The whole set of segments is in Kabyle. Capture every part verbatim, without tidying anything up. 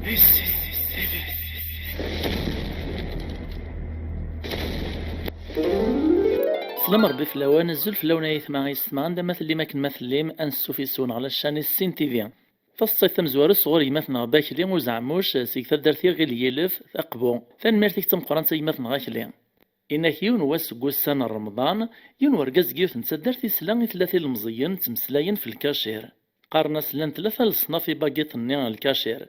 Slam Rebbi fell-awen, azul fell-awen ay aytma yessetma, anda ma tellim akken ma tellim, ansuf yes-wen ɣer la chaîne Sin T V. Taseḍsayt tamezwarut sɣur gma-tneɣ Bakli Uzeɛmuc seg taddart Iɣil Yilef, Aqbu. Tanemmirt-ik d tameqqrant a gma-tneɣ Akli. Inak yiwen wass seg wussan n Remḍan, yiwen wergaz deg yiwet n taddart isla i tlata ilemẓiyen ttmeslayen f lkacir. Qqaren-as llan tlata leṣnaf ibagiṭen-nni n lkacir.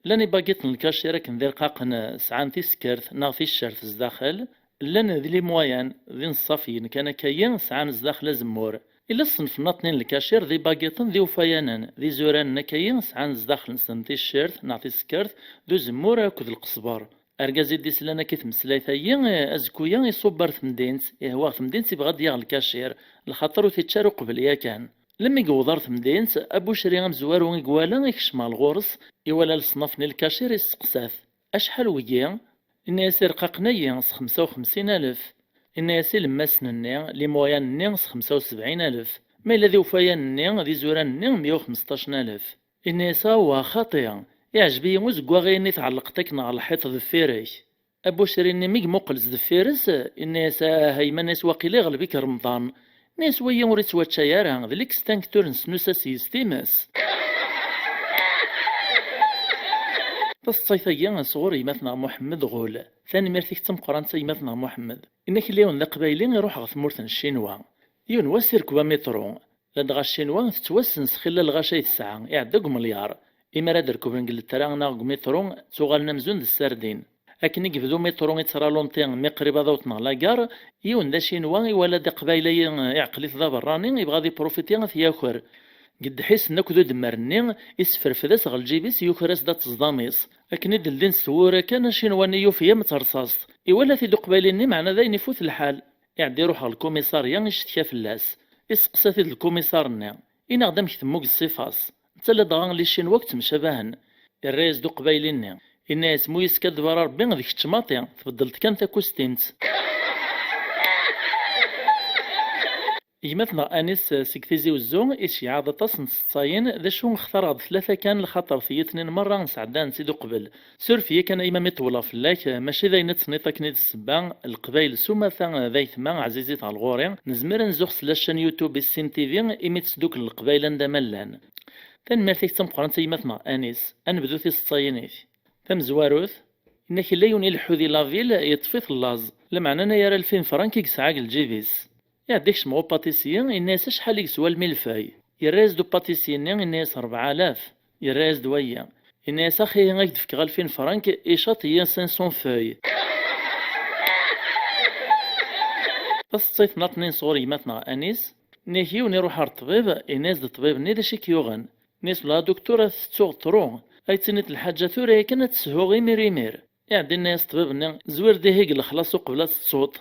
Llan ibagiṭen n lkacir akken d irqaqen, sɛan tiskert neɣ ticcert zdaxel, llan d les moyens, d inṣafiyen kan akkayi, sɛan zdaxel azemmur. Illa ṣṣenf nniḍen n lkacir d ibagiṭen d iwfayanen, d izuranen akkayi, sɛan zdaxel-nsen ticcert neɣ tiskert d uzemmur akked lqesber. Argaz i d-islan akka i tmeslayt-agi, azekku-ya iṣubb ar temdint, ihwa ɣer temdint, ibɣa ad d-yaɣ lkacir, lxaṭer ur t-ičča ara uqbel yakan. Lemmi yewweḍ ar temdint, abucri amezwaru i iwala ikcem ɣer ɣur-s, iwala leṣnaf-nni lkacir, isteqsa-t: "Acḥal wigi?" Inna-yas: "Irqaqen-agi s xemsa u xemsin alef." Inna-yas: "Ilemmasen-nni, les moyens-nni s xemsa u sebɛin alef. Ma yella d iwfayan-nni, d izuran-nni, meyya u xmesṭac alef." Inna-yas: "Awah, xaṭi, iɛjeb-iyi uzeggaɣ-ayi-nni tɛellqeḍ akken ɣer lḥiṭ deffir-k." Abucri-nni mi imuqel sdeffir-s, inna-yas: "Ah, a yemma," inna-yas, "waqila iɣleb-ik Remḍan." Inna-yas: "Wagi ur ittwačča ara, d l'extincteur n snus-a s yes times." Taseḍsayt-agi sɣur gma-tneɣ Muḥemmed Ɣul. Tanemmirt-ik d tameqqrant a gma-tneɣ Muḥemmed. Inna-k yiwen d aqbayli iruḥ ɣer tmurt n Ccinwa. Yiwen wass irkeb amitru. Ladɣa Ccinwa tettwassen s xilla lɣaci ay tesɛa, iɛedda deg umelyaṛ. Imi ara d-rekben deg lettra neɣ deg umitru, ttuɣalen amzun d ssardin. Akken i yebda umitru ittralunṭi mi qrib ad awḍen ɣer lagare, yiwen d acinwa iwala-d aqbayli-agi iɛqel-it d aberrani, yebɣa ad iprofiti ad t-yaker. Deg ddḥis-nni akked udemmer-nni, isferfed-as ɣer lǧib-is, yuker-as-d ateẓdam-is. Akken i d-ldint twura kan, acinwa-nni yufi-am d terṣaṣt. Iwala-t-id uqbayli-nni, meɛna dayen ifut lḥal. Iɛedda iruḥ ɣer lkumiṣarya, icettka fell-as. Isteqsa-t-id lkumiṣar-nni: "Ini-aɣ-d amek temmug ṣṣifa-s? Netta ladɣa les Chinois akk ttemcabahen." Irra-yas-d uqbayli-nni, inna-yas: "Mu yeskadeb ara Rebbi, d kečč maṭi, tbeddleḍ kan takustimt." Gma-tneɣ Anis seg Tizi Wezzu iceyyeɛ-d aṭas n tseḍsayin, d acu xtareɣ-d tlata kan, lxaṭer tiyitnin merra sɛeddant-id uqbel. Suref-iyi kan a yemma mi ṭewwleɣ fell-ak, mačči d ayen ad teniḍ akken i d ssebba, Leqbayel s umata d aytma ɛzizit ɣer ɣur-i, nezmer ad nzuxx s la chaîne YouTube Issin T V imi ttduklen Leqbayel anda ma llan. Tanemmirt-ik d tameqqrant a gma-tneɣ Anis. Ad nebdu tiseḍsayin-ik. Tamezwarut, inna-k yella yiwen ileḥḥu di la ville, yeṭṭef-it laẓ, lameɛna anagar alfin frank i yesɛa deg lǧib-is. Iɛedda ikcem ɣer upatisyi, inna-yas: "Acḥal i yeswa lmilfay?" Yerra-yas-d upatisyi-nni, inna-yas: "Rebɛa alaf." Yerra-yas-d wayi, inna-yas: "Axi ad k-d-fkeɣ alfin frank, icaṭ-iyi cinq cents feuilles." Taseḍsayt n aṭnin sɣur gma-tneɣ Anis, inna-k yiwen iruḥ ɣer ṭṭbib, inna-yas-d ṭṭbib-nni: "D acu i k-yuɣen?" Inna-yas: "Wellah a duktur, ad tettuɣ ṭru, ay ttiniḍ lḥaǧa tura yakan ad teshu imir imir." Iɛedda inna-yas ṭṭbib-nni: "Zwi-d ihi deg lexlaṣ uqbel ad tettuḍ."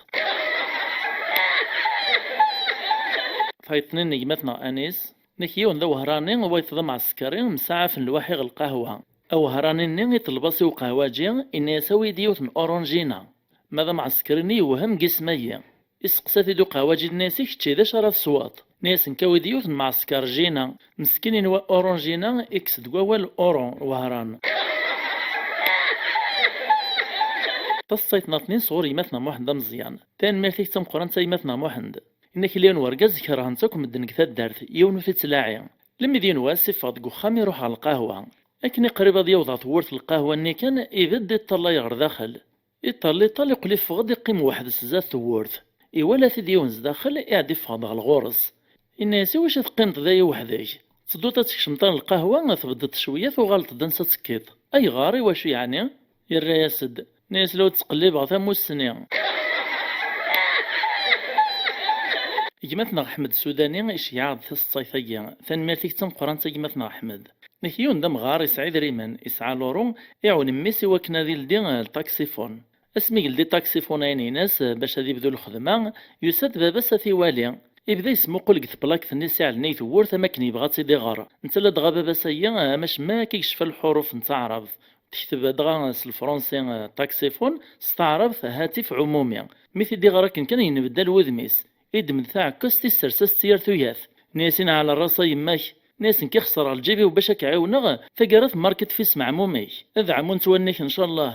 Tayeḍ-nni n gma-tneɣ Anis, inna-k yiwen d awehṛani, wayeḍ d amɛeskeri, msaɛafen lwaḥi ɣer lqahwa. Awehṛani-nni iṭleb-as i uqehwaǧi, inna-yas: "Awi-yi-d yiwet n oranjina." Ma d amɛeskeri-nni yewhem deg isem-agi. Isteqsa-t-id uqehwaǧi, inna-yas: "I kečči, d acu ara tesweḍ?" Inna-yas: "Nekk awi-d yiwet n mɛesker jina." Meskin inwa oranjina, ikkes deg wawal oran, wehran. Taseḍsayt n aṭnin sɣur gma-tneɣ Muḥend Ameẓyan. Tanemmirt-ik d tameqqrant a gma-tneɣ Muḥend. Inna-k yella yiwen wergaz kerhen-t akk medden deg taddart, yiwen ur t-ittlaɛi. Lemmi d yiwen wass iffeɣ-d deg uxxam iruḥ ɣer lqahwa. Akken i qrib ad yaweḍ ɣer tewwurt n lqahwa-nni kan, ibedd iṭṭalay ɣer daxel. Iṭṭal, iṭṭal, iqqel iffeɣ-d, iqqim weḥd-s zdat tewwurt. Iwala-t-id yiwen zdaxel, iɛedda iffeɣ-d ɣer ɣur-s. Inna-yas: "Iwacu teqqimeḍ da i weḥd-k? Tedduḍ ad tkecmeḍ ɣer lqahwa, tbeddeḍ cwiya, tuɣaleḍ-d ansa tekkiḍ. Ayɣer, iwacu yeɛni?" Irra-yas-d, inna-yas: "La ur ttqellibeɣ tamussni." Gma-tneɣ Ḥmed Sudani iceyyeɛ-d taseḍsayt-agi. Tanemmirt-ik d tameqqrant a gma-tneɣ Ḥmed. Nek yiwen d amɣar, isɛa idrimen, isɛa luru, iɛwen mmi-s i wakken ad ildi, eh, lṭaksifun. Asmi yeldi ṭaksifun-ayen-ines, eh, bac ad ibdu lxedma, yusa-d baba-s ad t-iwali. Ibda yesmuqul deg tplakt-nni s iɛelnay tewwurt am akken yebɣa ad tt-id-iɣer. Netta ladɣa baba-s-agi, eh, amac ma akka yecfa lḥuruf n taɛrabt. Tekteb dɣa s lefransi, eh, ṭaksifun, s taɛrabt hatif ɛumumi. Mi t-id-iɣer akken kan yenbeddal wudem-is. Iddem-d taɛekkazt, issers-as-tt yir tuyat. Nni-as: "Inɛel ras a yemma-k." Nniɣ-as nekk i xeṣreɣ lǧib-iw bac ad k-ɛiwneɣ, taggara temmarkeḍ fis meɛmum-ik. Ad ɛmunt wallen-ik, ncallah.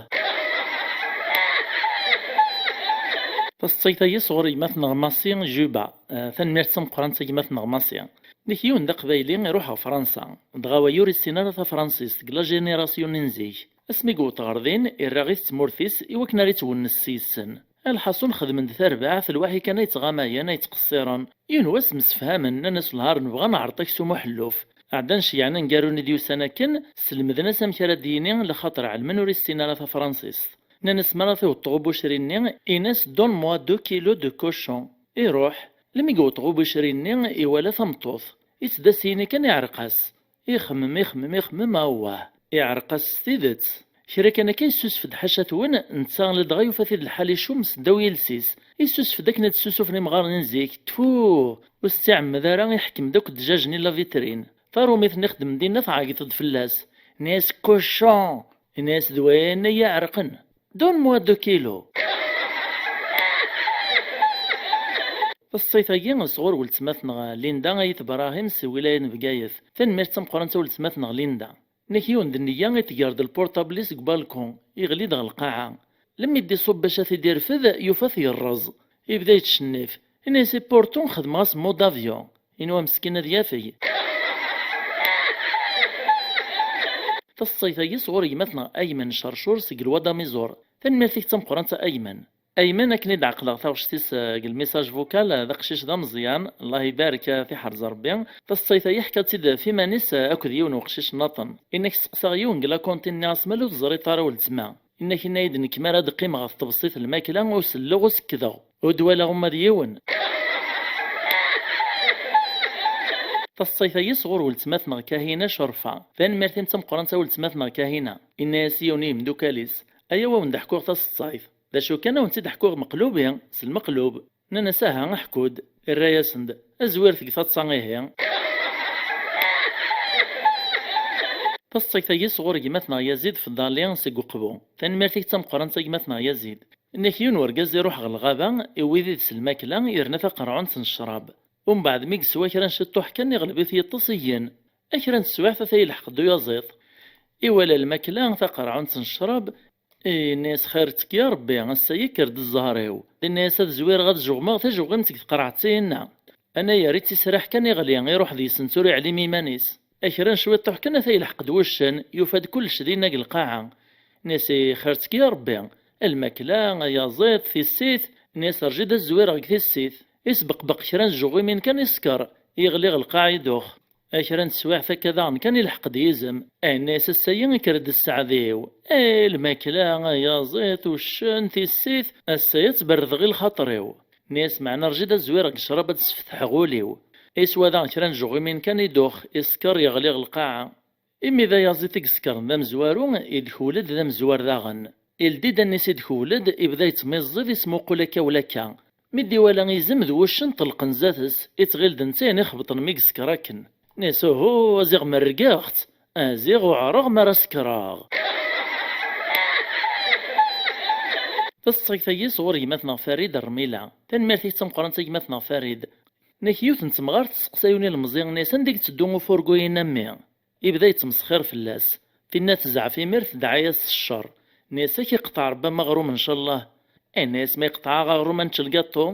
Taseḍsayt-agi sɣur gma-tneɣ Massi Juba. Eh, tanemmirt d tameqqrant a gma-tneɣ Massi. Nnek yiwen d aqbayli iruḥ ɣer Fransa, dɣa wagi ur issin ara tafransist deg la génération n zik. Asmi yewweḍ ɣer din, irra-it tmurt-is i wakken ara ittwennes s yes-sen. Lḥaṣun xedmen-d tarbaɛt, lwaḥi kan ay ttɣamayen, ay ttqeṣṣiren. Yiwen wass msefhamen, nnan-as: "Lhar nebɣa neɛreḍ aksum uḥelluf." Ɛeddan ceyyɛen aneggaru-nni d-yusan akken, slemden-as amek ara d-yini, lxaṭer ɛelmen ur issin ara tafransist. Nnan-as: "Mi ara tiweḍ tɣubucri-nni, in-as: 'Donne-moi deux kilos de cochon.'" Iruḥ, lmi yewweḍ tɣubucri-nni, iwala tameṭṭut. Ittedda s yini kan, iɛreq-as. Ixemmem, ixemmem, ixemmem, awah, iɛreq-as s tidet. Kra kan akka yessusef-d ḥaca-twen, netta ladɣa yufa-t-id lḥal icum seddaw yiles-is. Yessusef-d akken ad ssusufen imɣaren n zik. Tfu! Ur s-tt-iɛemmed ara, iḥkem-d akk ddjaj-nni la vitrine. Tarumit-nni ixeddmen dinna tɛeggeḍ-d fell-as. Nni-as: "Cochon!" Nni-as: "D wayen ay iɛerqen. Donne-moi deux kilos." Taseḍsayt-agi sɣur weltma-tneɣ Linda Ayt Brahim si wilaya n Bgayet. Tanemmirt d tameqqrant a weltma-tneɣ Linda. Nnek yiwen d nneyya i tger-d lpurṭabl-is deg balkun, iɣli-d ɣer lqaɛa. Lemmi d-iṣubb bac ad t-id-irfed, yufa-t yerreẓ. Ibda yettcennif. Ini-as: "I pourtant xedmeɣ-as mode avion." Inwa meskin ad yafeg. Taseḍsayt-agi sɣur gma-tneɣ Ayman Cercur seg Lwad Amiẓur. Tanemmirt-ik d tameqqrant a Ayman. Ayman, akken i d-ɛeqleɣ taɣect-is, eh, deg lmisaj vocal, eh, d aqcic d ameẓyan, Allah ibarek, eh, tiḥerz Rebbi. Taseḍsayt-agi ḥkiɣ-tt-id ɣef iman-is, eh, akked yiwen uqcic nniḍen. Inna-k steqsaɣ yiwen deg lakonti-nni asma ur teẓriḍ ara weltma. Inna-k, inna-yi-d nekk mi ara d-qqimeɣ ɣef tebṣit n lmakla ur selleɣ ur sekkdeɣ. Ur d-walaɣ uma d yiwen. Taseḍsayt-agi sɣur weltma-tneɣ Kahina Curfa. Tanemmirt-im d tameqqrant a weltma-tneɣ Kahina. Inna-yas yiwen i yimdukal-is: "Ayaw a wen-d-ḥkuɣ taseḍsayt. D acu kan, a wen-tt-id-ḥkuɣ meqlub-i s lmeqlub." Nnan-as: "Aha, ḥku-d." Irra-yasen-d: "Azwir deg taḍsa ihi." Taseḍsayt-agi sɣur gma-tneɣ Yazid Fḍali seg Uqbu. Tanemmirt-ik d tameqqrant a gma-tneɣ Yazid. Nnek yiwen urgaz iruḥ ɣer lɣaba, iwwi did-s lmakla, yerna taqerɛunt n ccrab. Umbeɛd mi yeswa kra n ciṭṭuḥ kan, iɣleb-it yiṭṭes igen. A kra n teswiɛt ata yelḥeq-d uyaziḍ. Iwala lmakla, taqerɛunt n ccrab, inna-yas: "Xir-ttk ya Rebbi, ass-a yekker-d zzher-iw." Inna-yas: "Ad zwireɣ ad jugmeɣ tajugmimt deg tqerɛet-inna." Anayer ittisraḥ kan iɣli, iruḥ deg-sent ur iɛlim iman-is. A kra n cwiṭṭuḥ kan ata yelḥeq-d wuccen, yufa-d kullec dinna deg lqaɛa. Inna-yas: "Xir-ttk ya Rebbi, lmakla, ayaziḍ, tissit." Inna-yas: "Rǧi-d ad zwireɣ deg tissit." Isbeqbeq kra n tjuɣimin kan isker, yeɣli ɣer lqaɛa idux. A kra n teswiɛt akka daɣen kan ilḥeq-d yizem. Inna-yas: "Ass-ayi ikker-d sseɛd-iw. Ay lmakla, ayaziḍ, uccen, tissit, ass-ayi ad tberrdeɣ i lxaṭer-iw." Inna-yas: "Meɛna rǧi-d ad zwireɣ deg ccrab ad sfetḥeɣ ul-iw." Iswa daɣ kra n tjuɣimin kan idux, isker, yeɣli ɣer lqaɛa. Imi d ayaziḍ i isekren d amezwaru, idkul-d d amezwar daɣen. Ildi-d allen-is idkul-d, ibda yettmiẓẓiḍ, ismuqul akka ula akka. Mi d-iwala izem d wuccen ṭṭelqen zdat-s, ittɣil d netta i ixebṭen mi yesker akken. Inna-yas: "Uhu, a ziɣ merrgeɣ-tt! A ziɣ uɛreɣ mi ara sekreɣ!" Taseḍsayt-agi sɣur gma-tneɣ Farid Rmila. Tanemmirt-ik d tameqqrant a gma-tneɣ Farid. Nnek yiwet n temɣart testeqsa yiwen ilemẓi, inna-yas: "Anda i yetteddu ufurgu-in a mmi?" Ibda yettmesxir fell-as. Tinna tezɛef imir tedɛa-yas s ccer. Inna-yas: "Ad k-iqeṭɛeɣ Rebbi aɣrum ncallah." Inna-yas: "Ma iqeṭɛeɣ aɣrum ad nečč lgaṭu."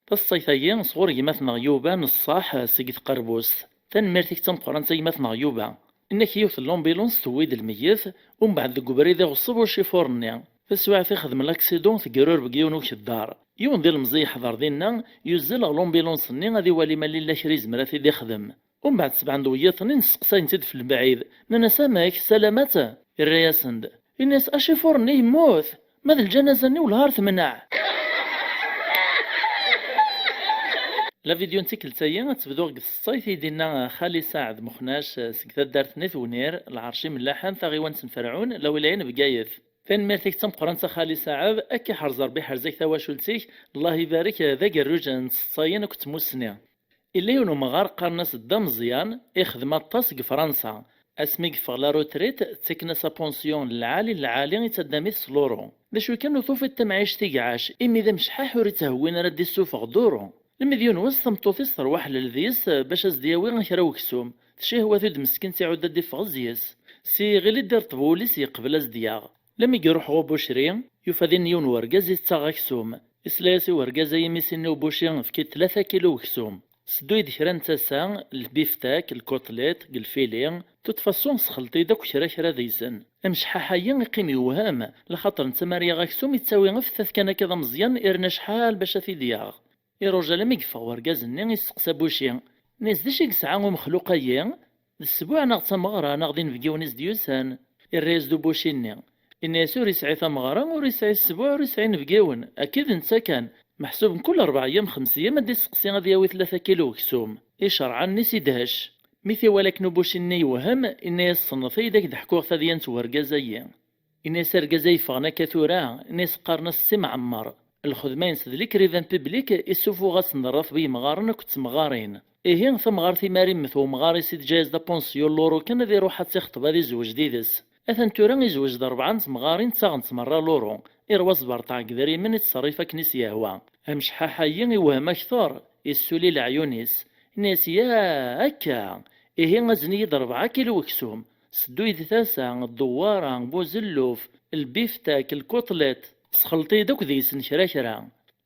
Taseḍsayt-agi sɣur gma-tneɣ Yuba n ṣṣaḥ seg tqerbust. Tanemmirt-ik d tameqqrant a gma-tneɣ Yuba. Inna-k yiwet n l'ambulance tewwi-d lmeyyet, umbeɛd deg ubrid iɣeṣṣeb ucifuṛ-nni. Taswiɛt ixdem laksiḍun, tegrurbeg yiwen ukeddar. Yiwen d ilemẓi yeḥḍer dinna, yuzzel ɣer l'ambulance-nni ad iwali ma lilla kra yezmer ad t-id-ixdem. Umbeɛd sebɛen-d wiyaḍ-nni nesteqsayen-t-id f lebɛid, nnan-as: "Amek, salamat?" Irra-yasen-d, inna-as: "Acifuṛ-nni yemmut, ma d lǧanaza-nni wellah ar temneɛ." La vidéo n tikkelt-agi ad tebdu deg tseḍsayt i d-inna Xali Saɛed Muxnac seg taddart n At Wenir, Lɛerc Imellaḥen, taɣiwant n Ferɛun, lawilaya n Bgayet. Tanemmirt-ik d tameqqrant a Xali Saɛed, ad k-iḥrez Rebbi, iḥrez-ak tawacult-ik, Allah ibarek, d agerruj n tseḍsayin akked tmussni. Illa yiwen umɣar qqaren-as Dda Meẓyan, ixdem aṭas deg Fransa. Asmi yeffeɣ la retraite, ttaken-as apensyon n lɛali n lɛali, yettaddam-it s luru. D acu kan, ur tufiḍ tamɛict i iɛac, imi d amecḥaḥ ur itthewwin ara ad d-issufeɣ duru. Lmi d yiwen wass, tameṭṭut-is terwa ḥlel deg-s bac a s-d-yawi kra n weksum. Tcihwa-t-id meskint, iɛudd ad d-iffeɣ zzis. Si iɣil-id irṭeb wul-is, yeqbel a s-d-yaɣ. Lmi iruḥ ɣer ubucri, yufa din yiwen wergaz yettaɣ aksum. Isla-yas i wergaz-a, imi s-inna ubuci: "Efk-id tlata kilu weksum. Seddu-yi-d kra n tasa, lbiftak, lkotlit, deg lfili, tutfaṣun sxelṭ-iyi-d akk kra kra deg-sen." Amecḥaḥ-ayi iqqim yewhem, laxaṭer netta mi ara yaɣ aksum, yettawi afettat kan akka d ameẓyan, irna acḥal bac a t-id-yaɣ. Iruja almi yeffeɣ wergaz-nni, yesteqsa Buci, inna-yas: "D acu i yesɛa umexluq-ayi? D ssbuɛ neɣ d tameɣra neɣ d inebgiwen i s-d-yusan?" Irra-yas-d ubuci-nni, inna-yas: "Ur yesɛi tameɣra, ur yesɛi ssbuɛ, ur yesɛi inebgiwen, akka d netta kan. Meḥsub mkul rebɛa ayyam, xems ayyam ad d-isteqsi ad yawi tlata kilu weksum." Icerɛen-is idhec. Mi t-iwala akken ubuci-nni yewhem, inna-yas: "Ṣennet-iyi-d ad k-d-ḥkuɣ tadyant n wergaz-ayi." Inna-yas argaz-a yeffɣen akka tura, inna-yas qqaren-as Si Mɛemmer. Lxedma-ines d l'écrivain public, isufuɣ-asen-d rratb i yemɣaren akked temɣarin. Ihi, tamɣart imi ara immet wemɣar-is i teǧǧa-yas-d apunsyu n luru kan, ad iruḥ ad tt-ixṭeb, ad izweǧ did-s. Atan tura izweǧ d rebɛa n temɣarin, ttaɣent merra luru. Irwa asberṭeɛ deg idrimen, ittṣerrif akken i s-yehwa. Amecḥaḥ-ayi iwhem akter, issuli leɛyun-is. Inna-yas: "Ya, akka! Ihi azen-iyi-d rebɛa kilu weksum. Seddu-yi-d tasa, ddewwara, buzelluf, lbiftak, lkutlit, sxelṭ-iyi-d akk deg-sen kra kra."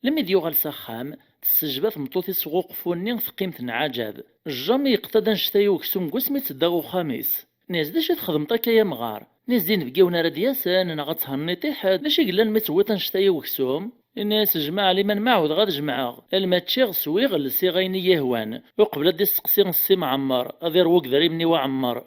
Lmi d-yuɣal s axxam, tessejba tmeṭṭut-is ɣer uqeffu-nni, teqqim tenɛaǧab. Jamais yeqḍa-d annect-a n weksum deg wasmi i tedda ɣer uxxam-is. Inna-yas: "D acu i txedmeḍ akka, ay amɣar?" Inna-yas: "D inebgiwen ara d-yasen, neɣ ad thenniḍ i ḥedd. D acu i yellan mi tewwiḍ annect-a n weksum?" Inna-yas: "Jmaɛ liman ma ɛawdeɣ ad jemɛeɣ. Alma ččiɣ, swiɣ, lsiɣ ayen i yi-yehwan. Uqbel ad d-isteqsi Si Mɛemmer, ad iṛwu deg idrimen i Waɛemmer."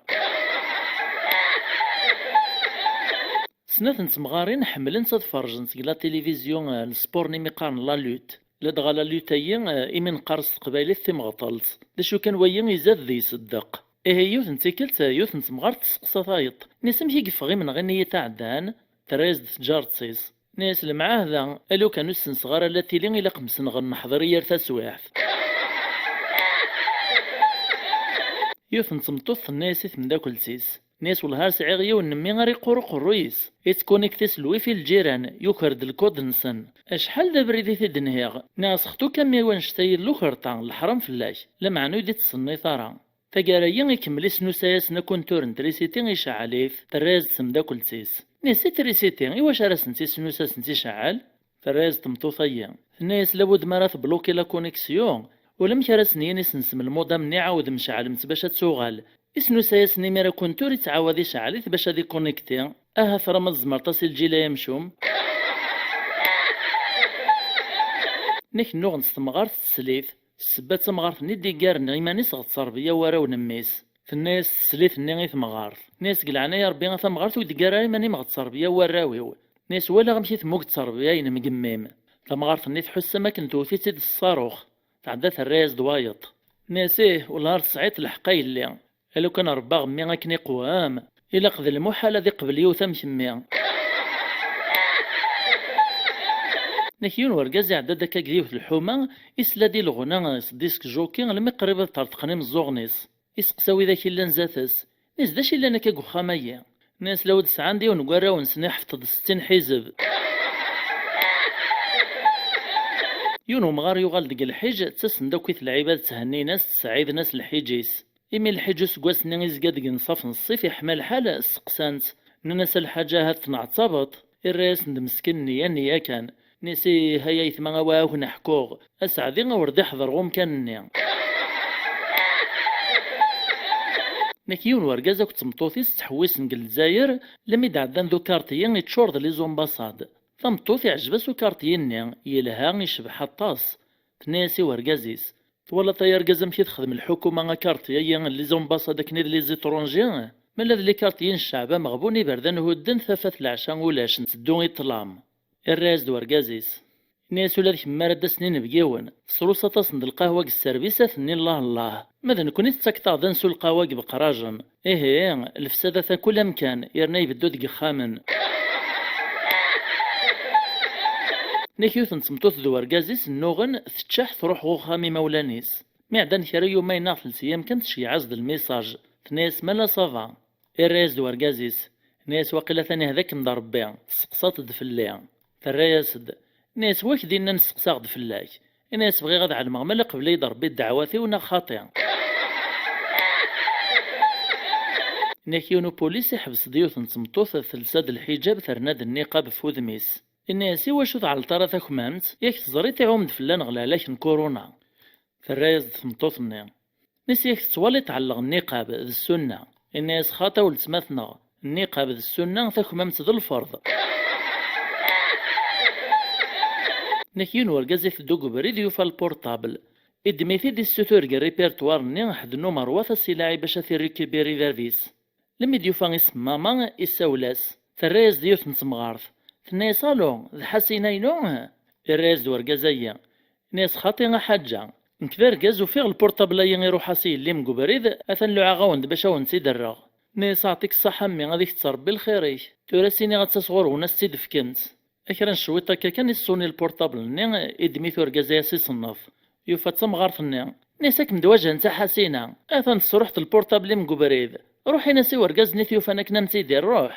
Snat n temɣarin ḥemmlent ad ferrjent deg la télévision, eh, lspur-nni mi qqaren la lutte. Ladɣa la lutte-ayi, eh, imi neqqar s teqbaylit timɣeṭṭelt. D acu kan, wayi izad deg-s ddeq. Ihi yiwet n tikkelt, eh, yiwet n temɣart testeqsa tayeḍ. Inna-yas: "Amek i yeffeɣ imenɣi-nni i tɛeddan?" Terra-yas-d tǧaret-is. Inna-yas: "Lemɛahda, a lukan ur ssenseɣ ara la tili, ilaq msenɣen neḥḍer i yir taswiɛt." Yiwet n tmeṭṭut tenna-yas i temdakelt-is. Inna-yas: "Wellah ar sɛiɣ yiwen n mmi ara iqqur uqerruy-is. Ittkunikti s lwifi n lǧiran, yuker-d lkud-nsen. Acḥal d abrid i t-id-nhiɣ. Nniɣ-as: 'Xtu-k a mmi annect-a yella ukerṭa, leḥram fell-ak.' Lameɛna ur d-ittṣennit ara." Taggara-yi ikemmel isnusa-yasen akuntur n trisiti, iceɛɛel-it, terra-yas-d temdakelt-is. Inna-yas: "I trisiti, iwacu ara sent-isnus, ad sent-iceɛɛel?" Terra-yas-d tmeṭṭut-ayi. Tenna-yas: "Labud mi ara tebluki la connexion, ulamek ara sen-yini sensem lmudam-nni, ɛawdem ceɛlem-tt bac ad tuɣal." Isnusa-yasen imir akuntur, ittɛawad iceɛɛel-it bac ad ikunikti. Ahat tura ma tzemreḍ-as i lǧil-a amcum. Nek nnuɣent s temɣart teslit. Ssebba d tamɣart-nni d-iggaren iman-is ɣer tterbiya n warraw n mmi-s. Tenna-yas teslit-nni i temɣart. Tenna-yas: "Deg leɛnaya Rebbi, a tamɣart, ur d-ggar ara iman-im ɣer tterbiya n warraw-iw." Tenna-yas: "Walaɣ amek i temmug tterbiya-inem deg mmi-m." Tamɣart-nni tḥuss am akken tewwet-itt-id s ṣṣarux. Tɛedda terra-yas-d wayeḍ. Tenna-yas: "Ih, wellah ar tesɛiḍ lḥeqq a yelli. A lukan rebbaɣ mmi akken iqwem, ilaq d lmuḥal ad iqbel yiwet am kemmi." Nek yiwen wergaz iɛedda-d akka deg yiwet lḥuma, isla-d i leɣna s disque jockey almi qrib ad ṭerṭqen imeẓẓuɣen-is. Iseqsa widak illan zdat-s, inna-yas: "D acu illan akka deg uxxam-agi?" Nnan-as: "Lawed sɛan-d yiwen n warraw-nsen iḥfeḍ-d settin ḥizeb." Yiwen umɣar yuɣal deg lḥiǧ, ttasen-d akkit lɛibad tthenninen-as, ttseɛiden-as lḥiǧ-is. Imi lḥiǧ useggas-nni izga deg nnṣaf n ṣṣif, iḥma lḥal, steqsan-t, nnan-as: "A lḥaǧa, ahat tenɛettabeḍ?" Irra-yasen-d meskin: "Nniya, nniya kan." Nnan-as: "Ih, ay aytma, a wa ad ken-ḥkuɣ. Aseɛdi a wer d-iḥḍer ɣer umkan-nni." Nek yiwen wergaz akked tmeṭṭut-is ttḥewwisen deg Lezzayer, lmi d-ɛeddan d ukarṭi-yi iččur d les ambassades. Tameṭṭut iɛjeb-as ukarṭi-nni, yelha, icbeḥ aṭas. Tenna-yas i wergaz-is: "Twalaḍ ay argaz amek i texdem lḥukuma akarṭi-agi n les ambassades akken d les étrangers? Ma la d les quartiers n cceɛb ameɣbun, iberdan hudden, tafat leɛca ulac, nteddu i ṭṭlam." Irra-yas-d wergaz-is. Inna-yas: "Ula d kemm ara d-asen inebgiwen, tesrusaḍ-asen-d lqahwa deg sserbis, ad ten-nnin llah llah. Ma d nekkni tettakeḍ-aɣ-d ad nsu lqahwa deg ibeqrajen. Ihi, lefsada ata kul amkan, yerna ibeddu deg yexxamen." Nek yiwet n tmeṭṭut d wergaz-is nnuɣen, teččeḥ, truḥ ɣer uxxam imawlan-is. Mi ɛeddan kra yumayen neɣ telt ayyam kan, tceyyeɛ-as-d lmisaj. Tenna-yas: "Mala ça va?" Irra-yas-d wergaz-is. Tenna-yas: "Waqila atan ihda-kem-d Rebbi, testeqsaḍ-d fell-i." Terra-yas-d. Tenna-yas: "Wa k-d-innan steqsaɣ-d fell-ak?" Ini-as: "Bɣiɣ ad ɛelmeɣ ma la qbel-iyi-d Ṛebbi ddeɛwat-iw neɣ xaṭi." Ini-ak yiwen upulis iḥbes-d yiwet n tmeṭṭut telsa-d lḥiǧab, terna-d nniqab ɣef wudem-is. Ini-as: "I wacu tɛelleḍ ara takmamt? Yak teẓriḍ iɛum-d fell-aneɣ lehlak n kuruna." Terra-yas-d tmeṭṭut-nni. Ini-as: "Yak tettwaliḍ ɛelleɣ nniqab d ssunna." Ini-as: "Xaṭi a weltma-tneɣ, nniqab d ssunna, takmamt d lferḍ." Ini-ak yiwen urgaz iteddu deg ubrid yufa lpurṭabl. Iddem-it-id, issutur deg ripirtwar-nni ḥedd n umerwaṭ ad s-ilaɛi bac ad t-irikibiri bab-is. Lmi d-yufa isem n mama, issawel-as. Terra-yas-d yiwet n temɣart. Tenna-yas: "Alu, d Ḥasina-inu?" Irra-yas-d urgaz-agi. Ini-as: "Xaṭi a Ḥaǧa. Nekk d argaz, ufiɣ lpurṭabl-ayi iruḥ-as i yelli-m deg ubrid, atan luɛaɣ-awen-d bac awen-tt-id-rreɣ." Ini-as: "Aɛṭik ṣṣaḥa a mmi, ad ikett Ṛebbi lxir-ik. Tura as-iniɣ ad d-tas ɣur-wen, ad s-tt-id-fkent." Kra n cwiṭ akka kan, isuni lpurṭabl-nni, iddem-it urgaz-a, as-iṣennef. Yufa d tamɣart-nni. Ini-as: "Ad kem-d-wajhen d taḥasina. Atan tesruḥeḍ lpurṭabl-im deg ubrid. Ruḥ in-as i urgaz-nni t-yufan akken am tidi, ruḥ."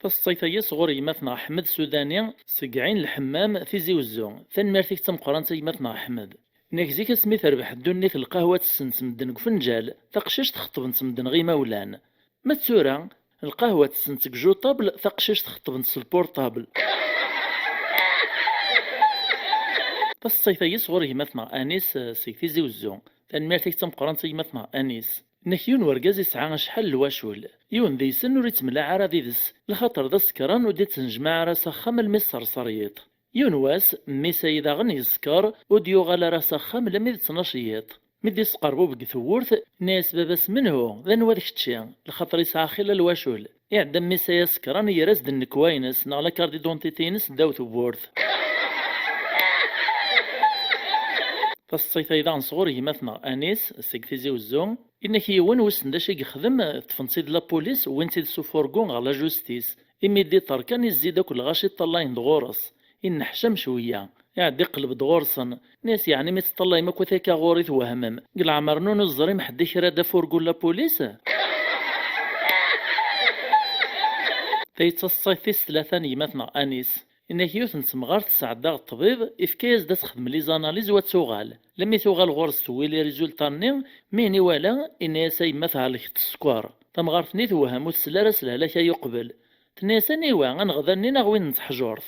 Taseḍsayt-agi sɣur gma-tneɣ Ḥmed Sudani, seg Ɛin Lḥemmam, Tizi Wezzu. Tanemmirt-ik d tameqqrant a gma-tneɣ Ḥmed. Nniɣ zik asmi terbeḥ ddunit, lqahwa tessen-tt medden deg ufenǧal, taqcict xeṭṭben-tt medden ɣ imawlan. Ma d tura, lqahwa tessen-tt deg juṭabl, taqcict xeṭṭben-tt s lpurṭabl. Taseḍsayt-agi sɣur gma-tneɣ Anis, eh, seg Tizi Wezzu. Tanemmirt-ik d tameqqrant a gma-tneɣ Anis. Nniɣ yiwen urgaz yesɛa acḥal n lwacul. Yiwen deg-sen ur yettmellaɛ ara did-s, lxaṭer d asekran, ur d-ittnejmaɛ ara s axxam almi sserser yiḍ. Yiwen wass, mmi-s-ayi daɣen yeskeṛ, ur d-yuɣal ara s axxam lammi d ttnac yiḍ. Mi d-isqerbub deg tewwurt, inna-yas baba-s: "Menhu? D anwa d kečči?" Lxaṭer yesɛa xilla lwacul. Iɛedda mmi-s-ayi asekran, yerra-as-d nnekwa-ines neɣ la carte d'identité-ines ddaw tewwurt. Taseḍsayt-ayi daɣen sɣur gma-tneɣ Anis, seg Tizi Wezzu. Inna-k yiwen wissen d acu i yexdem, ṭṭfen-tt-id la police, wwin-tt-id s ufurgu ɣer la justice. Imi d-iṭerkan, izzi-d akk lɣaci ṭṭallayen-d ɣur-s. Inneḥcam cwiyya. Iɛedda iqelleb-d ɣur-sen. Inna-yas: "Yeɛni mi teṭṭallayem akk akka ɣur-i twehmem? Deg leɛmer-nwen ur teẓrim ḥedd ikerra-d afurgu n la police?" Tayi d taseḍsayt tis tlata n gma-tneɣ Anis. Inna-k yiwet n temɣart tesɛedda ɣer ṭṭbib, ifka-yas-d ad texdem les analyses u ad tuɣal. Lammi tuɣal ɣur-s tewwi les résultats-nni, mi ten-iwala, inna-yas: "A yemma, thelkeḍ s sskeṛ." Tamɣart-nni tewhem, ur tesli ara s lehlak-ayi uqbel. Tenna-yas: "Aniwa, aneɣdan-nni neɣ win n teḥjurt?"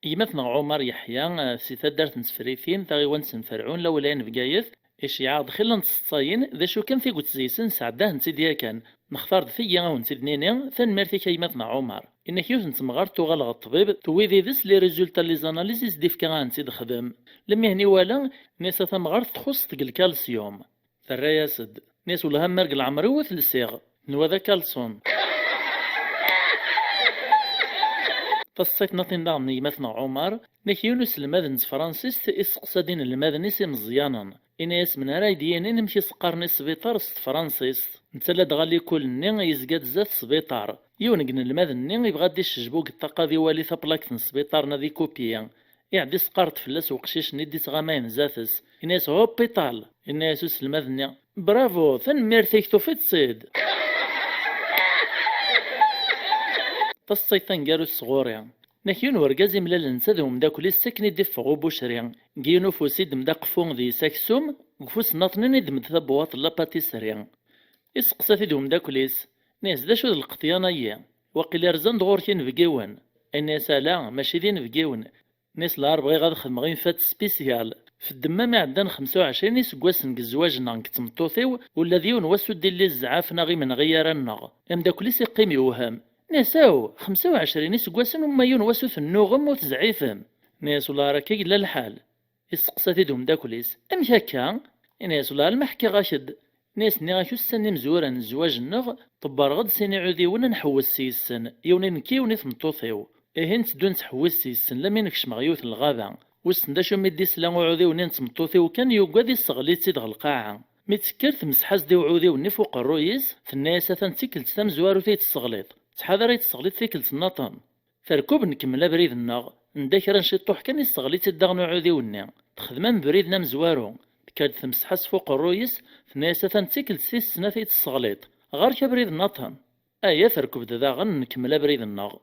Gma-tneɣ Ɛumar Yeḥya, eh, si taddart n Tefritin, taɣiwant n Ferɛun, lawlaya n Bgayet, iceyyeɛ-aɣ-d xilla n tseḍsayin, d acu kan tiget deg-sen sɛeddahent-tt-id yakan. Nextar-d tigi a wen-tt-id-nini, tanemmirt-ik a gma-tneɣ Ɛumar. Inna-k yiwet n temɣart tuɣal ɣer ṭṭbib, tewwi did-s les résultats n les analyses i s-d-ifka a tent-id-texdem. Lammi ten-iwala, inna-yas: "A tamɣart, txuṣṣeḍ deg lkalsyum." Terra-yas-d. Inna-yas: "Wellah a mmi, ar deg leɛmer-iw ur t-lsiɣ. Tenwa d akalṣun." Taseḍsayt-nniḍen daɣen n gma-tneɣ Ɛumar, inna-k yiwen uselmad n tefransist isteqsa-d inelmaden-is imeẓyanen. Inna-yas: "Menhu ara yi-d-yinin amek i s-qqaren i sbiṭar s tefransist?" Netta ladɣa likul-nni yezga-d zdat sbiṭar. Yiwen deg inelmaden-nni yebɣa ad d-icejbu deg ṭṭaqa ad iwali taplakt n sbiṭar neɣ ad ikupyi. Iɛedda isqerṭ fell-as uqcic-nni d-ittɣamayen zdat-s. Inna-yas: "Hopital!" Inna-yas uselmad-nni: "Bravo, tanemmirt-ik, tufiḍ-tt-id." Taseḍsayt taneggarut sɣur-i. Inna-k yiwen urgaz imlal netta d umeddakel-is akken i d-iffeɣ ubucri. Deg yiwen ufus iddem-d aqeffu deg-s aksum, deg ufus nnaṭnin iddem-d tabwaṭ n la pâtisserie. Isteqsa-t-id umeddakel-is, inna-yas: "D acu d lqeḍyan-ayi? Waqila rzan-d ɣur-k inebgiwen." Inna-yas: "Ala, mačči d inebgiwen." Inna-yas: "Lɛar bɣiɣ ad xedmeɣ une fête spéciale. F ddemma mi ɛeddan xemsa u ɛecrin iseggasen deg zzwaǧ-nneɣ nekk d tmeṭṭut-iw, ula d yiwen wass ur d-illi zzɛaf neɣ imenɣi ara-nneɣ." Ameddakel-is iqqim yewhem. Inna-yas: "Aw, xemsa u ɛecrin iseggasen uma yiwen wass ur tennuɣem ur tezɛifem?" Inna-yas: "Wellah ar akka yella lḥal." Isteqsa-t-id umeddakel-is: "Amek akka?" Inna-yas: "Wellah alma ḥkiɣ-ak-d." Inna-yas: "Nniɣ-ak ussan n imezwura n zzwaǧ-nneɣ, ḍebbreɣ-d sin iɛudiwen ad nḥewwes s-yis-sen, yiwen i nekk, yiwen i tmeṭṭut-iw. Ihi nteddu nettḥewwis s-yis-sen lammi nekcem ɣer yiwet n lɣaba. Wissen d acu mi d-isla uɛudiw-nni n tmeṭṭut-iw kan, yugad, isseɣli-tt-id ɣer lqaɛa. Mi d-tekker, temseḥ-as-d i uɛudiw-nni f uqerruy-is, tenna-yas: 'Atan d tikkelt tamezwarut i yi-tesseɣliḍ. Ttḥadar ad yi-tesseɣliḍ tikkelt nnaṭen.' Terkub, nkemmel abrid-nneɣ. Nedda kra n ciṭṭuḥ kan, isseɣli-tt-id daɣen uɛudiw-nni. Texdem amebrid n amezwaru. Tekker-d temseḥ-as f uqerruy-is, tenna-yas: 'Atan d tikkelt tis snat i yi-tesseɣliḍ. Ɣer-k abrid nnaṭen.' Aya, terkeb-d daɣen, nkemmel abrid-nneɣ.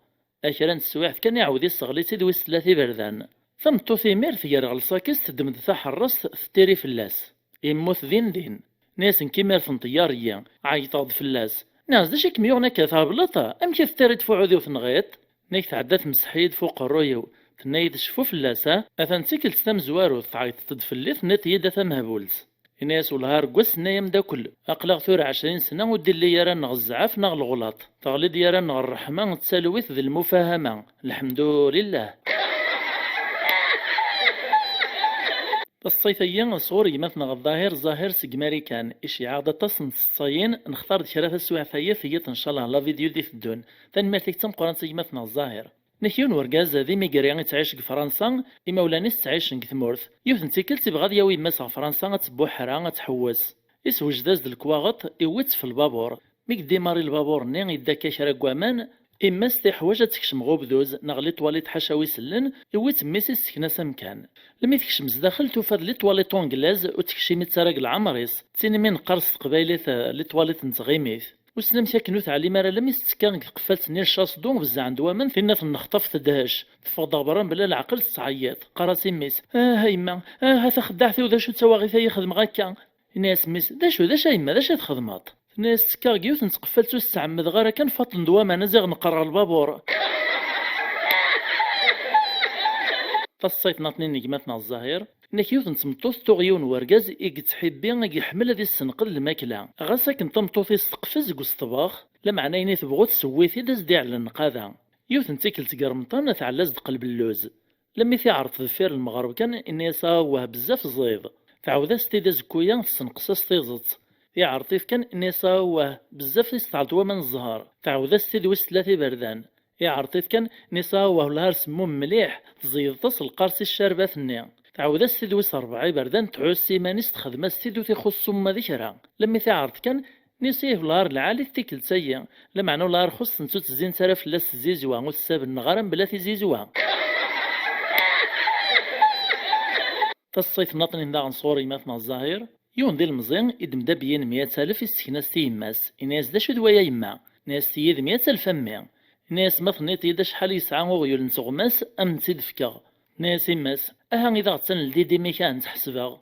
A kra n teswiɛt kan, iɛawed isseɣli-tt-id wis tlata iberdan. Tameṭṭut imir tger ɣer lsakis, teddem-d taḥerrest, tettiri fell-as. Immut din din. Nna-yas: "Nekk imir tenṭeyyaṛ-iyi, ɛeyṭeɣ-d fell-as. Nniɣ-as: 'D acu i kem-yuɣen akka, thebleḍ? Amek i teṭṭiriḍ f uɛudiw tenɣiḍ?' Nekk tɛedda tmesseḥ-iyi-d f uqerruy-iw, tenna-yi-d: 'Cfu fell-as, ha! Atan d tikkelt tamezwarut tɛeyṭeḍ-d fell-i, tenniḍ-iyi-d a tamehbult.' Inna-yas: 'Wellah ar gwass-nni ay ameddakel, aql-aɣ tura ɛecrin sna ur d-illi ara neɣ zzɛaf neɣ leɣlaṭ, teɣli-d yara neɣ ṛṛeḥma d talwit d lmufahama, lḥemdulillah.'" Taṣṣayt-agi sɣur gma-tneɣ Ḍahir Ẓahir seg Marikan, iceyyeɛ-aɣ-d aṭas n tseṭṭayin, nextar-d kra taswiɛt-agi tiyiḍ, ncallah, la vidéo d-iteddun. Tanemmirt-ik d tameqqrant a gma-tneɣ Ẓahir. Nek yiwen wergaz d imigri ittɛic deg Fransa, imawlan-is ttɛicen deg tmurt. Yiwet n tikkelt ibɣa ad yawi yemma-s ɣer Fransa ad tbuḥra, ad tḥewwes. Iswejed-as-d lekwaɣeṭ, iwwi-tt f lbabur. Mi yeddimarri lbabur-nni, yedda akka kra n waman, yemma-s teḥwaǧ ad tekcem ɣer ubduz neɣ les toilettes ḥaca wi sellen, iwwi-tt mmi-s, issekn-as amkan. Lmi tekcem zdaxel, tufa-d les toilettes anglaises, ur ttekcim-itt ara deg leɛmer-is. D tin imi neqqar s teqbaylit, eh, les toilettes n tɣimit. Wissen amek akken ur teɛlim ara, almi s-tettekka deg tqeffalt-nni n chassedo, bezzɛen-d waman, tinna tennexṭaf, tedhec. Teffeɣ-d ɣer berra mebla leɛqel, tettɛeyyiḍ. Teqqar-as i mmi-s: "Ah, a yemma, ah, a taxeddaɛt-iw, d acu d tawaɣit ay xedmeɣ akka?" Yenna-yas mmi-s: "D acu, d acu a yemma, d acu i txedmeḍ?" Tenna-yas: "Ttekkaɣ deg yiwet n tqeffalt ur s-ttɛemmideɣ ara, kan faṭen-d waman, ad ziɣ neqqer ɣer lbabur." Taṣṣayt n aṭnin n gma-tneɣ Ẓahir. Nek yiwet n tmeṭṭut tuɣ yiwen n wergaz i yettḥibbi, i iḥemmel ad issenqed lmakla. Ɣas akken tameṭṭut-is teqfez deg usṭebɣ, lameɛna ayen i tebɣu tsewwi-t-id, ad s-d-iɛellen nnqada. Yiwet n tikkelt deg remṭan, tɛella-as-d qelb n lluz. Lemmi t-iɛreḍ deffir lmeɣreb kan, inna-yas: "Awah, bezzaf ẓid." Tɛawed-as-t-id azekku-ya, tessenqes-as tiẓeṭ. Iɛreḍ-it kan, inna-yas: "Awah, bezzaf i s-tɛelṭ waman zzher." Tɛawed-as-t-id wis tlata iberdan. Iɛreḍ-it kan, inna-yas: "Awah, wellah ar semmum mliḥ." Tẓeyyeḍ-as lqars i ccarbat-nni. Tɛawed-as-t-id wis ṛebɛa iberdan, tɛuss iman-is, texdem-as-t-id, ur t-ixuṣṣ uma d kra. Lemmi t-iɛreḍ kan, inna-yas: "Ih, wellah ar lɛali tikkelt-ayi, lameɛna wellah ar xuṣṣent, ur ttezzint ara fell-as tzizwa, ur tessabneɣ ara mebla tizizwa." Taṣṣayt n aṭnin daɣen sɣur gma-tneɣ Ẓahir. Yiwen d ilemẓi, iddem-d abyi n meyya alef, issekn-as-t i yemma-s. Inna-yas: "D acu d waya a yemma?" Inna-yas: "Tiyyi d meyya alef a mmi." Inna-yas: "Ma tenniḍ-iyi-d acḥal yesɛa uɣyul n teɣmas, a m-tt-id-fkeɣ." Tenna-yas yemma-s: "Aha, i d aɣettan ldi-d imi kan tt-ḥesbeɣ."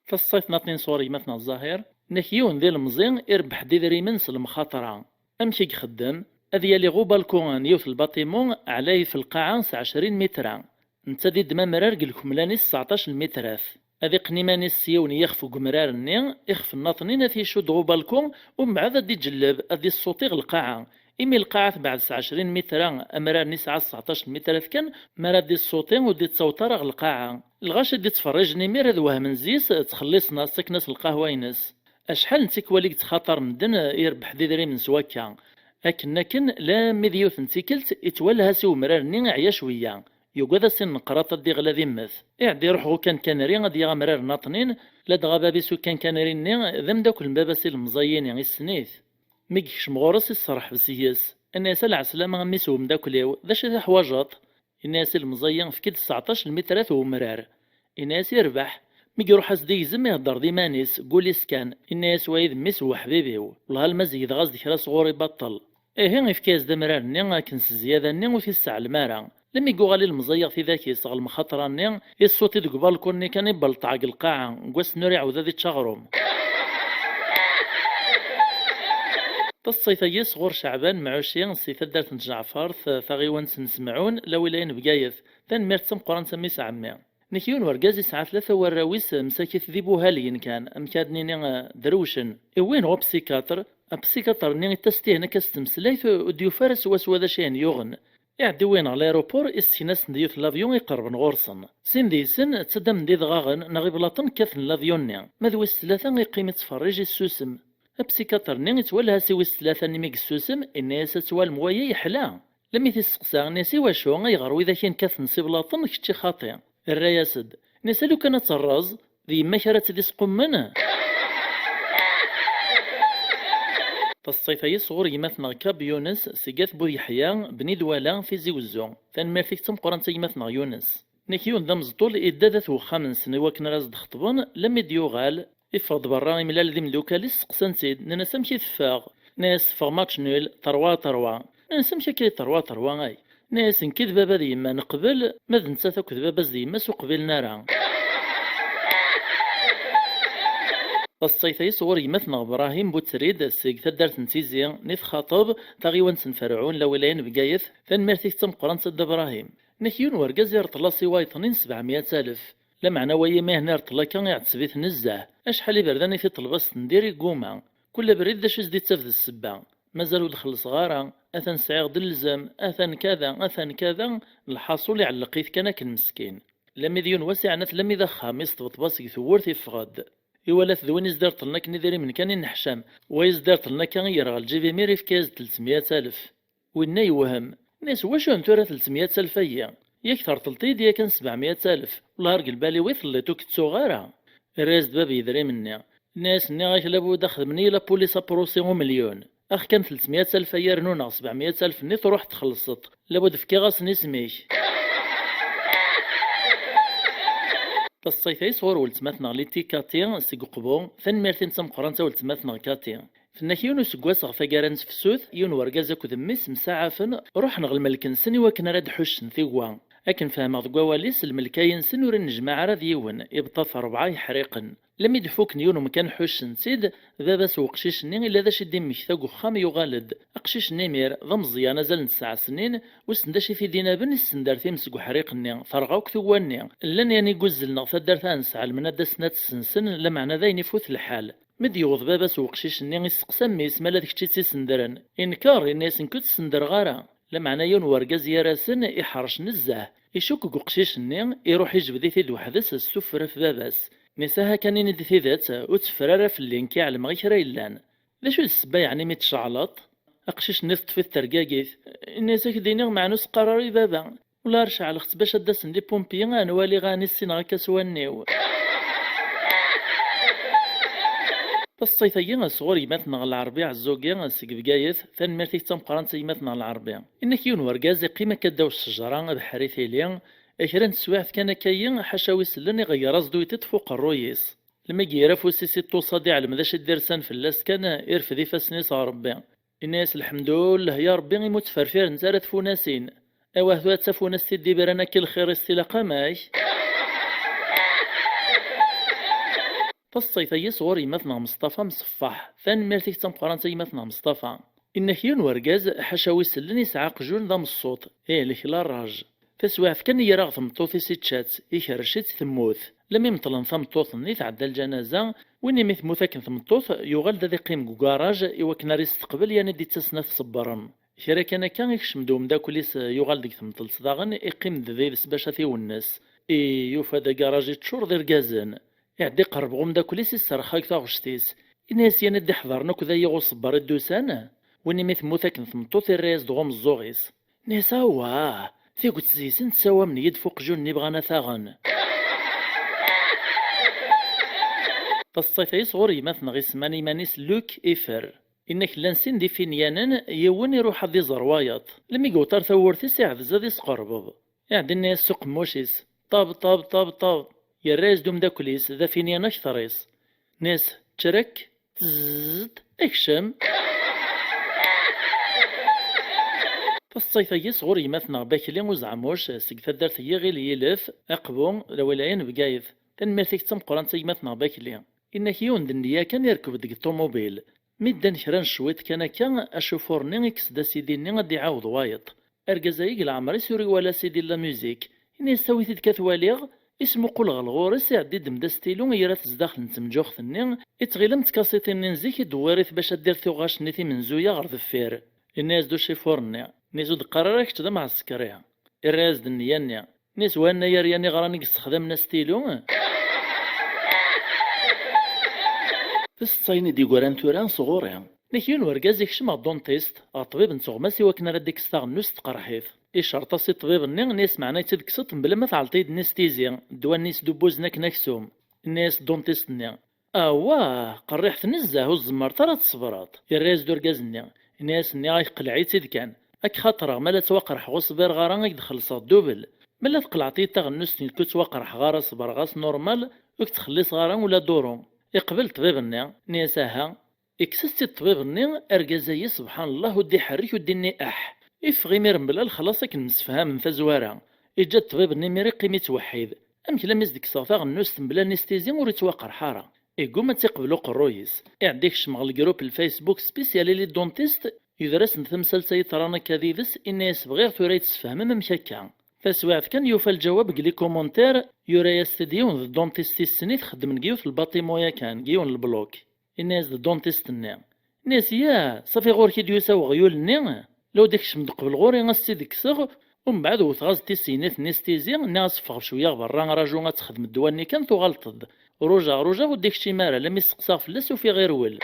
Taṣṣayt n aṭnin sɣur gma-tneɣ Ẓahir. Nek yiwen d ilemẓi, irebbeḥ-d idrimen s lemxaṭra. Amek i ixeddem? Ad yali ɣer ubalku n yiwet lbatimu, ɛlay f lqaɛa s ɛecrin mitra. Netta ad iddem amrar deg lekmlan-is tseɛṭac n lmitrat. Ad iqqen iman-is s yiwen yixef deg umrar-nni, ixef n aṭnin ad t-icudd ɣer ubalku, umbeɛd ad d-iǧelleb, ad issuṭi ɣer lqaɛa. Imi lqaɛa tebɛed s ɛecrin mitra, amrar-nni yesɛa sseɛṭac n lmitrat kan, mi ara d-issuṭi ur d-ittaweḍ ara ɣer lqaɛa. Lɣaci d-ittferrijen imir ad wehmen zzi-s, ttxelliṣen-as, ttaken-as lqahwa-ines. Acḥal n tikwal i yettxaṭar medden, irebbeḥ-d idrimen s wakka. Akken akken, lammi d yiwet n tikkelt, ittwalha si umrar-nni, iɛya cwiyya. Yugad ad s-inneqraṭ, ad d-iɣli ad immet. Iɛedda iruḥ ɣer ukankanri ad yaɣ amrar n aṭnin, ladɣa bab-is ukankanri-nni d ameddakel n baba-s ilemẓi-ini, issen-it. Mi yekcem ɣur-s, isserḥeb seg-s. Inna-yas: "A lɛeslama a mmi-s n umeddakel-iw, d acu i teḥwaǧeḍ?" Inna-yas ilemẓi-yi: "Efk-d sseɛṭac n lmitrat n umrar." Inna-yas: "Irbeḥ." Mi iruḥ ad s-d-igzem, ihedder d iman-is, deg wul-is kan. Inna-yas: "Wayi d mmi-s n weḥbib-iw. Wellah alma zegdeɣ-as-d kra sɣur-i baṭel." Ihi, ifka-yas-d amrar-nni akken s zzyada-nni ur t-isseɛlem ara. Lemmi yuɣal ilemẓi-a tidak-is ɣer lemxaṭra-nni, issuṭi deg ubalku-nni kan, ibelṭeɛ deg lqaɛa, deg wass-nni ur iɛawed ad ičč aɣrum. Taṣṣayt-agi sɣur Ceɛban Mɛuci si taddart n Tjeɛfert, taɣiwant n Semɛun, lawilaya n Bgayet. Tanemmirt d tameqqrant a mmi-s n ɛemmi. Nek yiwen wergaz isɛa tlata warraw-is, msakit d ibuhaliyen kan, amek ad nini, eh, drewcen. Iwwi-yen ɣer upsikatr, apsikatr-nni ittestihen akka s tmeslayt, ur d-yufi ara swaswa d acu i hen-yuɣen. Iɛedda iwwi-yen ɣer l'aéroport, issekn-asen-d yiwet n l'avion iqerben ɣur-sen. Sin deg-sen ttaddamen-d idɣaɣen neɣ iblaṭen kkaten l'avion-nni, ma d wis tlata iqqim ittferrij, issusem. Apsikatr-nni ittwalha si wis tlata-nni mi yessusem, inna-yas: "Ad twalem waya yeḥla." Lemmi t-isteqsa, inna-yas: "Iwacu, ayɣer widak i nekkaten s iblaṭen, kečči xaṭi?" Irra-yas-d, inna-yas: "A lukan ad terreẓ, d yemma-k ara tt-id-isqummen?" Taṣṣayt-agi sɣur gma-tneɣ Kab Yunes seg At Buyeḥya, Bni Dwala, Tizi Wezzu. Tanemmirt-ik d tameqqrant a gma-tneɣ Yunes. Nek yiwen d ameẓṭul idda d at wexxam-nsen i wakken ara s-d-xeṭben, lemmi d-yuɣal, iffeɣ-d berra, imlal d imdukal-is, steqsan-t-id, nnan-as: "Amek i teffeɣ?" Nna-yas teffeɣ match nul, terwa terwa. Nna-yas amek akka i terwa terwa ay? Nna-yas nekk d baba d yemma neqbel, ma d nettat akked baba-s d yemma-s ur qbilen ara. Taṣṣayt-agi sɣur gma-tneɣ Brahim Butrid seg taddart n Tizi, nni txaṭeb taɣiwant n Ferɛun, lawilaya n Bgayet. Tanemmirt-ik d tameqqrant a Dda Brahim. Nnek yiwen wergaz ireṭṭel-as i wayeḍ-nni n sebɛemya alef. Lameɛna wagi ma ihen ireṭṭel akka iɛetteb-it nezzeh. Acḥal iberdan i t-iṭleb a s-ten-d-irr igguma. Kul abrid d acu i s-d-ittaf d ssebba. Mazal ur d-xellṣeɣ ara, atan sɛiɣ-d lzem, atan kada, atan kada, lḥaṣul iɛelleq-it kan akken meskin. Lami d yiwen wass iɛna-t lami d axxam, isṭebṭeb-as deg tewwurt iffeɣ-d. Iwala-t d win i s-d-ireṭṭlen akken idrimen kan i nneḥcam, wa i s-d-ireṭṭlen akka i yerɣa lǧib imir ifka-yas-d tletmya alef. Winna yewhem. Nna-yas wacu n tura tletmya alef-agi? Yak terṭleḍ-iyi-d yakan sebɛemya alef, wellah ar deg lbal-iw i telliḍ ur k-ttuɣ ara. Irra-yas-d bab yedrimen-nni. Nna-yas nniɣ-ak labud ad xedmen-iyi la police aprusi umelyun. Ax kan tletmya alef-agi rnu neɣ sebɛemya alef-nni truḥ txellṣeḍ. Labud fkiɣ-asen isem-ik. Taṣṣayt-agi sɣur weltma-tneɣ Liti Kati seg Uqbu, tanemmirt-ines tameqqrant a weltma-tneɣ Kati. Tenna-k yiwen useggas ɣer taggara n tefsut, yiwen wergaz akked mmi-s msaɛafen, ruḥen ɣer lmelk-nsen i wakken ara d-ḥuccen tigwa. Akken fehmeɣ deg wawal-is, lmelk-ayi-nsen ur innejmaɛ ara d yiwen, ibṭa-t rebɛa yeḥriqen. Lami d-fuken yiwen umkan ḥuccen-tt-id, baba-s n uqcic-nni illa d acu i d-immekta deg uxxam yuɣal-d. Aqcic-nni imir, d ameẓyan azal n tesɛa snin, wissen d acu i t-id-inaben issender times deg uḥriq-nni, terɣa akk tugwa-nni. Llan yan iguzzlen ɣer taddart-a nesɛa lmenna ad d-asen ad tt-sensen, lameɛna d ayen ifut lḥal. Mi d-yewweḍ baba-s n uqcic-nni isteqsa mmi-s ma ala d kečč i tt-isendren. Inker, yenna-yas nekk ur tt-sendreɣ ara. Lameɛna yiwen wergaz gar-asen iḥrec nezzeh. Icukk deg uqcic-nni, iruḥ ijbed-it-id weḥd-s s tuffra f baba-s. Nna-yas aha kan ini-d tidet, ur tteffer ara fell-i, nekk i ɛelmeɣ i kra yellan. D acu i d ssebba yeɛni mi tceɛleḍ? Aqcic-nni teṭṭef-it tergagit. Yenna-yas ad k-d-iniɣ meɛna ur s-qqar ara i baba. Ula ar ceɛleɣ-tt bac ad d-asen les pompiers ad nwali ɛni ssineɣ akka s wallen-iw. Taṣṣayt-agi sɣur gma-tneɣ Lɛerbi Ɛezzugi seg Bgayet, tanemmirt-ik d tameqqrant a gma-tneɣ Lɛerbi. Inna-k yiwen wergaz iqqim akka ddaw ccejra, abeḥri tili, kra n teswiɛt kan akka-yi, ḥaca wi sellen iɣeyyer-as-d uyṭiṭ f uqerruy-is. Lmi i ira afus-is i ṭṭuṣa d iɛlem d acu i d-irsan fell-as kan, irfed ifassen-is ɣer Rebbi. Inna-yas lḥemdullah ya Rebbi imi ur ttferfirent ara tfunasin. Awah tura d tafunast i d-ibran akk i lxir-is tilaq amek? Taṣṣayt-agi sɣur gma-tneɣ Meṣṭafa Mṣeffaḥ. Tanemmirt-ik d tameqqrant a gma-tneɣ Meṣṭafa. Inna-k yiwen wergaz, ḥaca wi sellen yesɛa aqjun d ameṣṣuṭ. Ih, lekla rraj. Taswiɛt kan i yerra ɣer tmeṭṭut-is ičča-tt, ikerrec-itt temmut. Lami meṭlen tameṭṭut-nni tɛedda lǧanaza, win imi temmut akken tmeṭṭut, yuɣal-d ad iqqim deg ugaraj i wakken ara yesteqbel yan i d-ittasen ad t-ṣebbren. Kra kan akka, ikcem-d umeddakel-is, yuɣal deg temṭelt daɣen, iqqim-d did-s bac ad t-iwennes. I yufa-d agaṛaj iččur d irgazen. Iɛedda iqerreb ɣer umeddakel-is, iserrex-ak taɣect-is. Ini-as yan i d-iḥḍeren akk d ayiɣ uṣebber i d-usan. Win imi temmut akken tmeṭṭut, irra-yas-d ɣer umeẓẓuɣ-is. Ini-as awah, tagut zeysen tessawam-iyi-d f uqjun-nni bɣan ad t-aɣen. Taṣṣayt-agi sɣur gma-tneɣ isemman iman-is Luc Ifer. Inna-k llan sin d ifinyanen, yiwen iruḥ ad iẓer wayeḍ. Lmi yewweḍ ar tawwurt-is iɛdez ad isqerbeḍ. Iɛedda inna-yas s uqemmuc-is, ṭab, ṭab, ṭab, ṭab. Yerra-yas-d umeddakel-is d afinyan akter-is. Inna-yas, ččrek, tzzt, ekcem. Taṣṣayt-agi sɣur gma-tneɣ Bakli Uzeɛmuc seg taddart n Yiɣil Yilef, Aqbu, lawilaya n Bgayet. Tanemmirt-ik d tameqqrant a gma-tneɣ Bakli. Inna-k yiwen d nniya kan irkeb deg ṭumubil. Mi ddan kra n cwiṭ kan akka, acufur-nni ikkes-d asidi-nni ad d-iɛawed wayeḍ. Argaz-agi deg leɛmer-is ur iwala asidi n la musique. Ini-as awit-id kan ad t-waliɣ, ismuqul ɣer lɣur-is, iɛedda idem-d astilu, yerra-t zdaxel n temǧuxt-nni, ittɣil am tkasiṭin-nni n zik, idewwir-it bac ad d-irr tuɣac-nni timenzuya ɣer deffir. Ini-as-d ucifur-nni, ini-as ur d-qqar ara kečč d amɛesker-i. Irra-yas-d nniya-nni. Nis wanna yeryan iɣran i yessexdamen astilu? Tiseḍsayin i d-yeggran tura sɣur-i. Nek yiwen urgaz ikcem ɣer dentist, ɣer ṭṭbib n tuɣmas i wakken ara d-ikkes taɣennust tqerḥ-it. Icerṭ-as i ṭṭbib-nni, nni-as meɛna i tt-id-kkseḍ mebla ma tɛelṭ-iyi-d nni s tizi, ddwa-nni yesdubbuz-n akken aksum. Nni-as dentist-nni, awah, qerriḥet nezzeh, ur tzemmreḍ ara ad tṣebreḍ. Yerra-yas-d urgaz-nni, ini-as nniɣ-ak qleɛ-itt-id kan. Ad k-xaṭreɣ, ma la ttwaqerḥeɣ ur ṣbireɣ ara ad k-d-xellṣeɣ ddubel. Ma la tqelɛeḍ-iyi-d taɣennust nekk ur ttwaqerḥeɣ ara ṣebreɣ-as normal, ur k-ttxelliṣeɣ ara ula duru. Iqbel ṭṭbib-nni, nni-as aha. Ikkes-as-tt-id ṭṭbib-nni, argaz-agi, subḥan Llah, ur d-iḥerrek, ur d-inni aḥ. Iffeɣ imir mebla lexlaṣ akken msefhamen tazwara. Iǧǧa-d ṭṭbib-nni imir iqqim ittweḥḥid. Amek lammi s-d-kkseɣ taɣennust mebla anesthésie ur ittwaqerḥ ara? Igguma ad tt-iqbel uqerruy-is. Iɛedda ikcem ɣer lgrup n Facebook spécial i les dentistes, yudar-asen-d tamsalt-a yeḍran akka did-s, inna-yas bɣiɣ tura ad yi-d-tesfehmem amek akka. Taswiɛt kan yufa lǧawab deg les commentaires, yura-yas-t-id yiwen d dentiste-is-nni txeddmen deg yiwet n lbaṭimu yakan, deg yiwen n leblok. Inna-yas-d dentiste-nni. Inna-yas ya, ṣafi ɣur-k i d-yusa weɣyul-nni? Law d-ikcem-d qbel ɣur-i ad s-tt-id-kkseɣ, umbeɛd wteɣ-as-d tissegnit n anesthésie, nniɣ-as ffeɣ cwiya ɣer berra, raju ad texdem ddwa-nni kan tuɣaleḍ-d. Rujaɣ, rujaɣ, ur d-ikcim ara, lammi steqsaɣ fell-as ufiɣ irwel.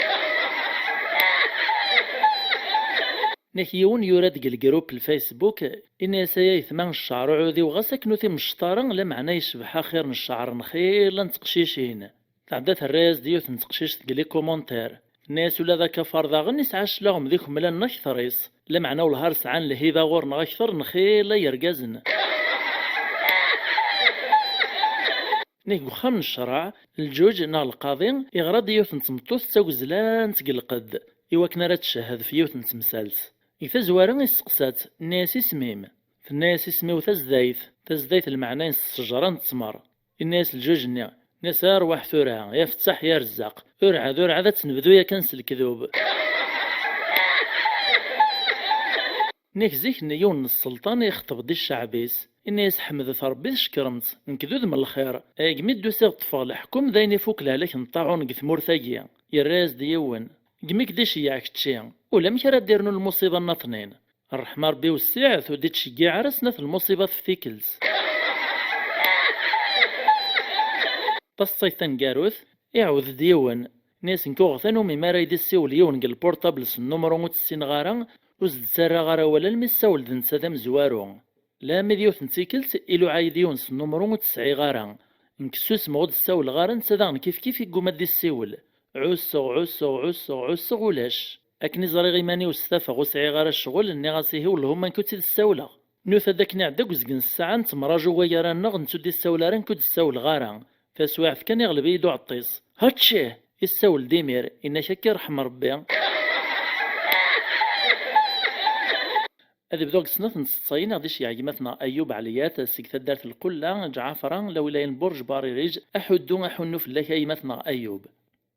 Nek yiwen yura-d deg lgrup n Facebook, inna-yas ay aytma, ccɛer uɛudiw ɣas akken ur t-imecceṭ ara, lameɛna yecbeḥ axir n ccɛer n xilla n teqcicin. Tɛedda terra-yas-d yiwet n teqcict deg les commentaires. Tenna-yas ula d akafar daɣen yesɛa cclaɣem d ikemlan n akter-is, lameɛna wellah ar sɛan lhiba ɣur-neɣ akter n xilla yergazen. Nek deg uxxam n ccreɛ, lǧuǧ neɣ lqaḍi iɣra-d i yiwet n tmeṭṭut d tagezlant deg lqedd, iwakken ara tcehhed f yiwet n temsalt. Deg tazwara isteqsa-tt, inna-yas isem-im? Tenna-yas isem-iw Tazdayt. Tazdayt lmeɛna-ines ttejra n ttmer. Inna-yas lǧuǧ-nni, inna-yas arwaḥ tura, ya fettaḥ ya rezzaq, ur ɛad ur ɛad ad tt-nebdu yakan s lekdub. Nek zik-nni yiwen n sselṭan ixeṭṭeb-d i cceɛb-is, inna-yas ḥemdet Rebbi tcekrem-t, nekk d udem n lxir, ay gmi d-usiɣ ṭṭfeɣ leḥkem d ayen ifuk lehlak n ṭṭaɛun deg tmurt-agi. Yerra-yas-d yiwen, gmi k-d-iceyyeɛ kečči, ulamek ara d-irnu lmuṣiba nnaṭnin. Ṛṛeḥma Ṛebbi wessiɛet, ur d-ittceggiɛ ara snat lmuṣibat f tikkelt. Taseṭṭayt taneggarut, iɛawed-d yiwen. Inna-yas nekk uɣeɣ tanumi mi ara yi-d-issiwel yiwen deg lpurṭabl s nnumru ur tt-ssineɣ ara, ur s-d-ttarraɣ ara awal almi ssawel d netta d amezwaru. Lami d yiwet n tikkelt iluɛa-yi-d yiwen s nnumru ur tt-sɛiɣ ara. Nekk ssusmeɣ ur d-ssawleɣ ara, netta daɣen kifkif igguma ad d-issiwel. Ɛusseɣ, ɛusseɣ, ɛusseɣ, ɛusseɣ, ulac. Akken i ẓriɣ iman-iw stafeɣ ur sɛiɣ ara ccɣel, nniɣ-as ihi wellah uman ur tt-id-ssawleɣ. Nuta-d akken iɛedda deg uzgen n ssaɛa, nettemraǧu wagi ara nneɣ, netta ur d-issawel ara, nekk ur d-ssawleɣ ara. Taswiɛt kan iɣleb-iyi-d uɛeṭṭis. Hačči! Issawel-d imir, inna-k akka iṛḥem Ṛebbi. Ad bduɣ deg snat n tseṭṭayin i ɣ-d-iceyyeɛ gma-tneɣ Ayub Ɛliyat seg taddart Lqulla, Ǧɛafra, lawilaya n Burǧ Baririj. Aḥuddu aḥunnu fell-ak a gma-tneɣ Ayub.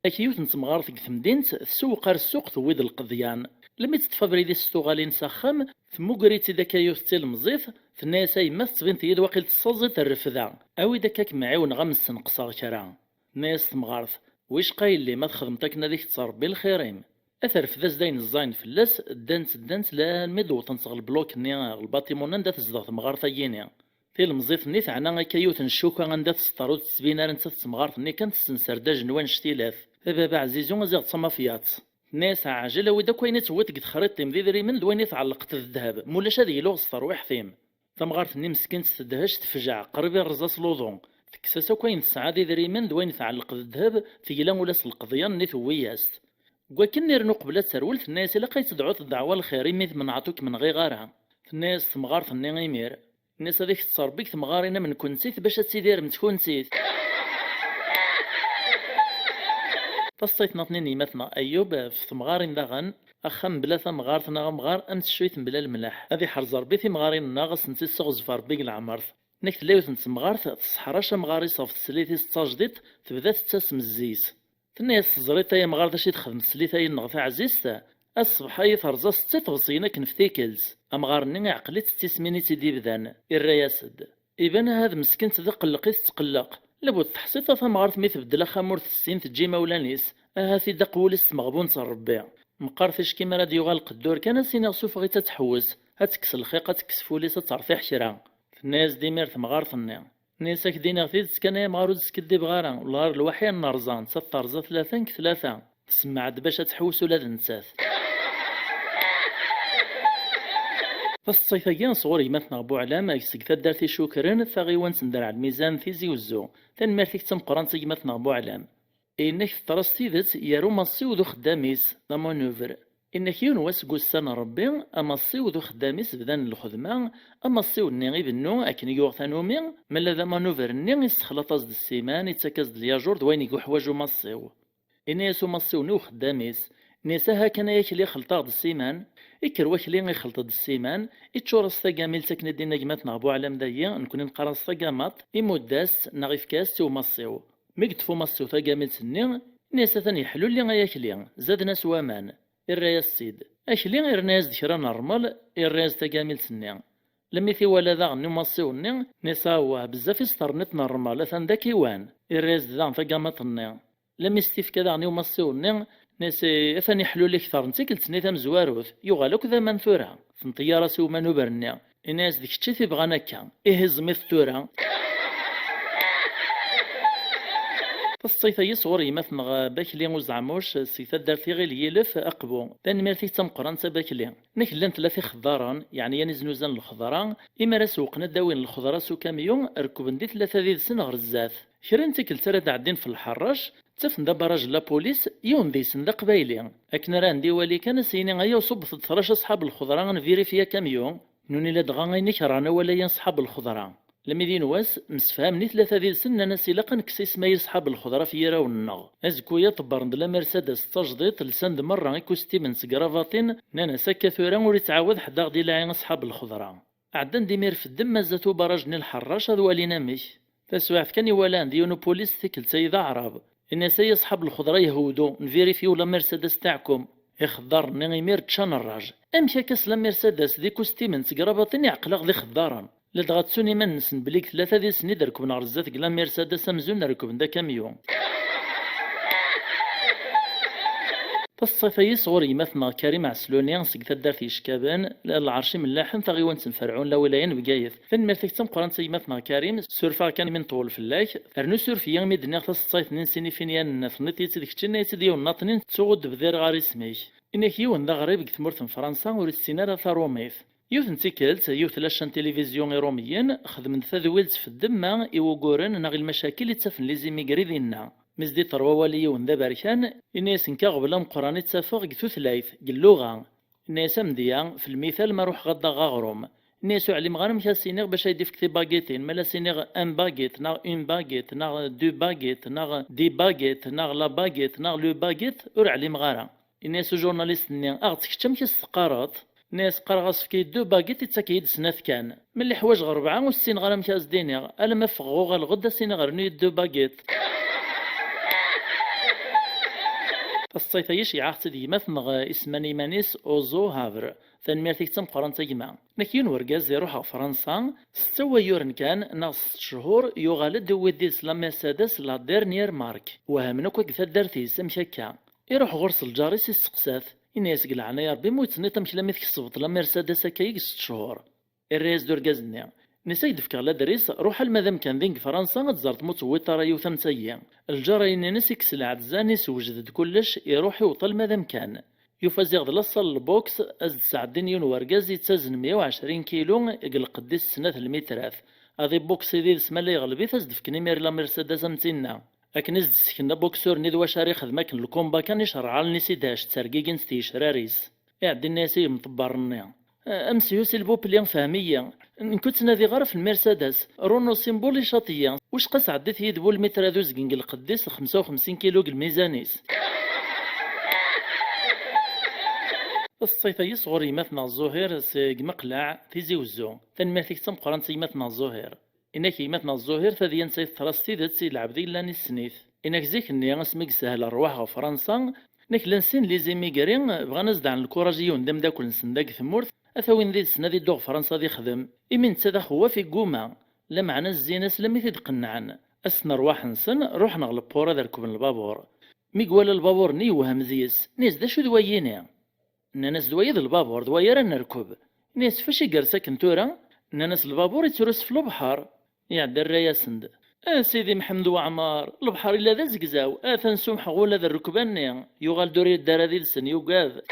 Ak yiwet n temɣart deg temdint, tsewweq ar ssuq, tewwi-d lqeḍyan. Lmi teṭṭef abrid-is s tuɣalin s axxam, temmuger-itt-id akka yiwet d tilemẓit, tenna-yas a yemma tettbineḍ-iyi-d waqil tessaẓiḍ rrefda, awi-d akka ad kem-ɛiwneɣ a m-ssenqseɣ kra. Tenna-yas temɣart, wicqa yelli ma txedmeḍ akken ad ik-tt Rebbi lxir-im. Ad terfed-as-d ayen ẓẓayen fell-as, ddant ddant lalmi d-wwḍent ɣer lblok-nni, ɣer lbaṭimun anda tezdeɣ temɣart-agi-ni. Tilemẓit-nni teɛna akka yiwet n ccuka anda tseṭṭer ur d-tettbin ara nettat d temɣart-nni kan tessenser-d ajenwi annect-ilat. A baba ɛzizu a ziɣ d tamafyaṭ. Tenna-yas ɛjel awi-d akk ayen i tewwiḍ deg texriṭ-im d idrimen d wayen i tɛellqeḍ d ddheb, mulac ad yluɣ s terwiḥt-im. Tamɣart-nni meskint tedhec tefjeɛ qrib i rrẓ-as luḍu. Tekkes-as akk ayen tesɛa d idrimen d wayen tɛelleq d ddheb, tegla ula s lqeḍyan-nni tewwi-yas-t. Deg wakken irnu qbel ad terwel tenna-yas ilaq ad yi-tedɛuḍ ddeɛwa lxir imi tmenɛeḍ ur kem-nɣiɣ ara. Tenna-yas temɣart-nni imir, tenna-yas ad ak-tetter Rebbi deg temɣarin am nekkenti bac ad tidiremt kuntit. Taṣṣayt-nniḍen n yemma-tneɣ Ayub ɣef temɣarin daɣen, axxam mebla tamɣart neɣ amɣar am teccuyt mebla lemleḥ. Ad iḥrez Rebbi timɣarin-nneɣ, ad sent-isseɣzef Rebbi deg leɛmert. Nek tella yiwet n temɣart tesseḥrac amɣar-is ɣef teslit-is d tajdiṭ, tebda tettasem zzi-s. Tenna-yas teẓriḍ ay amɣar d acu i txedm teslit-ayi-nneɣ taɛzizt? A ṣṣbeḥ-ayi terẓa setta tebṣiyin akken f tikkelt. Amɣar-nni iɛqel-itt d tismin i tt-id-ibdan, irra-yas-d. Iban ahat meskint d aqelleq i tettqelleq. Labud teḥṣiḍ a tamɣart mi tbeddel axxam ur tessin teǧǧa imawlan-is, ahat idaq wul-is s tmeɣbunt n Rebbi. Meqqar ticki mi ara d-yuɣal qeddur kan a s-iniɣ sufeɣ-itt ad tḥewwes, ad tekkes lxiq, ad tekkes ful-is, ad tertiḥ kra. Tenna-yas-d imir temɣart-nni. Tenna-yas ak-d-iniɣ tidet kan ay amɣar ur d-skiddibeɣ ara, wellah ar lwaḥi ad nerẓa, nettat terẓa tlata nekk tlata. Tsemmeɛ-d bac ad tḥewwes ula d nettat. Taseṭṭayt-agi sɣur gma-tneɣ Buɛlam seg taddart Icukren, taɣiwant n Derɛ Lmizan, Tizi Uzzu. Tanemmirt-ik d tameqqrant a gma-tneɣ Buɛlam. Inna-k teḍra s tidet, yerra umaṣṣiw d uxeddam-is, d amanuvr. Inna-k yiwen wass deg ussan n Rebbi, amaṣṣiw d uxeddam-is bdan lxedma, amaṣṣiw-nni ibennu akken i yuɣ tanumi, ma la d amanuvr-nni issexlaṭ-as-d ssiman, ittak-as-d lyajuṛ d wayen i yuḥwaǧ umaṣṣiw. Inna-yas umaṣṣiw-nni i uxeddam-is, Nniɣ-as: "Aha kan ay akli, xelṭeɣ-d ssiman." Ikker wakli, ixelṭ-d ssiman, iččur-as tagamilt akken i d-inna gma-tneɣ Buɛlam dayi, nekni neqqar-as tagamaṭ, imudd-as neɣ ifka-as-tt i umassiw. Mi yeṭṭef umassiw tagamilt-nni, inna-as: "Atan yeḥlulli ay akli, zaden-as waman." Irra-yas-tt-id. Akli irna-yas-d kra n ṛṛmel, irra-yas tagamilt-nni. Lmi t-iwala daɣen umassiw-nni, inna-as: "Awah, bezzaf i s-terniḍ n ṛṛmel, atan d akiwan." Irra-yas-d daɣen tagamaṭ-nni. Lmi s-t-ifka daɣen i umassiw-nni, inna-as: "Atan yeḥluli akter n tikkelt-nni tamezwarut, yuɣal akk d aman tura." Tenṭeyyaṛ-as i umanuber-nni, inna-as: "D kečč i t-ibɣan akka, ihi ẓmit tura." Taseḍsayt-agi sɣur gma-tneɣ Bakli Uzeɛmuc seg taddart Iɣil Yilef Aqbu. Tanemmirt-ik d tameqqrant a Bakli. Inna-ak llan tlata ixeddaren, yeɛni yan iznuzan lxeḍra, imi ara sewqen ad d-awin lxeḍra s ukamyun, rekben di tlata did-sen ɣer zdat. Kra n tikkelt ara d-ɛeddin f lḥerrac, ttafen-d abaraj n lapulis, yiwen deg-sen d aqbayli. Akken ara n-d-iwali kan, a s-yini: "Ayaw, ṣubbet-d ṭrac aṣḥab lxeḍra, ad nvirifya akamyun." Nuni ladɣa ayen i kerhen awal-agi aṣḥab lxeḍra. Lmi d yiwen wass, msefhamen i tlata did-sen, nnan-as: "Ilaq ad nekkes isem-agi aṣḥab lxeḍra ɣef yirawen-nneɣ." Azekku-ya ṭebbren-d la Mercedes d tajdiṭ, lsan-d merra ikustimen d tegrabaṭin, nnan-as: "Akka tura ur ittɛawad ḥedd ad aɣ-d-ilaɛi aṣḥab lxeḍra." Ɛeddan-d imir f ddemma zdat ubaraj-nni lḥerrac ad walin amek. Taswiɛt kan iwalan-d yiwen upulis tikkelt-ayi d aɛrab. Inna-as: "Ay aṣḥab lxeḍra, yehwdu, nvirifyu la Mercedes taɛkum." Ixeddaren-nni imir ččan rraj. "Amek akka s la Mercedes d ikustimen d tegrabaṭin i ɛeqleɣ d ixeddaren?" Ladɣa ttun iman-nsen belli deg tlata did-sen i d-rekben ɣer zdat deg la Mercedes amzun rekben-d akamyun. Taseḍsayt-agi sɣur gma-tneɣ Karim Ɛesluni seg taddart Yeckaben, lɛerc imellaḥen, taɣiwant n Ferɛun, lawilaya n Bgayet. Tanemmirt-ik d tameqqrant a gma-tneɣ Karim, surfeɣ kan imi nṭewwel fell-ak, rnu suref-iyi imi d-nniɣ taseḍsayt-nni n Sinifin Yan-nni, tenniḍ-iyi-tt d kečč, inna-yi-tt-id yiwen n aṭnin, ttuɣ ur d-bdireɣ ara isem-ik. Inna-k yiwen d aɣrib deg tmurt n Fransa ur issin ara tarumit. Yiwet n tikkelt, yiwet la chaîne tilivizyu iṛumiyen xedmen-d tadwilt f ddemma i wuguren neɣ i lmacakil i ttafen les immigrés dinna. Mi s-d-iṭer wawal i yiwen d aberkan, inna-yas: "Nekk aɣbel ameqqran i ttafeɣ deg tutlayt, deg lluɣa." Inna-yas amedya, f lmital, ma ruḥeɣ ad d-aɣeɣ aɣrum. Inna-yas: "Ur ɛlimeɣ ara amek ad s-iniɣ bac ad yi-d-ifk tibagitin, ma la s-iniɣ un baguette, neɣ une baguette, neɣ deux baguettes, neɣ dix baguettes, neɣ la baguette, neɣ le baguette, ur ɛlimeɣ ara." Inna-yas ujurnalist-nni: "Aɣ-tt kečč, amek i s-teqqareḍ?" Inna-yas: "Qqareɣ-as efk-iyi deux baguettes, ittak-iyi-d snat kan. Ma lli ḥwajeɣ rebɛa, ur ssineɣ ara amek ad s-d-iniɣ. Alamma ffɣeɣ uɣaleɣ-d, ad s-iniɣ rnu-yi-d deux baguettes." Taseḍsayt-agi ceyɛeɣ-tt-id gma-tneɣ isemman iman-is Ozo Havre. Tanemmirt-ik d tameqqrant a gma. Inna-k yiwen wergaz iruḥ ɣer Fransa, setta wayyuren kan, neɣ sett cchur, yuɣal-d, iwwi-d yid-s la Mercedes la dernière marque. Wehmen akk deg taddart-is, amek akka? Iruḥ ɣur-s lǧar-is, isteqsa-t, inna-yas: "Deg leɛnaya Rebbi, ma ur yi-d-tenniḍ amek lammi tkesbeḍ la Mercedes akka-yi deg sett cchur?" Irra-yas-d urgaz-nni: "Inna-yas ad k-d-fkeɣ ladris, ruḥ alma d amkan din deg Fransa, ad teẓreḍ ma ur tewwiḍ ara yiwet am tayi." Lǧar-a-ines ikkes lɛedza-nni, isewjed-d kullec, iruḥ iwweḍ alma d amkan. Yufa ziɣ d la salle n lboks, ad s-d-sɛeddin yiwen wergaz yettazen meyya u ɛecrin kilu deg lqedd-is snat lmitrat. Ad ibukṣi did-s, ma la yeɣleb-it, ad s-d-fken imir la Mercedes am tinna. Akken i s-d-ssken abuksur-nni d wacu ara ixdem akken lkumba kan, icerreɛ allen-is idhec ttergigin-tt yecrar-is. Iɛeddi inna-yas i yemḍebber-nni: "Amsehyu, s'il vous plaît, fhem-iyi. Nekk ur ttnadiɣ ara f lmirsadas. Renault symbole icaṭ-iyi. Wicqa sɛeddit yid-w lmitr ad uzgen deg lqedd-is xemsa u xemsin kilu deg lmizan-is." Taseḍsayt-agi sɣur gma-tneɣ Zuhir seg Meqleɛ, Tizi Wezzu. Tanemmirt-ik d tameqqrant a gma-tneɣ Zuhir. Inak gma-tneɣ Zuhir, tadyant-a teḍra s tidet i lɛebd i yellan issen-it. Inak zik-nni, asmi yeshel rrwaḥ ɣer Fransa, inak llan sin les immigrés bɣan ad s-d-ɛen lkuraj i yiwen d ameddakel-nsen da deg tmurt, ad t-awin did-sen ad iddu ɣer Fransa ad ixdem. Imi netta d axewwaf, igguma, lameɛna zzin-as lammi t-id-qennɛen. Ass n rrwaḥ-nsen, ruḥen ɣer lpur ad rekben lbabur. Mi iwala lbabur-nni, yewhem deg-s, inna-yas: "D acu d wayini?" Nnan-as: "D waya d lbabur, d waya ara nerkeb." Inna-yas: "F acu i yersa akken tura?" Nnan-as: "Lbabur ittru s f lebḥer." Iɛedda irra-yasen-d: "A Sidi Mḥemmed Waɛmer, lebḥer yella d azegzaw, atan sumḥeɣ ula d rrekba-nni." Yuɣal-d ur yedda ara did-sen, yugad.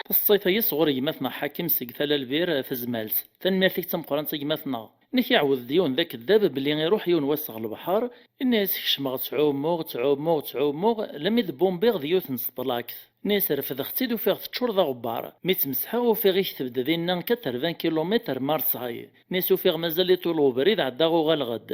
Taseḍsayt-agi sɣur gma-tneɣ Ḥakim seg Tala Lbir, Tazmalt. Tanemmirt-ik d tameqqrant a gma-tneɣ. Inak iɛawed-d yiwen d akeddab belli iruḥ yiwen wass ɣer lebḥer, inna-yas: "Kecmeɣ ttɛummuɣ, ttɛummuɣ, ttɛummuɣ, lammi d-bumbiɣ d yiwet n tṭlakt." Inna-yas: "Refdeɣ-tt-id, ufiɣ teččur d aɣebbar. Mi tt-mesḥeɣ, ufiɣ ikteb-d dinna quatre-vingts kilomètres Marseille." Inna-yas: "Ufiɣ mazal iṭul ubrid, ɛeddaɣ uɣaleɣ-d."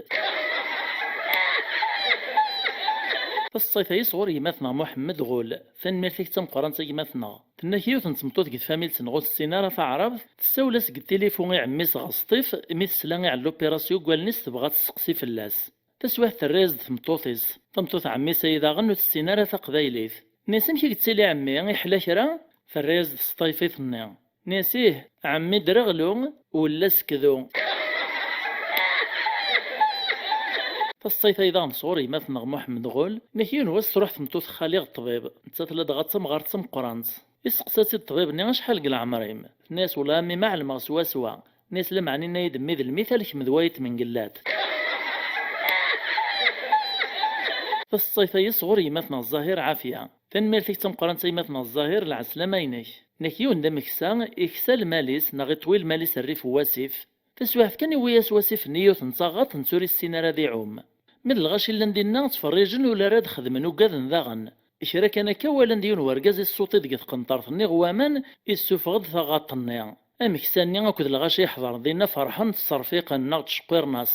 Taṣṣayt-agi sɣur gma-tneɣ Muḥemmed Ɣul. Tanemmirt-ik d tameqqrant a gma-tneɣ. Tenna-k yiwet n tmeṭṭut deg tfamilt-nneɣ ur tessin ara taɛrabt, tessawel-as deg tilifun i ɛemmi-s Ɣesṭif, mi tesla iɛella upirasyu deg wallen-is tebɣa ad tesseqsi fell-as. Taswiɛt terra-yas-d tmeṭṭut-is. Tameṭṭut n ɛemmi-s-ayi daɣen ur tessin ara taqbaylit. Tenna-yas amek i yettili ɛemmi, iḥla kra? Terra-yas-d s ṭṭayfit-nni. Nniɣ-as ih, ɛemmi ddreɣlu, wella sekdu. Taṣṣayt-ayi daɣen sɣur gma-tneɣ Muḥemmed Ɣul. Nniɣ-ak yiwen wass truḥ tmeṭṭut n xali ɣer ṭṭbib, nettat ladɣa d tamɣart d tameqqrant. Isteqsa-tt-id ṭṭbib-nni acḥal deg leɛmer-im? Tenna-yas wellah a mmi ma ɛelmeɣ swaswa. Nniɣ-as lameɛna inna-yi-d mmi d lmithal kemm d wayet mengellat. Taṣṣayt-ayi sɣur gma-tneɣ Zahir Ɛafya. Tanemmirt-ik d tameqqrant a gma-tneɣ Zahir, lɛeslama-inek. Nniɣ-ak yiwen d ameksa, iksa lmal-is neɣ iṭwi lmal-is rrif n wasif. Taswiɛt kan iwwi-yas wasif-nni yiwet n taɣaṭ netta ur issin ara ad iɛum. Mi d lɣaci llan dinna ttferrijen ur ara d-xedmen ugaden daɣen. Kra kan akka walan-d yiwen wergaz issuṭi deg tqenṭert-nni ɣer waman, issufeɣ-d taɣaṭ-nni. Ameksa-nni akked lɣaci iḥḍren dinna ferḥen ttserfiqen neɣ ttceqqiren-as.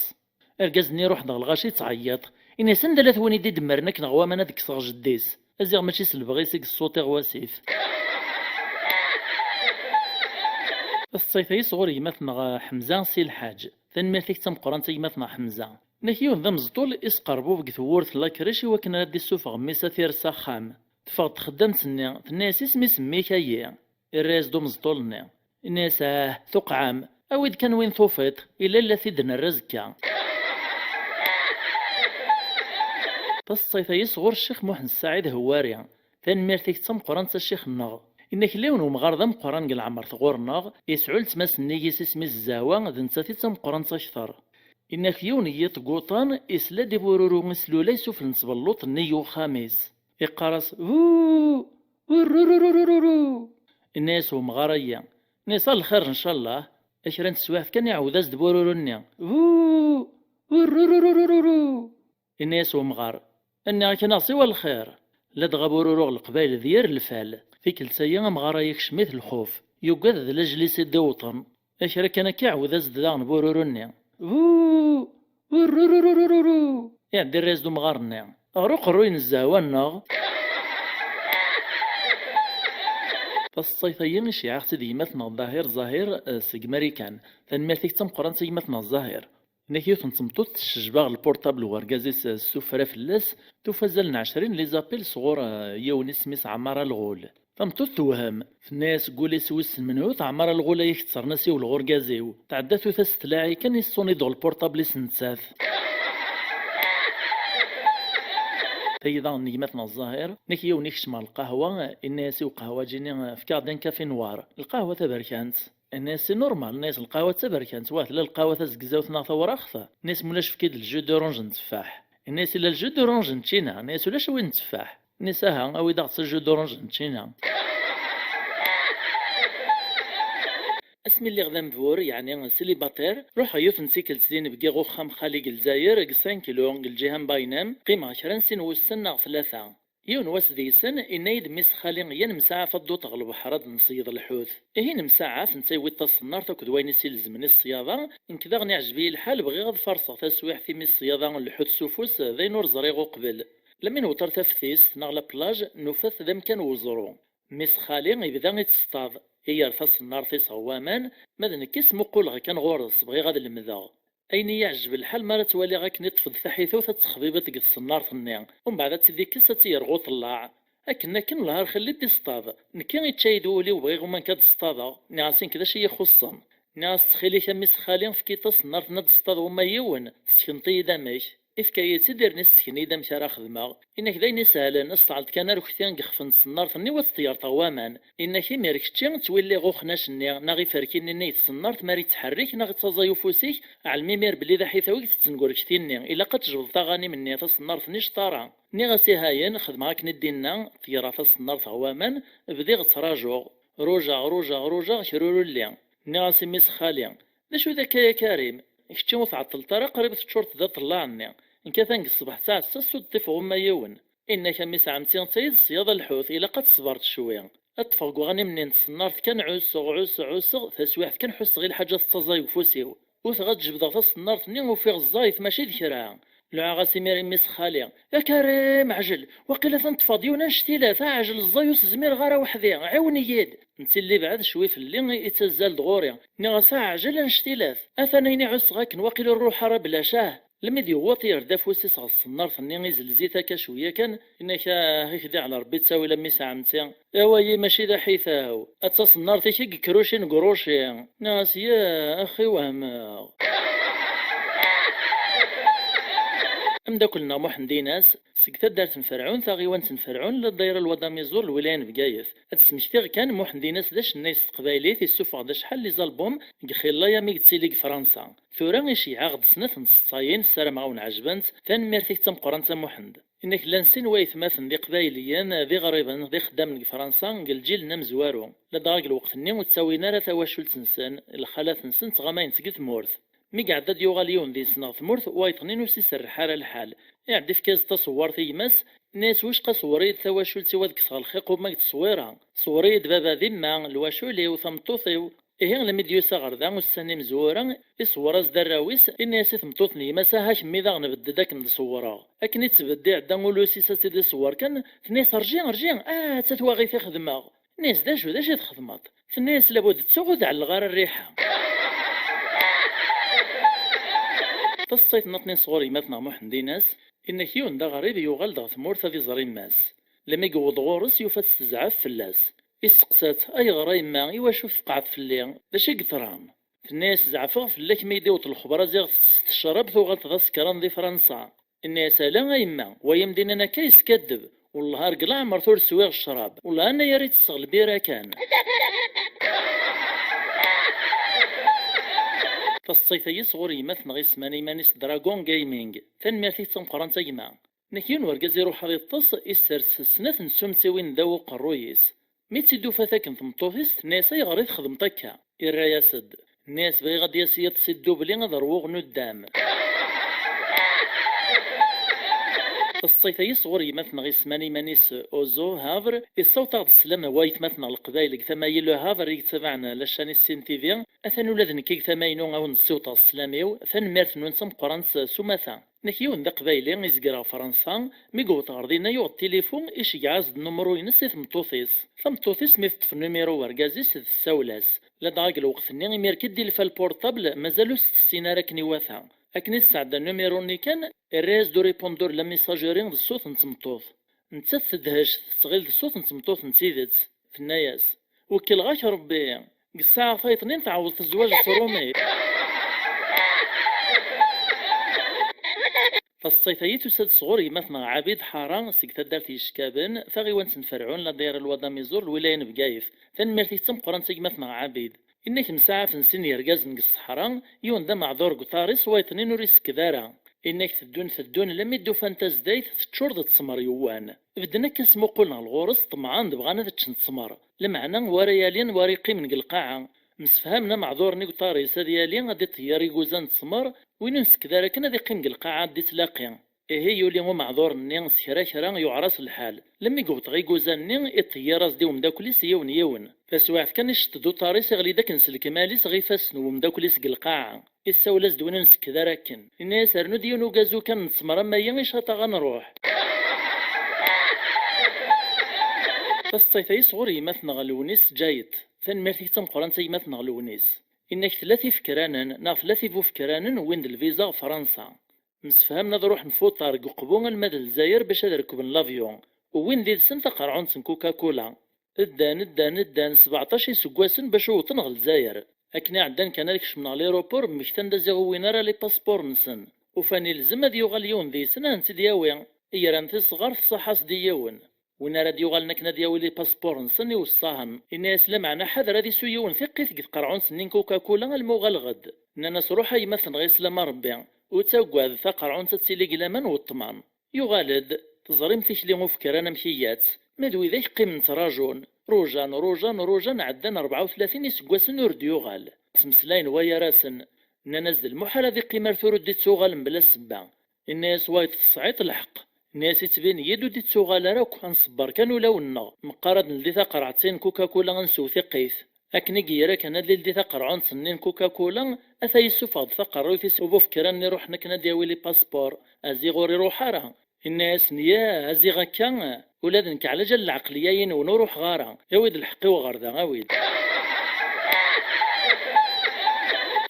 Argaz-nni iruḥ-d ɣer lɣaci yettɛeyyiḍ. Ini-as anda llat win i d-idemmren akken ɣer waman ad kkseɣ jeddi-s. Aziɣ mačči s lebɣi-s i yessuṭi ɣer wasif. Taṣṣayt-ayi sɣur gma-tneɣ Ḥemza Si Lḥaǧ. Tanemmirt-ik d tameqqrant a gma-tneɣ Ḥemza. Nniɣ-ak yiwen d ameẓṭul isqerbub deg tewwurt n lakric i wakken ara d-issufeɣ mmi-s ad t-irr s axxam. Teffeɣ-d txeddamt-nni, tenna-yas isem-is mmi-k-ayi. Irra-yas-d umeẓṭul-nni. Ini-as ah, tuqɛam, awi-d kan win tufiḍ, illa illa t-id-nerr azekka. Taṣṣayt-ayi sɣur Ccix Muḥend Saɛid Hewwari. Tanemmirt-ik d tameqqrant a ccix-nneɣ. Inna-k illa yiwen wemɣar d ameqqran deg leɛmer tɣur-neɣ, yesɛu letma-s nnig-s isem-is Zahwa, d nettat i d tameqqrant akter. Inna-k yiwen n yiṭ n wuṭan, isla-d i bururu islulay sufell n tbelluṭ-nni n uxxam-is. Iqqar-as, huu, urrururururu. Inna-yas wemɣar-ayi, inna-yas a lxir ncallah. A kra n teswiɛt kan iɛawed-as-d bururu-nni, huu, urrururururu. Inna-yas wemɣar, nniɣ-ak neɣ siwa lxir. Ladɣa bururu ɣer leqbayel d yir lfal. Tikkelt-ayi amɣar-ayi ikcem-it lxuf, yugad d lajlis i d-iwṭen. A kra kan akka iɛawed-as-d daɣen bururu-nni, huu, urrururururu. Iɛeddi irra-yas-d umɣar-nni, ɣer uqerruy n Zahwa-nneɣ. Taṣṣayt-ayi iceyyeɛ-aɣ-tt-id gma-tneɣ Dahir Zahir, eh, seg Marikan. Tanemmirt-ik d tameqqrant a gma-tneɣ Zahir. Inna-k yiwet n tmeṭṭut teccejba ɣer lpurṭabl n urgaz-is, eh, s tuffra fell-as, tufa azal n ɛecrin n les appels sɣur, eh, yiwen isem-is Ɛmar Alɣul. Tameṭṭut tewhem, tenna-yas deg wul-is wissen menhu-t Ɛmar Alɣul ay ikettren asiwel ɣer urgaz-iw. Tɛedda tuta-s tlaɛi kan, isuni-d ɣer lpurṭabl-is nettat. Tayi daɣen n gma-tneɣ Zahir, inna-k yiwen ikcem ɣer lqahwa, inna-yas i uqehwaǧi-nni, efk-aɣ-d un café noir, lqahwa taberkant. Inna-yas c'est normal, inna-yas lqahwa d taberkant, wa tella lqahwa tazegzawt neɣ tawraɣt? Inna-yas ma ulac efk-id le jus d'orange n tteffaḥ. Inna-yas illa le jus d'orange n ččina, inna-yas ulac win n tteffaḥ. Inna-yas aha, awi-d-aɣ-d le jus d'orange n ččina. Asmi lliɣ d ambur, yeɛni célibataire, ruḥeɣ yiwet n tikkelt din bgiɣ uxxam xali deg Lezzayer, deg cinq kilo, deg lǧiha n Bainem, qqimeɣ kra n sin wussan neɣ tlata. Yiwen wass deg-sen, inna-yi-d mmi-s xali yan msaɛaf ad d-uṭeɣ lebḥer ad d-nṣeyyed lḥut. Ihi nemsaɛaf, netta yewwi-d taṣennart akked wayen i s-ilezmen i ṣṣyada, nekk daɣen iɛjeb-iyi lḥal, bɣiɣ ad farṣeɣ taswiɛt imi ṣṣyada n lḥut s ufus d ayen ur ẓriɣ uqbel. Lami newweḍ ar taftist neɣ la plage, nufa-t d amkan n weẓru. Mmi-s xali ibda itteṣṭaḍ, iyer taṣennart-is ɣer waman, ma d nekk i smuquleɣ kan ɣur-s, bɣiɣ ad lemdeɣ. Ayen i yi-iɛejjeb lḥal mi ara tt-waliɣ akken iṭṭef-d taḥitut ad texbibeḍ deg tṣennart-nni, umbeɛd ad tt-id-ikkes ad tt-yerr ɣer uṭellaɛ. Akken akken lhar xelli d-iṣṭaḍ. Nekki ičča-yi-d wul-iw, bɣiɣ uman kan ad ṣṭaḍeɣ. Nniɣ-as nekk d acu i yi-ixuṣṣen. Nniɣ-as ttxil-k a mmi-s xali efk-iyi taṣennart-nni ad d-ṣṭaḍeɣ uma yiwen, tessekneḍ-iyi-d amek. Ifka-yi-tt-id irni ssken-iyi-d amek ara xedmeɣ. Inna-k d ayen isehlen, sseɛleḍ kan arekti deg ixef n tṣennart-nni u ad tt-tgerteḍ ɣer waman. Inna-k imir kečči ttwilliɣ uxnac-nni neɣ iferki-nni nnig tṣennart mi ara yettḥerrik neɣ ittaẓay ufus-ik, ɛlem imir belli d aḥitaw i itetten deg urekti-nni, ilaq ad tejbdeḍ aɣanim-nni, taṣennart-nni ccṭara. Nniɣ-as ihayen, xedmeɣ akken i d-inna, tegra taṣennart ɣer waman, bdiɣ ttrajuɣ. Rujaɣ, rujaɣ, rujaɣ, kra ur ulli. Nniɣ-as i mmi-s xali, d acu d akka ya Karim? Kečči ur tɛeṭṭleḍ ara, qrib teččureḍ d aṭellaɛ-nni. Nekk atan deg ṣṣbeḥ d taɛessast ur d-ṭṭifeɣ uma yiwen. Inna-k a mmi-s ɛemti, d tayi d ṣṣyada lḥut, ilaq ad tṣebreḍ cwi. Ad ṭṭfeɣ deg uɣanim-nni n tṣennart kan ɛusseɣ, ɛusseɣ, ɛusseɣ, taswiɛt kan ḥusseɣ i lḥaǧa tettaẓay deg ufus-iw. Wteɣ ad jebdeɣ taṣennart-nni, ufiɣ ẓẓayet mačči d kra. Luɛaɣ-as imir i mmi-s n xali: "A Karim, ɛjel! Waqila teṭṭfeḍ yiwen annect-ilat, ɛjel ẓẓay, ur s-zmireɣ ara weḥd-i, ɛiwen-iyi-d!" Netta illi yebɛed cwi fell-i, ittazzal-d ɣur-i. Nniɣ-as: "Ɛjel annect-ilat! Atan ayen i ɛusseɣ akken, waqila ur ruḥ ara bla cah." Lmi d-yewweḍ, yerr-d afus-is ɣer tṣennart-nni, izelz-it akka cwiya kan, yenna-k: "Ah, i k-d-iɛla Rebbi ttawil a mmi-s n ɛemti. Awayi mačči d aḥitaw, ad taṣennart-ik i yekrucin deg uruci." Nniɣ-as: "Ya axi, wehmeɣ." Ameddakel-nneɣ Muḥend Inas, seg taddart n Ferɛun, taɣiwant n Ferɛun, la ddayra Lwad Amiẓur, lwilaya n Bgayet. Ad d-smektiɣ kan, Muḥend Inas d acennay s teqbaylit, issufeɣ-d acḥal n les albums deg Xilla-ya mi yettili deg Fransa. Tura iceyyeɛ-aɣ-d snat n tseḍsayin, ssarameɣ a wen-ɛejbent. Tanemmirt-ik d tameqqrant a Muḥend. Inna-k llan sin waytmaten d iqbayliyen, d iɣriben, d ixeddamen deg Fransa, deg lǧil-nni amezwaru. Ladɣa deg lweqt-nni ur ttawin ara tawacult-nsen, lxalat-nsen ttɣamayent deg tmurt. Mi iɛedda ad yuɣal yiwen deg-sen ɣer tmurt, wayeḍ-nni ur s-iserreḥ ara lḥal. Iɛedda ifka-as-d tasewwart i gma-s, inna-yas: "Wicqa sewwer-iyi-d tawacult-iw ad kkseɣ lxiq uma deg tteswira? Sewwer-iyi-d baba d imma, lwacul-iw, tameṭṭut-iw." Ihi, almi d-yusa ɣer da ussan imezwura, iṣewwer-as-d arraw-is, inna-yas i tmeṭṭut n gma-s: "Aha kemmi daɣen bedded akken d-ṣewwreɣ." Akken i tbedd, iɛedda ulus-is ad tt-id-iṣewwer kan, tenna-yas: "Rǧi, rǧi, ah, atta twaɣit i xedmeɣ." Inna-yas: "D acu, d acu i txedmeḍ?" Tenna-yas: "Labud ttuɣ ur d-ɛelleɣ ara rriḥa." Taseḍsayt nniḍen sɣur gma-tneɣ Muḥend Inas, inna-k yiwen d aɣrib yuɣal-d ɣer tmurt ad iẓer yemma-s. Lmi yewweḍ ɣur-s, yufa-tt tezɛef fell-as. Isteqsa-tt: "Ayɣer a yemma, iwacu tfeqɛeḍ fell-i? D acu i yeḍran?" Tenna-yas: "Zeɛfeɣ fell-ak, mi yi-d-iwweḍ lexber ad ziɣ tettesseḍ ccrab, tuɣaleḍ d asekran di Fransa." Inna-yas: "Ala a yemma, waya m-d-innan akka yeskaddeb. Wellah ar deg leɛmer ur swiɣ ccrab. Wellah anayer i ttesseɣ lbira kan." Taseḍsayt-agi sɣur gma-tneɣ isemman iman-is Dragon Gaming. Tanemmirt-ik d tameqqrant a gma. Nek yiwen wergaz iruḥ ad iṭṭes, issers snat n tsumtiwin ddaw uqerruy-is. Mi tt-id-tufa takken tmeṭṭut-is, tenna-yas: "Ayɣer i txedmeḍ akka?" Irra-yas-d. Tenna-yas: "Bɣiɣ ad d-yas yiḍes i ddubli ad ṛwuɣ nuddam." Taseḍsayt-agi sɣur gma-tneɣ isemman iman-is Ozo Havre, issaweḍ-aɣ-d sslam n waytmaten-nneɣ Leqbayel deg tama-yi Le Havre i yettabaɛen la chaîne Issin T V, atan ula d nekk deg tama-inu a wen-d-ssiwḍeɣ sslam-iw, tanemmirt-nwen d tameqqrant s umata. Nek yiwen d aqbayli izger ɣer Fransa, mi yewweḍ ɣer dinna yuɣ-d tilifu, iceggeɛ-as-d numru-ines i tmeṭṭut-is. Tameṭṭut-is mi teṭṭef numiru n urgaz-is tessawel-as. Ladɣa deg lweqt-nni imir kan d-ilfa lpurṭabl, mazal ur s-tessin ara akken iwata. Akken i tesɛedda numiru-nni kan, irra-yas-d au répondeur la messagerie d ṣṣut n tmeṭṭut. Nettat tedhec, tettɣil d ṣṣut n tmeṭṭut n tidet. Tenna-yas: "Wekkleɣ-ak Rebbi, deg ssaɛa tayeḍnin tɛewweḍ tezwaǧ s Rumi." Taseḍsayt-agi tusa-d sɣur gma-tneɣ Ɛabid Ḥara seg taddart Yeckaben, taɣiwant n Ferɛun, la dayra Lwad Amiẓur, lwilaya n Bgayet. Tanemmirt-ik d tameqqrant a gma-tneɣ Ɛabid. Inna-k msaɛafen sin yergazen deg ṣṣeḥra, yiwen d ameɛdur deg uṭar-is, wayeḍ-nni ur isekked ara. Inna-k teddun teddun, lammi d-ufan tazdayt teččur d ttmer yewwan. Bedden akka smuqulen ɣer ɣur-s, ṭemɛen-d, bɣan ad ččen ttmer. Lameɛna, wa ara yalin, wa ara yeqqimen deg lqaɛa. Msefhamen ameɛdur-nni deg uṭar-is ad yali, ad d-iṭeyyer iguzan n ttmer, win ur nsekked ara akken ad iqqim deg lqaɛa ad d-itlaqi. Ihi yuli umeɛdur-nni s kra kra, yuɛer-as lḥal. Lemmi yewweḍ ɣer iguzan-nni, iṭeyyer-as-d i umeddakel-is yiwen yiwen. Taswiɛt kan, iceṭṭ-d uṭar-is, iɣli-d akken s lekmal-is ɣer ifassen n umeddakel-is deg lqaɛa. Issawel-as-d win ur nsekked ara akken. Inna-yas: "Rnu-d yiwen ugazu kan n ttmer am ayi, icaṭ-aɣ ad nruḥ." Taseḍsayt-agi sɣur gma-tneɣ Lewnis Ǧayet. Tanemmirt-ik d tameqqrant a gma-tneɣ Lewnis. Inna-k tella tifekranen neɣ tella tibufekranen wwin-d lviza ɣer Fransa. Msefhamen ad ruḥen f uṭar deg uqbu alma d Lezzayer bac ad rekben l'avion. Wwin did-sen taqerɛunt n Coca-Cola. Ddan, ddan, ddan, sbeɛṭac iseggasen bac wwḍen ɣer Lezzayer. Akken i ɛeddan kan ad kecmen ɣer l'aéroport, mmektan-d ad ziɣ ur wwin ara les passeports-nsen. Ufan ilzem ad yuɣal yiwen deg-sen ad ten-id-yawi. Gran tisɣart, tṣaḥ-as-d i yiwen. Win ara d-yuɣalen akken ad yawi les passeports-nsen, iweṣṣa-hen. Inna-yas: "Lameɛna ḥader ad isuy yiwen tiqqit deg tqerɛunt-nni n Coca-Cola alma uɣaleɣ-d." Nnan-as: "Ruḥ a gma-tneɣ, islam a Rebbi. Ur ttaggad, taqerɛunt ad tili deg laman u ṭṭman." Yuɣal-d, teẓrim tikli ufekran amek iga-tt, ma d widak qqimen ttrajun. Rujan, rujan, rujan, ɛeddan rebɛa u tlatin iseggasen ur d-yuɣal. Ttmeslayen wayar-asen. Nnan-as: "D lmuḥal ad iqqim ar tura ur d-ittuɣal mebla ssebba." Inna-yas wayeḍ: "Tesɛiḍ lḥeqq." Inna-yas: "Ittbin-iyi-d ur d-ittuɣal ara akk, ad nṣebber kan ulawen-nneɣ. Meqqar ad neldi taqerɛet-in Coca-Cola ad nsew tiqqit." Akken i yerra kan ad d-ildi taqerɛunt-nni n Coca-Cola, ata yessufeɣ-d taqerruyt-is ubufekran-nni iruḥen akken ad d-yawi les passeports. Aziɣ ur iruḥ ara. Inna-yasen: "Yah, aziɣ akka, ula d nekk ɛlaǧal lɛeqliya-inu ur ruḥeɣ ara. Awi-d lḥeqq-iw ɣer da, awi-d."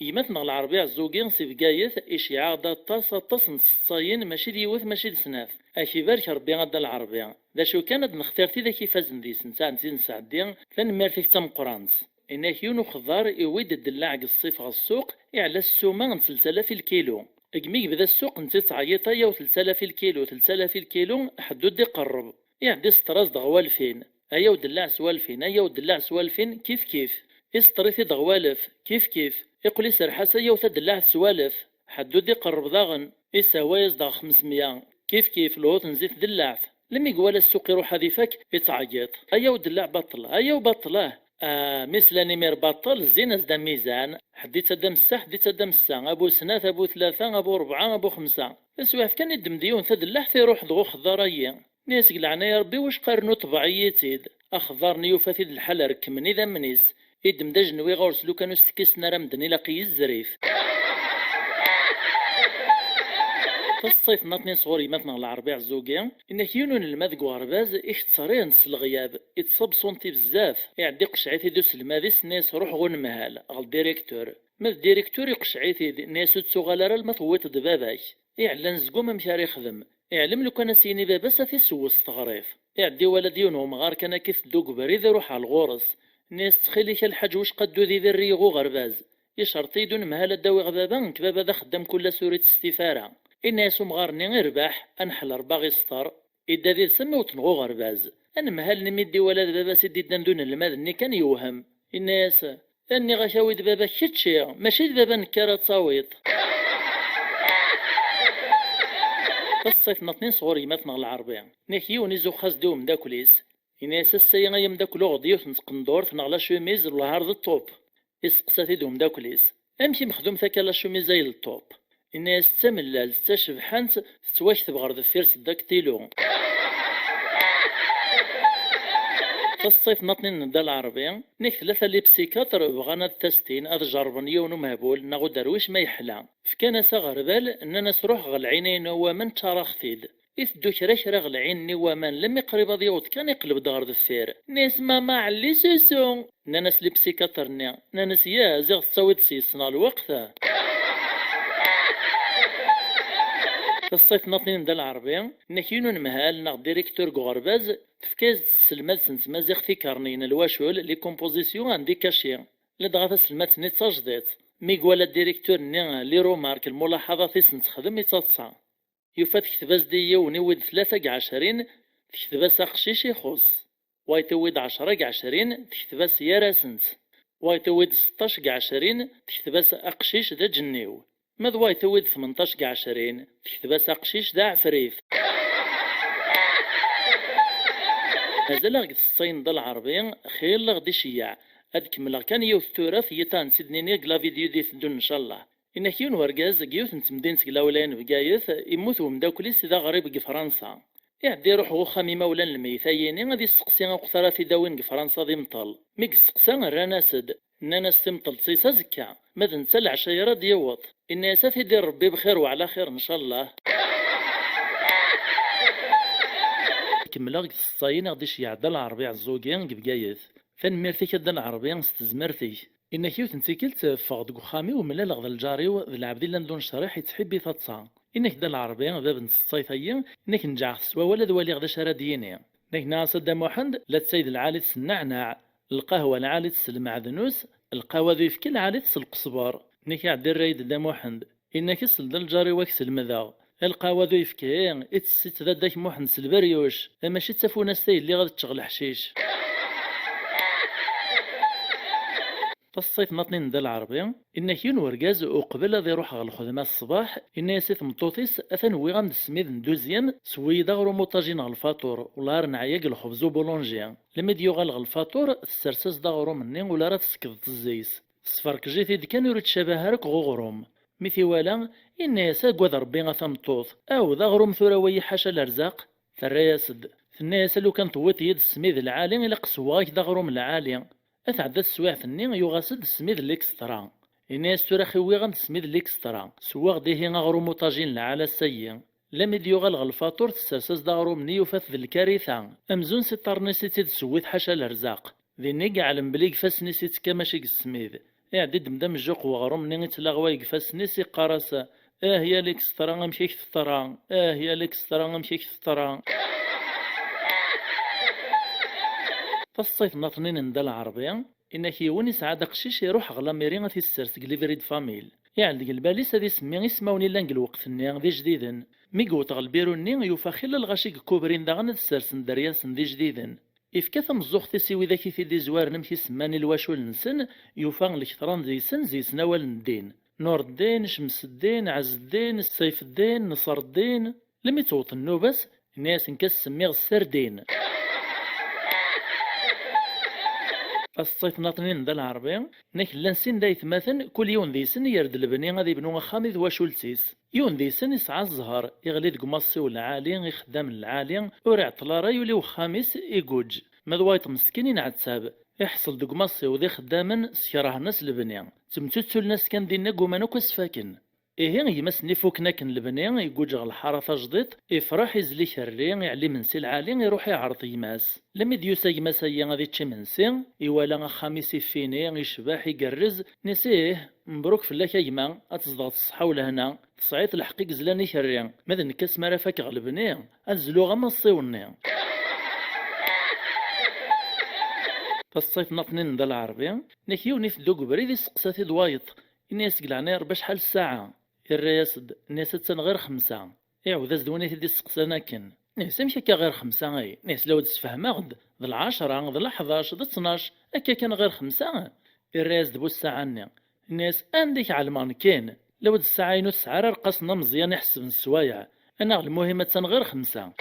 Gma-tneɣ Lɛerbi Ɛezzugi si Bgayet iceyyeɛ-aɣ-d aṭas, aṭas n tseḍsayin, mačči d yiwet, mačči d snat. Ad k-ibarek Rebbi a Dda Lɛerbi. D acu kan, ad nextir tidak ifazen deg-sent, ad tent-id-nesɛeddi. Tanemmirt-ik d tameqqrant. Inak yiwen uxeḍḍar iwwi-d ddellaɛ deg ṣṣif ɣer ssuq, iɛella ssuma n telt alaf i lkilu. Deg mi yebda ssuq, netta yettɛeyyiḍ: "Ayaw telt alaf i lkilu, telt alaf i lkilu, ḥedd ur d-iqerreb." Iɛedda iseṭṭer-as-d ɣer walfin: "Ayaw ddellaɛ s walfin, ayaw ddellaɛ s walfin, kif kif." Iseṭṭer-it-id ɣer walef, kif kif. Iqqel iserreḥ-as: "Ayaw tadellaɛt s walef, ḥedd ur d-iqerreb daɣen." Isehwa-yas-d ɣer xemsmya, kif kif, lhut n zzit d ddellaɛt. Lmi iwala ssuq iruḥ ad ifak, ittɛeyyiḍ: "Ayaw ddellaɛ baṭel, ayaw baṭel, ah!" Ah, mi slan imir baṭel, zzin-as-d amizan, ḥedd ittadda am ssa, ḥedd ittadda am ssa, abu snat, abu tlata, abu rebɛa, abu xemsa. Taswiɛt kan, iddem-d yiwen tadellaɛt, iruḥ-d ɣer uxeḍḍar-ayi. Nni-as: "Deg leɛnaya Rebbi, wacqa rnu ṭbeɛ-iyi-tt-id." Axeḍḍar-nni yufa-t-id lḥal rekmen idammen-is. Iddem-d ajenwi ɣur-s, lukan ur s-tekkisen ara medden, ilaq-iyi zrif. Taseḍsayt n aṭnin sɣur gma-tneɣ Lɛerbi Ɛezzugi, inna-k yiwen unelmad deg uɣerbaz iketteṛ-itent s leɣyab, ittṣabṣunti bezzaf, iɛedda iqecceɛ-it-id uselmad-is, inna-yas: "Ruḥ ɣer unemhal, ɣer directeur." Ma d directeur iqecceɛ-it-id, inna-yas: "Ur ttuɣal ara alma tewwiḍ-d baba-k." Iɛella anezgum amek ara ixdem. Iɛlem lukan a s-yini baba-s, a t-isewwes s teɣrit. Iɛedda iwala-d yiwen umɣar kan akka iteddu deg ubrid, iruḥ ɣer ɣur-s. Inna-yas: "Ttxil-k a lḥaǧ, wacqa ddu d iberri ɣer uɣerbaz. Icerṭ-iyi-d unemhal ad d-awiɣ baba, nekk baba d axeddam kul ass ur ittsestif ara." Inna-yas umɣar-nni: "Irbeḥ, a neḥel Rebbi a ɣ-iseṭṭer." Idda did-s am iwet n uɣerbaz. Anemhal-nni mi d-iwala d baba-s i d-iddan d unelmad-nni kan yewhem. Inna-yas: "Nniɣ-ak awi-d baba-k kečči, mačči d baba nekk ara tawiḍ." Taseḍsayt n aṭnin sɣur gma-tneɣ Lɛerbi. Inna-k yiwen izuxx-as-d i umeddakel-is. Inna-yas: "Ass-ayi ay ameddakel, uɣeɣ-d yiwet n tqendurt neɣ la chemise, lɛar d ṭṭup." Isteqsa-t-id umeddakel-is: "Amek i mexdumet akka la chemise ay d ṭṭup?" Inna-yas: "D tamellalt, d tacebḥant, tettwakteb ɣer deffir s ddaktilo." Taseḍsayt n aṭnin n Dda Lɛerbi, inna-k tlata les psychiatres bɣan ad testin, ad jerrben yiwen umehbul neɣ uderwic ma yeḥla. Fkan-as aɣerbal, nnan-as: "Ruḥ ɣer lɛin-inu waman, ččar-aɣ-t-id." Iteddu kra kra ɣer lɛin-nni waman, lemmi qrib ad yaweḍ kan, iqleb-d ɣer deffir. Nna-yas: "Mama, ɛelli susu!" Nnan-as les psychiatres-nni, nnan-as: "Yah, ziɣ tettawiḍ-d s yes-neɣ lweqt." Taseḍsayt n aṭnin n Dda Lɛerbi, inna-k yiwen unemhal neɣ directeur deg uɣerbaz, tefka-yas-d tselmadt n tmaziɣt ikerniyen, lwacul, les compositions indies cachés. Ladɣa taselmadt-nni d tajdiṭ. Mi iwala directeur-nni les remarques, lmulaḥaḍat i sen-texdem, ittaḍsa. Yufa tekteb-as-d i yiwen iwwi-d tlata deg ɛecrin, tekteb-as aqcic ixuṣ. Wayeḍ iwwi-d ɛecra deg ɛecrin, tekteb-as gar-asent. Wayeḍ iwwi-d seṭṭac deg ɛecrin, tekteb-as aqcic d aǧenniw. Ma d wayeḍ iwwi-d tmenṭac deg ɛecrin, tekteb-as aqcic d aɛefrit. Mazal-aɣ deg tseḍsayin n Dda Lɛerbi, xil aɣ-d iceyyeɛ. Ad kemmleɣ kan yiwet tura, tiyiṭ-a ad tt-id-nini deg la vidéo d-iteddun, ncallah. Inna-k yiwen wergaz deg yiwet n temdint deg lawlaya n Bgayet, immut umeddakel-is d aɣrib deg Fransa. Iɛedda iruḥ ɣer uxxam imawlan n lmeyyet-ayini ad isteqsi aweqt ara t-id-awin deg Fransa d imṭel. Mi yesteqsa, rran-as-d, nnan-as: "Timṭelt-is azekka, ma d netta lɛecayra ad d-yaweḍ." Inna-yas: "A t-idir Rebbi bxir wa ɛla xir, ncallah." Kemmleɣ deg tseḍsayin i ɣ-d-iceyyeɛ Dda Lɛerbi Ɛezzugi deg Bgayet. Tanemmirt-ik a Dda Lɛerbi s tezmert-ik. Inna-k yiwet n tikkelt, ffɣeɣ deg uxxam-iw, mlaleɣ d lǧar-iw, d lɛebd i llan d unecriḥ, ittḥibbi taḍsa. Inna-k Dda Lɛerbi, bab n tseḍsayt-ayi, inna-k nǧeɛ-aɣ s wawal ad waliɣ d acu ara d-yini. Inna-k nniɣ-as a Dda Muḥend, lattay d lɛali-t s nneɛnaɛ, lqahwa lɛali-tt s lmeɛdnus, lqahwa d uyefki lɛali-t s lqesber. Inna-k iɛedda irra-yi-d Dda Muḥend. Inna-k sel-d a lǧar-iw, ad k-slemdeɣ. Lqahwa d uyefki, ittess-itt dadda-k Muḥend s lberyuc, mačči d tafunast ay lliɣ ad ččeɣ leḥcic. Taseḍsayt n aṭnin n Dda Lɛerbi, inna-k yiwen wergaz uqbel ad iruḥ ɣer lxedma ṣṣbeḥ, inna-yas i tmeṭṭut-is: "Atan wwiɣ-am-d ssmid n deuxième, sewwi-yi-d aɣrum uṭaji neɣ lfaṭur, wellah ar neɛya deg lxebz ubulanji." Lmi d-yuɣal ɣer lfaṭur, tessers-as-d aɣrum-nni, ula ara tessekdeḍ zzey-s. Tesferkej-it-id kan, ur ittcabah ara akk ɣ uɣrum. Mi t-iwala, inna-yas: "Agad Rebbi a tameṭṭut, aw d aɣrum tura wayi ḥaca lerzaq." Terra-yas-d, tenna-yas: "A lukan tewwiḍ-iyi-d ssmid lɛali, ilaq sewweɣ-ak-d aɣrum lɛali." Ad tɛedda teswiɛt-nni, yuɣ-as-d Smid Lextra. Yenna-yas: "Tura xiwiɣ-am-d Smid Lextra, sewwaɣ-d ihi aɣrum uṭaji n lɛala ass-agi." Lami d-yuɣal ɣer lfaṭur, tessers-as-d aɣrum-nni, yufa-t d lkarita. Amzun s iṭarren-is i tt-id-tewwi tḥaca lerzaq. Din i yeɛlem belli deg ifassen-is ittekka mačči deg Smid. Iɛeddi-d mda amejjuq n weɣrum-nni ittlaɣway deg ifassen-is, iqqar-as: "Ah ya Lextra, amek i k-teṭra? Ah ya Lextra, amek i k-teṭra?" Taseṭṭayt n tnin n Dda Lɛerbi, inna-k yiwen isɛa-d aqcic iruḥ ɣer lamiri ad t-issers deg livret de famille. Iɛell deg lbal-is ad isemmi ismawen illan deg lweqt-nni d ijdiden. Mi yewweḍ ɣer lbiru-nni, yufa xilla lɣaci deg kubrin daɣen ad ssersen dderya-nsen d ijdiden. Ifka tameẓẓuɣt-is i widak i t-id-izwaren amek i semman i lwacul-nsen, yufa lketṛa n deg-sen, deg-sen awal n ddin. Nureddin, Cemseddin, Ɛezzeddin, Sayfeddin, Neṣreddin. Lmi tewweḍ nnuba-s, inna-yasen: "Nekk ad s-semmiɣ Sserdin." Taseṭṭayt n tnin n Dda Lɛerbi, inna-k llan sin d aytmaten, kul yiwen deg-sen yerr-d lebni ad ibnu axxam i twacult-is. Yiwen deg-sen isɛa zzher, iɣli deg umaṣṣiw lɛali, ixeddamen lɛali, ur iɛeṭṭel ara yuli wexxam-is, iguǧ. Ma d wayeḍ meskin inɛettab, iḥṣel deg umaṣṣiw d ixeddamen skerhen-as lebni, ttemtuttulen-as kan dinna, gguman akk ad s-faken. Ihi gma-s-nni fukken akken lebni, iguǧ ɣer lḥara tajdiṭ, ifreḥ, izli ikerri, iɛelli imensi lɛali, iruḥ iɛreḍ gma-s. Lami d-yusa gma-s-agi ad ičč imensi, iwala axxam-is ifini, icbeḥ, igerrez, inna-s: "Ih, mebruk fell-ak a gma, ad tzedɣeḍ s ṣṣeḥḥa u lehna, tesɛiḍ lḥeqq i yezlan ikerri, ma d nekk asmi ara fakeɣ lebni, ad zluɣ amaṣṣiw-nni." Taseṭṭayt n tnin n Dda Lɛerbi, inna-k yiwen iteddu deg ubrid, isteqsa-t-id wayeḍ, inna-yas: "Deg leɛnaya Ṛebbi, acḥal ssaɛa?" Irra-yas-d, inna-yas: "Attan ɣir xemsa." Iɛawed-as-d win i t-id-isteqsan akken. Inna-yas: "Amek akka ɣir xemsa, ay?" Inna-yas: "La wen-d-sfehmeɣ-d, d lɛecṛa, d leḥdac, d ttnac, akka kan ɣir xemsa?" Irra-yas-d bu ssaɛa-nni. Inna-yas: "Anda i k-ɛelmeɣ nekkin? La wen-d ssaɛa-inu tesɛa ara rqasen ameẓyan iḥessben sswayeɛ. Anaɣ lmuhim attan ɣir xemsa."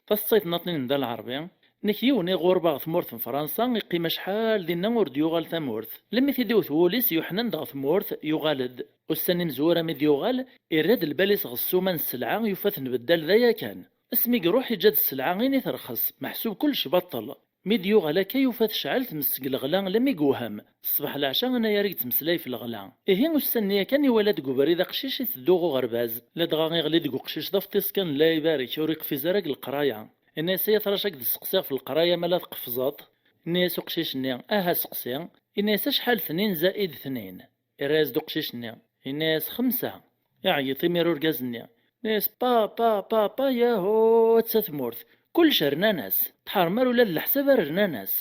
Taseṭṭayt n tnin n Dda Lɛerbi, inna-k yiwen iɣureb ɣer tmurt n Fransa, iqqim acḥal dinna ur d-yuɣal tamurt. Lmi t-id-iwet wul-is yuḥnen-d ɣer tmurt, yuɣal-d. Ussan imezwura mi d-yuɣal, irra-d lbal-is ɣer ssuma n sselɛa, yufa-ten beddal d aya kan. Asmi iruḥ, iǧǧa-d sselɛa ini terxes, meḥsub kullec baṭel. Mi d-yuɣal akka, yufa tecɛel tmes seg leɣla, lami yewhem. Ṣṣbeḥ leɛca anayer i yettmeslay f leɣla. Ihi ussan-nni yakan iwala deg ubrid aqcic iteddu ɣer uɣerbaz, ladɣa iɣli deg uqcic d afṭis kan, la ibarek, ur iqfiz ara deg leqraya. Inna-yas: "Ay atrac, ad k-d-sseqsiɣ f leqraya ma la tqefzeḍ?" Inna-yas uqcic-nni: "Aha seqsi." Inna-yas: "Acḥal tnin zaid tnin?" Irra-yas-d uqcic-nni, inna-yas: "Xemsa." Iɛeyyeḍ imir urgaz-nni, inna-yas: "Pa, pa, pa, pa, yahu, atta tmurt, kullec rnan-as, tḥermar ula d leḥsab ar rnan-as."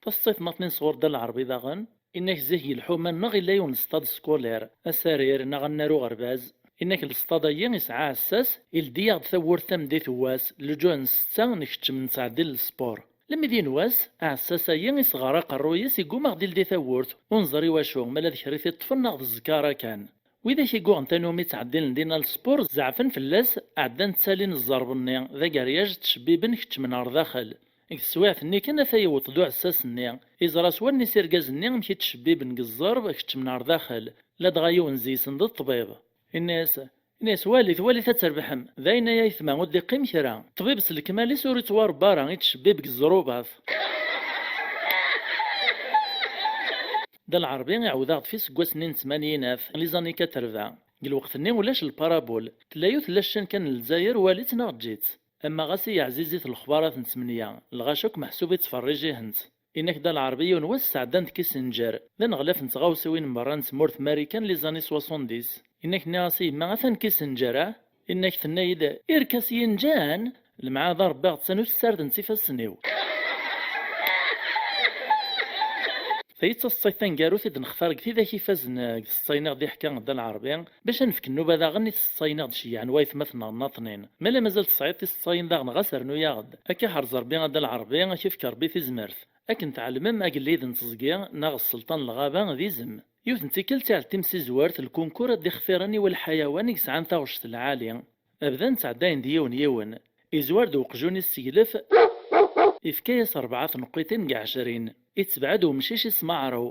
Taseṭṭayt n tnin sɣur Dda Lɛerbi daɣen, inna-k zik deg lḥuma-nneɣ illa yiwen n stade scolaire, asarir neɣ annar uɣerbaz. Inna-k lestad-agi isɛa aɛessas, ildi-yaɣ-d tawwurt tameddit n wass, lǧuh n ssetta, nkeččem nettɛeddi lespur. Lmi d yiwen wass, aɛessas-agi isɣer aqerruy-is, igguma ɣ-d-ildi tawwurt, ur nẓer i wacu, ma la d kra i t-iṭṭfen neɣ d zzkara kan. Widak i yuɣen tanumi ttɛeddilen dinna lespur, zeɛfen fell-as, ɛeddan ttalin zzerb-nni, d ageryaj, ttcebbiben, keččmen ɣer daxel. Deg teswiɛt-nni kan, ata yewweḍ-d uɛessas-nni, iẓra s wallen-is irgazen-nni amek i ttcebbiben deg zzerb, keččmen ɣer daxel, ladɣa yiwen deg-sen d ṭṭbib. Inna-yas, Inna-yas: "Walit, walit ad trebḥem. D ayen ay aytma, ur d-iqqim kra. Ṭṭbib s lekmal-is ur ittwarebba ara, ittcebbib deg ẓẓrubat." Dda Lɛerbi iɛawed-aɣ-d f iseggasen-nni n tmanyin af, les années quatre-vingts. Deg lweqt-nni ulac lparabul. Tella yiwet n laccan kan n Lezzayer, walit neɣ eǧǧ-itt. Ama ɣas i yeɛzizit lexbarat n tmenya, lɣaci akk meḥsub ittferriǧihen-tt. Inna-k Dda Lɛerbi yiwen wass sɛeddan-d Kissinger, d aneɣlaf n tɣawsiwin n berra n tmurt Marikan les années soixante-dix. Inna-k nniɣ-as i yemma: "Atan Kissinger, ah?" Inna-k tenna-yi-d: "Irka s yinǧan, lemɛada Rebbi aɣettan ur tessardent ifassen-iw." Tayi d taseṭṭayt taneggarut i d-nextar deg tidak ifazen, eh, deg tseṭṭayin i ɣ-d-iḥka Dda Lɛerbi, bac ad nefk nnuba daɣen i tseṭṭayin i ɣ-d-ceyyɛen waytmaten-nneɣ n Naṭnin. Ma la mazal tesɛiḍ tiseṭṭayin daɣen, ɣas rnu-yaɣ-d. Akka ḥrez Rebbi a Dda Lɛerbi, ad k-ifk Rebbi tizmert. Akken tɛelmem, agellid n teẓgi, neɣ sselṭan n lɣaba, d izem. Yiwet n tikkelt, iɛell timsizwert, lkunkur ad d-ixtiren i walḥayawan i yesɛan taɣect lɛali. Bdan ttɛeddayen-d yiwen yiwen. Izwar-d uqjun-is s iglef, ifka-yas rebɛa tneqqiṭin deg ɛecrin, itbeɛ-d umcic ismeɛrew,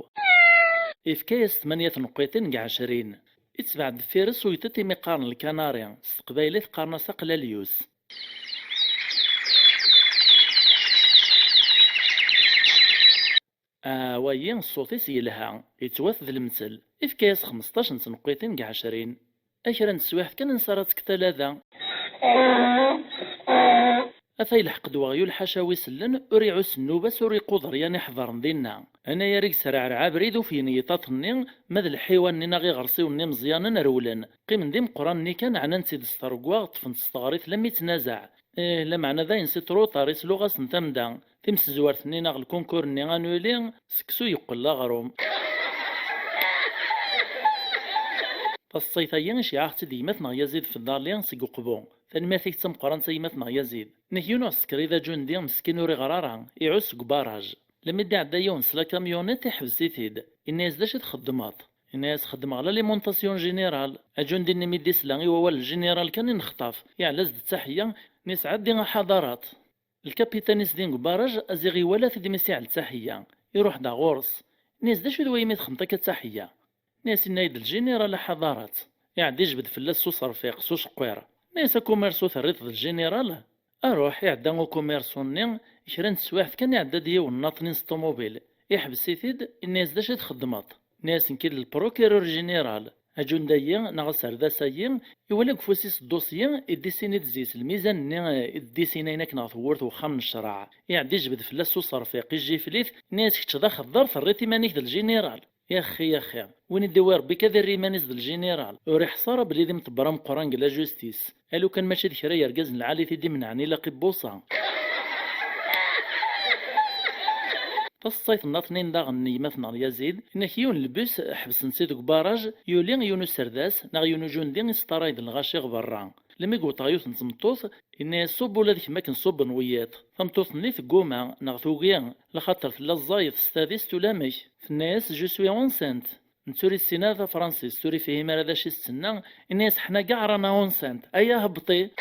ifka-yas tmanya tneqqiṭin deg ɛecrin, itbeɛ-d deffir-s uyṭiṭ imi qqaren lkanari, s teqbaylit qqaren-as aqlalyus. Ah, wayi ṣṣut-is yelha, yettwat d lemtel. Ifka-yas xmesṭac n tneqqiṭin deg ɛecrin. A kra n teswiɛt kan, ansa ara tekk talada? Ata yelḥeq-d weɣyul ḥaca wi sellen, ur iɛuss nnuba-s, ur iquder yan iḥeḍren dinna. Anayer i yesreɛreɛ abrid, ufyen yiṭaṭ-nni, ma d lḥiwan-nni neɣ iɣersiwen-nni imeẓyanen rewlen. Qqimen d imeqqranen-nni kan, ɛnan-tt-id s tregwa, ṭṭfen-tt s teɣrit lammi ttnazaɛ. Ih, lameɛna dayen c'est trop tard, isluɣ-asen tamda. Timsezwert-nni neɣ lkunkur-nni anuli, seksu yeqqel d aɣrum. Taseḍsayt-agi iceyyeɛ-aɣ-tt-id gma-tneɣ Yazid Fedali seg Uqbu. Tanemmirt-ik d tameqqrant a gma-tneɣ Yazid. Nek yiwen uɛsekri d aǧundi meskin ur iɣer ara, iɛuss deg ubaraj. Lemmi d-iɛedda yiwen s la kamyunit iḥbes-it-id. Inna-yas: "D acu i txeddmeḍ?" Inna-yas: "Xeddmeɣ l'alimentation générale." Aǧundi-nni mi d-isla i wawal n général kan inexṭaf, iɛella-as-d d taḥeyya, inna-yas: "Ɛeddi a Ḥadarat." Lkapitan-is din deg ubaraj, aziɣ iwala-t-id mi s-iɛell d taḥeyya. Iruḥ-d ɣur-s. Inna-yas: "D acu d wayen i txedmeḍ akka d taḥeyya?" Inna-yas: "Inna-yi-d lǧiniral a Ḥadarat." Iɛedda ijbed fell-as s uṣerfiq, s uceqqiṛ. Inna-yas: "Akumirsu terriḍ-t d lǧiniral?" Aruḥ, iɛedda ukumirsu-nni, kra n teswiɛt kan iɛedda-d yiwen n aṭnin s ṭumubil. Iḥbes-it-id, inna-yas: "D acu i txeddmeḍ?" Inna-yas: "Nekk d lprokirur jiniral." Aǧundi-agi, neɣ aserdas-agi, iwala deg ufus-is ddusyi, iddisini-d zzi-s lmizan-nni, eh, i d-ddisinayen akken ɣer tewwurt n uxxam n ccreɛ. Iɛedda ijbed fell-as s uṣerfiq, ijjifel-it, inna-yas: "Kečč d axeddar, terriḍ iman-ik d lǧiniral." Yaxi, yaxi, win i d-iwi Rebbi kan ad irr iman-is d lǧiniral. Ur iḥṣa ara belli d imḍebber ameqqran deg la justice. A lukan mačči d kra yergazen lɛali i t-id-imenɛen ilaq i buṣa. Taseḍsayt n laṭnin daɣen n gma-tneɣ Yazid, inna-k yiwen n lbus ḥebsen-t-id deg ubaraj, yuli yiwen userdas neɣ yiwen uǧundi isṭaray-d lɣaci ɣer berra. Lmi yewweṭ ɣer yiwet n tmeṭṭut, inna-yas: "Ṣubb ula d kemm akken ṣubben wiyiḍ." Tameṭṭut-nni tegguma, neɣ tugi, laxaṭer tella ẓẓayet s tadist ulamek. Tenna-yas: "Je suis enceinte." Netta ur yessin ara tafransist, ur yefhim ara d acu i s-tenna, inna-yas: "Ḥna gaɛ rana enceinte, aya hebṭi."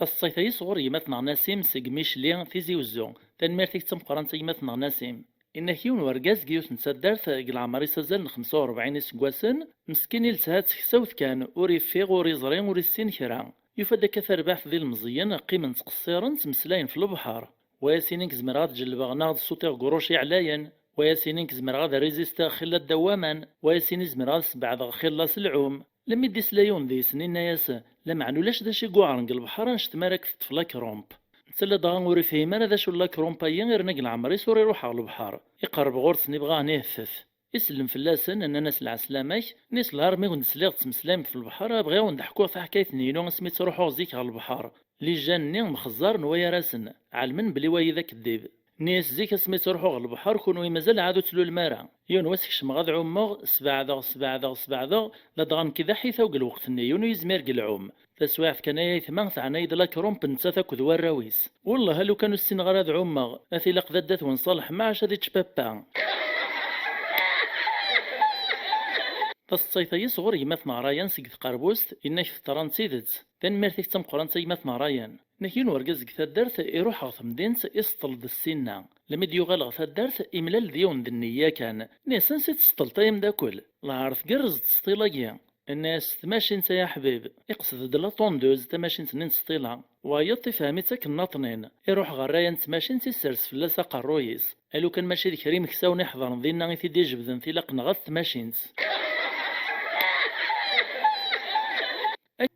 Taseḍsayt-agi sɣur gma-tneɣ Nasim seg Micli, Tizi Wezzu. Tanemmirt-ik d tameqqrant a gma-tneɣ Nasim. Inna-k yiwen wergaz deg yiwet n taddart deg leɛmer-is azal n xemsa u rebɛin iseggasen, meskin ilsa-d teksawt kan, ur iffiɣ, ur iẓri, ur issin kra. Yufa-d akka tarbaɛt d ilmeẓyen qqimen ttqeṣṣiren, ttmeslayen f lebḥer. Wa as-inin k-zemreɣ ad ǧellbeɣ neɣ ad ṣutiɣ deg uruc iɛlayen. Wa as-inin k-zemreɣ ad résistiɣ xilla ddaw waman. Wa as-inin zemreɣ ad sbeɛdeɣ xilla s lɛum. Lemmi d-isla yiwen deg-sen, inna-yas: "Lameɛna ulac d acu i yuɛren deg lebḥer annect mi ara k-teṭṭef la krump." Netta ladɣa ur ifhim ara d acu n la krump-ayi, irna deg leɛmer-is ur iruḥ ɣer lebḥer. Iqerreb ɣur-sen, ibɣa ad ten-ihtet. Isellem fell-asen, nnan-as: "Lɛeslama-k." Inna-yas: "Lhar mi wen-d-sliɣ tettmeslayem f lebḥer, bɣiɣ ad wen-d-ḥkuɣ taḥkayt n yinu asmi ttruḥuɣ zik ɣer lebḥer. Lijan-nni mxezzaren wayar-asen, ɛelmen belli wayi d akeddib." Inna-yas: "Zik asmi ttruḥuɣ ɣer lebḥer, kunwi mazal ɛad ur tlulem ara. Yiwen wass kecmeɣ ad ɛummeɣ, sbeɛdeɣ, sbeɛdeɣ, sbeɛdeɣ, ladɣa nekk d aḥitaw deg lweqt-nni, yiwen ur yezmir deg lɛum. Taswiɛt kan ay aytma teɛna-yi-d la krump, nettat akked warraw-is. Wellah a lukan ur ssineɣ ara ad ɛummeɣ, at ilaq d adda-twen Ṣaleḥ Maɛac ad ičč papa." Taseḍsayt-agi sɣur gma-tneɣ Rayan seg Tqerbust, inna-k teḍra d tidet. Tanemmirt-ik d tameqqrant a gma-tneɣ Rayan. Inna-k yiwen wergaz deg taddart iruḥ ɣer temdint, iseṭṭel-d ssinna. Lmi d-yuɣal ɣer taddart, imlal d yiwen d nneyya kan. Inna-yas: "Ansi tt-tseṭṭleḍ ay ameddakel? Lhar tgerrez ttseṭṭil-agi." Inna-yas: "S tmacint ay aḥbib." Iqsed-d la tondeuse, tamacint-nni n tseṭṭila. Wayeḍ ifhem-itt akken naṭnin. Iruḥ ɣer Rayan n tmacint, issers fell-as aqerruy-is. A lukan mačči d kra imeksawen iḥeḍren dinna i t-id-ijebden tilaq neɣ at tmacint.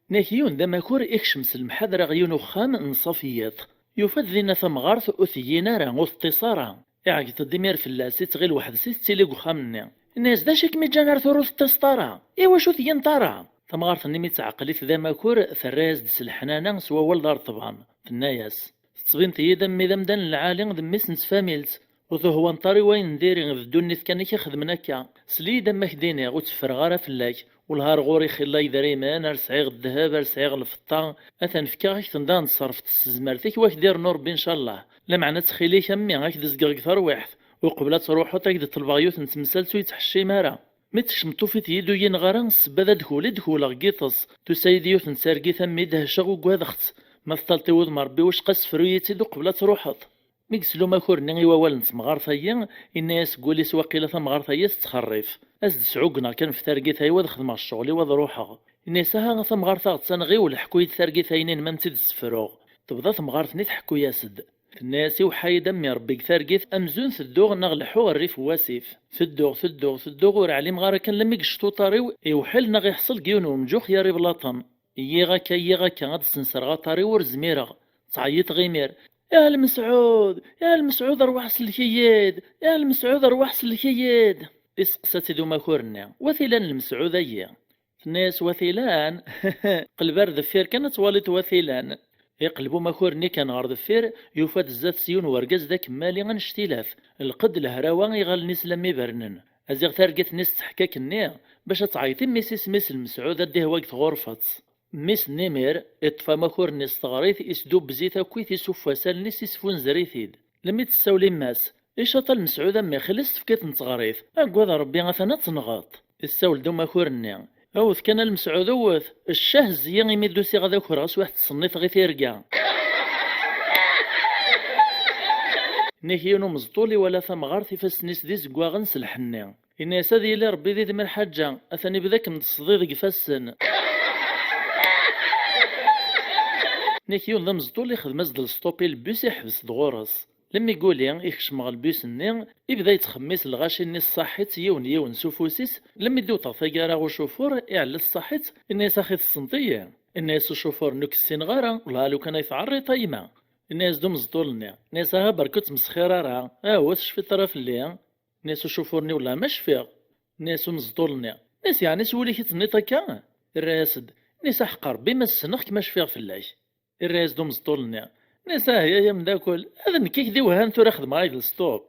Nek yiwen d amakur ikcem s lemḥadra ɣer yiwen uxxam n ṣṣafiyiḍ. Yufa-d dinna tamɣart ur tegyin ara, ur teṭṭis ara. Iɛeggeḍ-d imir fell-as, ittɣil weḥd-s i tettili deg uxxam-nni. Inna-yas: "D acu i kem-iǧǧan ar tura ur teṭṭiseḍ ara? Iwacu ur teggineḍ ara?" Tamɣart-nni mi teɛqel-it d amakur, terra-yas-d s leḥnana s wawal d areṭban. Tenna-yas: "Tettbineḍ-iyi-d am wid amdan n lɛali d mmi-s n tfamilt. Ur tuhwaneḍ ara i wayen n diri, d ddunit kan i k-ixedmen akka. Sel-iyi-d am ak-d-iniɣ, ur tteffreɣ ara fell-ak. Wellah ar ɣur-i xilla idrimen, ar sɛiɣ ddheb, ar sɛiɣ lfeṭṭa, atan fkiɣ-ak-ten daɣen tṣerfeḍ s tezmert-ik, wa k-d-irnu Rebbi ncallah. Lameɛna ttxil-ik a mmi, ad k-d-zgeɣ deg terwiḥt. Uqbel ad truḥeḍ ad k-d-ṭelbeɣ yiwet n temsalt ur yettḥeccim ara. Mi d-tekcmeḍ tufiḍ-iyi-d ur yi-neɣ ara, ssebba d adkul i d-kuleɣ deg yiṭes. Tusa-yi-d yiwet n targit a mmi dehceɣ ugadeɣ-tt. Ma teṭṭaleḍ i wudem Rebbi wacqa sefru-yi-tt-id uqbel ad truḥeḍ." Mi yesla umakur-nni i wawal n temɣart-ayi, inna-yas deg wul-is: "Waqila tamɣart-ayi tettxerrif. Ad s-d-sɛugneɣ kan ɣef targit-ayi, ad xedmeɣ ccɣel-iw, ad ruḥeɣ." Inna-yas: "Aha a tamɣart aɣettan ɣiwel, ḥku-yi-d targit-ayi-nni ma ad tt-id-ssefruɣ." Tebda temɣart-nni teḥku-yas-d. Tenna-yas: "Iweḥḥa-yi-d a mmi Ṛebbi deg targit amzun tedduɣ neɣ leḥḥuɣ rrif n wasif. Tedduɣ, tedduɣ, tedduɣ, ur ɛlimeɣ ara kan lammi yecṭuṭ uḍar-iw, iwḥel neɣ iḥṣel deg yiwen umǧux yar iblaṭen. Yyiɣ akka, yyiɣ akka, ad d-sensreɣ aḍar-iw, ur zmireɣ." Ttɛeyyiṭeɣ imir: "Ya Lmesɛud, ya Lmesɛud, rwaḥ sellek-iyi-d! Ya Lmesɛud, rwaḥ sellek-iyi-d!" Isteqsa-tt-id umakur-nni: "Wat ilan Lmesɛud-ayi?" Tenna-yas: "Wat ilan? Qleb ar deffir kan ad twaliḍ wat ilan." Iqleb umakur-nni kan ɣer deffir, yufa-d zdat-s yiwen wergaz d akemmali annect-ilat, lqedd, lehrawa, iɣallen-is lammi bernen. Aziɣ targit-nni s tteḥkak-nni bac ad tɛeyyeḍ i mmi-s, isem-is Lmesɛud, ad d-ihwa deg tɣurfeḍ. Mmi-s n imir iṭṭef amakur-nni s teɣrit, isdubbez-it akkit, isuffes allen-is, isfunzer-it-id. Lemmi tessawel yemma-s: "Icaṭ a Lmesɛud a mmi, xil-s tefkiḍ-ten teɣrit. Aggad Ṛebbi, atan ad tenɣeḍ." Issawel-d umakur-nni: "Awet kan a Lmesɛud, awet! Ccah zzi imi d-usiɣ ad akreɣ aswiḥ ttṣenniteɣ i tirga." Nnig yiwen umeẓṭul iwala tamɣart, ifassen-is d izeggaɣen s lḥenni. Ini-as: "Ad yili Ṛebbi d idem a lḥaǧa, atan ibda-kem-d ṣṣdid deg ifassen." Nek yiwen d ameẓṭul ixdem-as-d lsṭop i lbus, iḥbes-d ɣur-s. Lemmi guli ikcem ɣer lbus-nni, ibda yettxemmis lɣaci-nni ṣṣaḥit yiwen yiwen s ufus-is. Lemmi d-iwṭeɣ taggara ucufur, iɛella ṣṣaḥit, inna-yas: "Axi tessneḍ-iyi?" Inna-yas ucufur: "Nek ssineɣ ara, wellah lukan ay tɛerriḍ a yemma." Inna-yas-d umeẓṭul-nni, inna-yas: "Aha berka ur ttmesxir ara, ahat tecfiḍ ara fell-i?" Nni-as ucufur-nni: "Wellah ma cfiɣ." Nni-as umeẓṭul-nni: "Nni-as yeɛni s wul-ik i tenniḍ akka?" Irra-yas-d, nni-as: "Aḥeqq Ṛebbi ma ssneɣ-k ma cfiɣ fell-ak." Irra-yas-d umeẓṭul-nni: "Nni-as ahya ay ameddakel, ad nekk-ik d iwehhan tura xedmeɣ-ak-d lsṭop."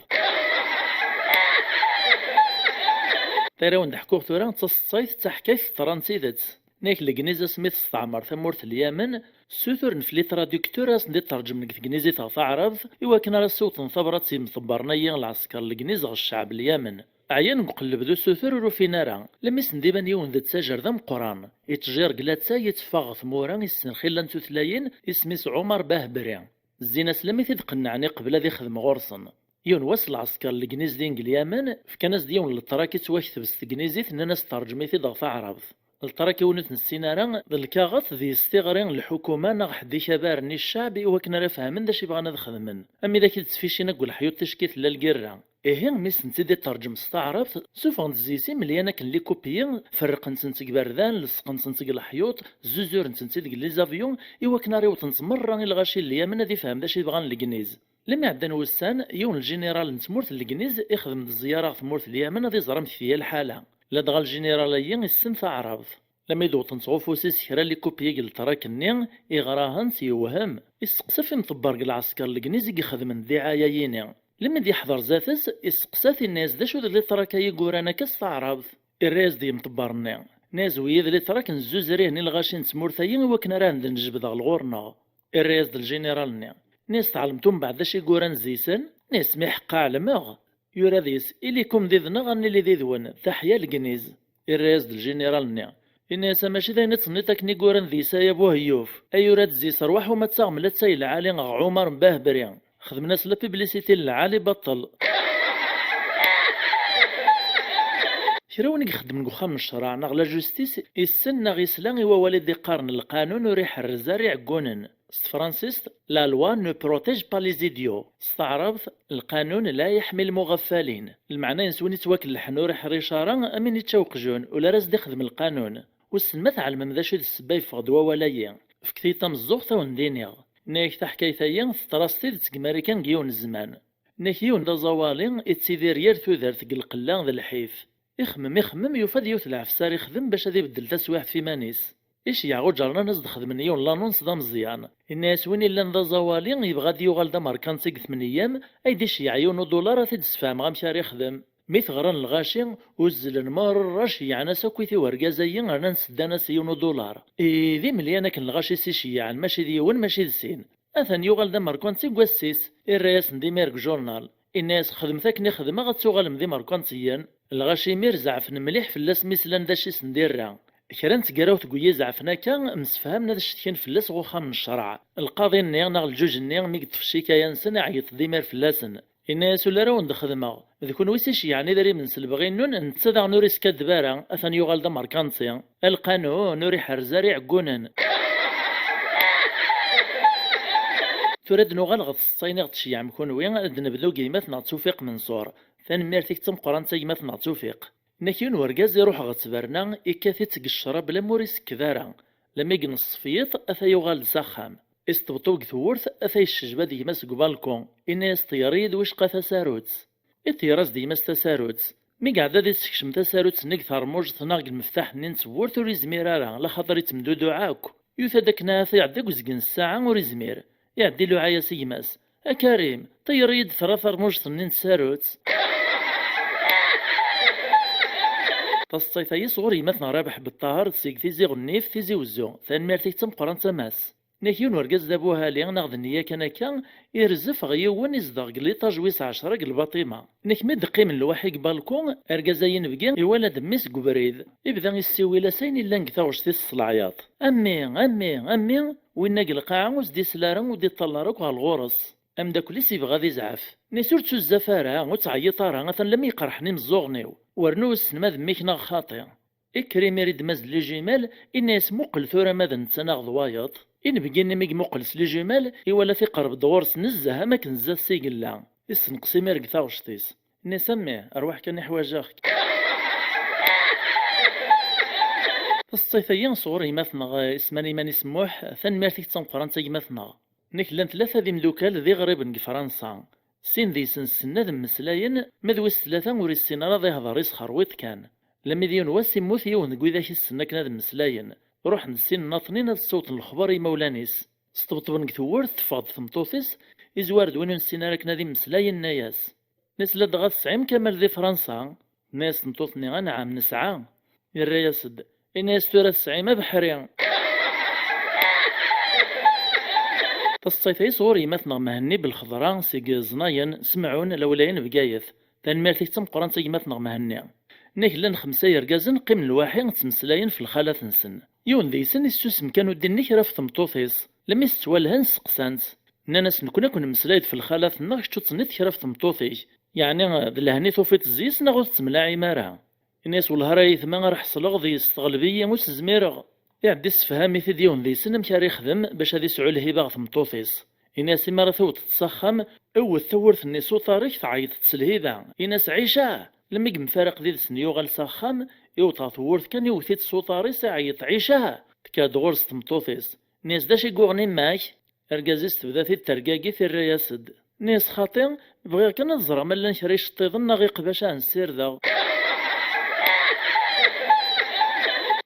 Tara wen-d-ḥkuɣ tura d taseṭṭayt, d taḥkayt teḍran d tidet. Nek Legniz asmi testeɛmer tamurt n Lyamen, ssuturen fell-i traducteur ad sen-d-iṭerǧem deg tegnizit ɣer taɛrabt, iwakken ara ssiwḍen tabrat i yimḍebbren-agi n lɛesker n Legniz ɣer ccɛeb n Lyamen. Ɛyan deg uqelleb d usutur ur ufin ara, lammi sen-d-iban yiwen d ttajer d ameqqran, ittjir deg latay, itteffeɣ ɣer tmura, issen lxilla n tutlayin, isem-is Ɛumar Bahbri. Zzin-as lammi t-id-qennɛen iqbel ad ixdem ɣur-sen. Yiwen wass lɛesker n Legniz din deg Lyamen fkan-as-d yiwen n letrak ittwakteb s tegnizit, nnan-as terǧem-it-id ɣer taɛrabt. Letrak i win ur t-nessin ara, d lkaɣeḍ deg-s tiɣri n lḥukuma neɣ ḥedd ikabaren i ccɛeb iwakken ara fehmen d acu i bɣan ad xedmen. Am widak i d-ttficin deg leḥyuḍ ticki tella lgirra. Ihi, mi sen-tt-id-iterǧem s taɛrabt, sufɣen-t zzi-s imelyan akken likupiyi, ferrqen-tent deg iberdan, lesqen-tent deg leḥyuḍ, zzuzuren-tent-id deg les avions, iwakken ara iwḍen-tt merra i lɣaci n Lyamen ad ifhem d acu i bɣan Legniz. Lemmi ɛeddan wussan, yiwen n ljiniral n tmurt n Legniz ixdem-d ẓẓyara ɣer tmurt n Lyamen ad iẓer amek tga lḥala. Ladɣa ljiniral-agi issen taɛrabt. Lammi d-wwḍent ɣef ufus-is kra n likupiyi deg letrak-nni, iɣra-hent, yewhem. Isteqsa ɣef imḍebber deg lɛesker n Legniz i ixedmen ddiɛaya-yini. Lemmi d-yeḥḍer zdat-s, isteqsa-t, inna-yas: "D acu d litrak-agi i yuran akka s taɛrabt?" Irra-yas-d yimḍebber-nni, inna-yas: "Wiyi d litrak n zzuzrihen i lɣaci n tmurt-agi iwakken ara hen-d-nejbed ɣer ɣur-neɣ." Irra-yas-d ljiniral-nni, inna-yas: "Tɛelmeḍ umbeɛd d acu i yuran zzi-sen?" Inna-yas: "Mi ḥeqqa ɛelmeɣ." Yura deg-s: "Ilikum did-neɣ ad nili did-wen, taḥya Legniz." Irra-yas-d ljiniral-nni, inna-yas: "A mačči d ayen i tenniḍ akken i yuran deg-s ay abuheyyuf, ay yura-d zzi-s: 'Rwaḥ uma d taɣemla d tay lɛali ɣer Ɛumar n Bahbri.'" Xedmen-as la publicité n lɛali baṭel. Kra win i ixeddmen deg uxxam n ccreɛ neɣ la justice issen neɣ isla i wawal i d-iqqaren: "Lqanun ur iḥerrez ara iɛeggunen." S tefransist: "La loi ne protège pas les idiots." S taɛrabt: "Lqanun la yeḥmi lmuɣeffalin." Lmeɛna-ines: win ittwakellḥen ur iḥric ara am win ičča uqjun, ula ara s-d-ixdem lqanun. Wissen ma tɛelmem d acu i d ssebba yeffeɣ-d wawal-agi? Fket-iyi-d tameẓẓuɣt, ad wen-d-iniɣ. Nniɣ-ak taḥkayt-agi teḍra s tidet deg Marikan deg yiwen n zzman. Nniɣ-ak yiwen d aẓawali ittidir yal tudert deg lqella d lḥif. Ixemmem, ixemmem, yufa-d yiwet lɛefsa ara ixdem bac ad ibeddel taswiɛt f iman-is. Iceyyeɛ uǧernan ad s-d-xedmen yiwen lanons d ameẓyan. Inna-yas: "Win illan d aẓawali yebɣa ad yuɣal d amerkanti deg tmenyam, ay d-iceyyeɛ yiwen udular ad t-id-sfehmeɣ amek ara ixdem." Mi t-ɣran lɣaci, uzzlen merra, ceyyɛen-as akk i wergaz-agi, rnan seddan-as yiwen udular. Ihi d imelyan akken lɣaci s-iceyyɛen, mačči d yiwen, mačči d sin. Atan yuɣal d amerkanti deg wass-is, irra-yasen-d imir deg jurnal. Inna-yas: "Xedmet akken i xedmeɣ, ad tuɣalem d imerkantiyen." Lɣaci imir zeɛfen mliḥ fell-as mi slan d acu i sen-d-irra. Kra n tegrawt deg wiyi zeɛfen akka, msefhamen ad ccetken fell-as ɣer uxxam n ccreɛ. Lqaḍi-nni neɣ lǧuǧ-nni, mi yeṭṭef ccikaya-nsen, iɛeyyeḍ-d imir fell-asen. Inna-yas: "Ula ara wen-d-xedmeɣ. D kunwi i s-iceyyɛen idrimen s lebɣi-nnun, netta daɣen ur iskaddeb ara, atan yuɣal d amerkanti. Lqanun ur iḥerrez ara iɛeggunen." Tura ad nuɣal ɣer tseḍsa-nni i ɣ-d-tceyyɛem kunwi, ad d-nebdu deg gma-tneɣ Tufiq Menṣur. Tanemmirt-ik d tameqqrant a gma-tneɣ Tufiq. Nek yiwen urgaz iruḥ ɣer ttberna, ikkat-itt deg ccrab lamma ur isekked ara. Lammi yenṣef yiḍ, ata yuɣal-d s axxam. Isṭebṭeb deg tewwurt, ata yeccejba-d gma-s deg ubalku. Inna-yas: "Ṭeyyer-iyi-d wicqa tasarut." Iṭeyyer-as-d gma-s tasarut. Mi iɛedda ad issekcem tasarut-nni deg termujt neɣ deg lmeftaḥ-nni n tewwurt, ur izmir ara, laxaṭer ittemduduɛ akk. Yuta-d akken ahat iɛedda deg uzgen n ssaɛa, ur izmir. Iɛedda iluɛa-yas i gma-s: "A Karim, ṭeyyer-iyi-d tura tarmujt-nni n tsarut." Taseḍsayt-agi sɣur gma-tneɣ Rabeḥ Beṭṭaher seg Tizi Ɣennif, Tizi Wezzu. Tanemmirt-ik d tameqqrant a Mass. Nek yiwen urgaz d abuhali neɣ d nniya kan akka, irzef ɣer yiwen izdeɣ deg liṭaj wis ɛecra deg Lbaṭima. Nek mi d-qqimen lwaḥi deg balku, argaz-a inebgi iwala-d mmi-s deg ubrid. Ibda issiwil-as ayen illan deg taɣect-is s leɛyaḍ: "A mmi, a mmi, a mmi!" Winna deg lqaɛa ur s-d-isel ara, ur d-iṭṭal ara akk ɣer lɣur-s. Ameddakel-is ibɣa ad izɛef. Nis ur ttuzzaf ara, ur ttɛeyyiḍ ara, atan lammi iqerḥen imeẓẓuɣen-iw. Wernu wissen ma d mmi-k neɣ xaṭi. Ikker imir iddem-as-d les jumelles, inna-yas: "Muqel tura ma d netta neɣ d wayeḍ." Inebgi-nni mi imuqel s les jumelles, iwala-t iqerreb-d ɣur-s nezzeh am akken zdat-s i yella. Issenqes imir deg taɣect-is. Inna-yas: "A mmi, rwaḥ kan, iḥwaǧ-aɣ-k." Taseḍsayt-agi sɣur gma-tneɣ Isman Iman Isemmuḥ. Tanemmirt-ik d tameqqrant a gma-tneɣ. Nek llan tlata d imdukal d iɣriben deg Fransa. Sin deg-sen ssnen ad mmeslayen, ma d wis tlata ur issin ara ad ihder, isxerwiṭ kan. Lammi d yiwen wass immut yiwen deg widak i ssnen akken ad mmeslayen. Ruḥen-d sin nnaṭnin ad ssawḍen lexbar i yimawlan-is. Sṭebṭben deg tewwurt, teffeɣ-d tmeṭṭut-is, izwar-d win ur nessin ara akken ad immeslay, inna-yas: "Nis ladɣa tesɛim kamel di Fransa?" Tenna-yas tmeṭṭut-nni: "Anɛam, nesɛa." Irra-yas-d, inna-yas: "Tura tesɛim abeḥri." Taseḍsayt-agi sɣur gma-tneɣ Mhenni Belxeḍra seg Ẓnayen, Semɛun, lawlaya n Bgayet. Tanemmirt-ik d tameqqrant a gma-tneɣ Mhenni. Nek llan xemsa yergazen qqimen lwaḥi ttmeslayen f lxalat-nsen. Yiwen deg-sen issusem kan ur d-inni kra f tmeṭṭut-is. Lammi s-ttwalhan sseqsan-tt. Nnan-as: "Nekkni ad ken-nemmeslay-d f lxalat-nneɣ, kečč ur tenniḍ kra f tmeṭṭut-ik. Yeɛni d lehna i tufiḍ zzi-s neɣ ur tettemlaɛim ara?" Ini-as: "Wellah ara yetma ara ḥeṣleɣ deg-s, teɣleb-iyi, ur s-zmireɣ." Iɛedda issefham-it-id yiwen deg-sen amek ara yexdem bac ad isɛu lhiba ɣer tmeṭṭut-is. Ini-as: "Imi ara tawḍeḍ s axxam, ewwet tawwurt-nni s uṭar-ik, tɛeyyeḍ-tt s lhiba. Ini-as: 'Ɛica!'" Lemmi yemfaraq did-sen yuɣal s axxam, iwweḍ ɣer tewwurt kan, iwwet-itt s uṭar-is, iɛeyyeḍ: "Ɛica!" Tekker-d ɣur-s tmeṭṭut-is. Ini-as: "D acu i yuɣen yemma-k?" Argaz-is tebda-t-id tergagit, irra-yas-d. Ini-as: "Xaṭi, bɣiɣ kan ad ẓreɣ ma llan kra iceṭṭiḍen neɣ iqbac ara n-ssirdeɣ."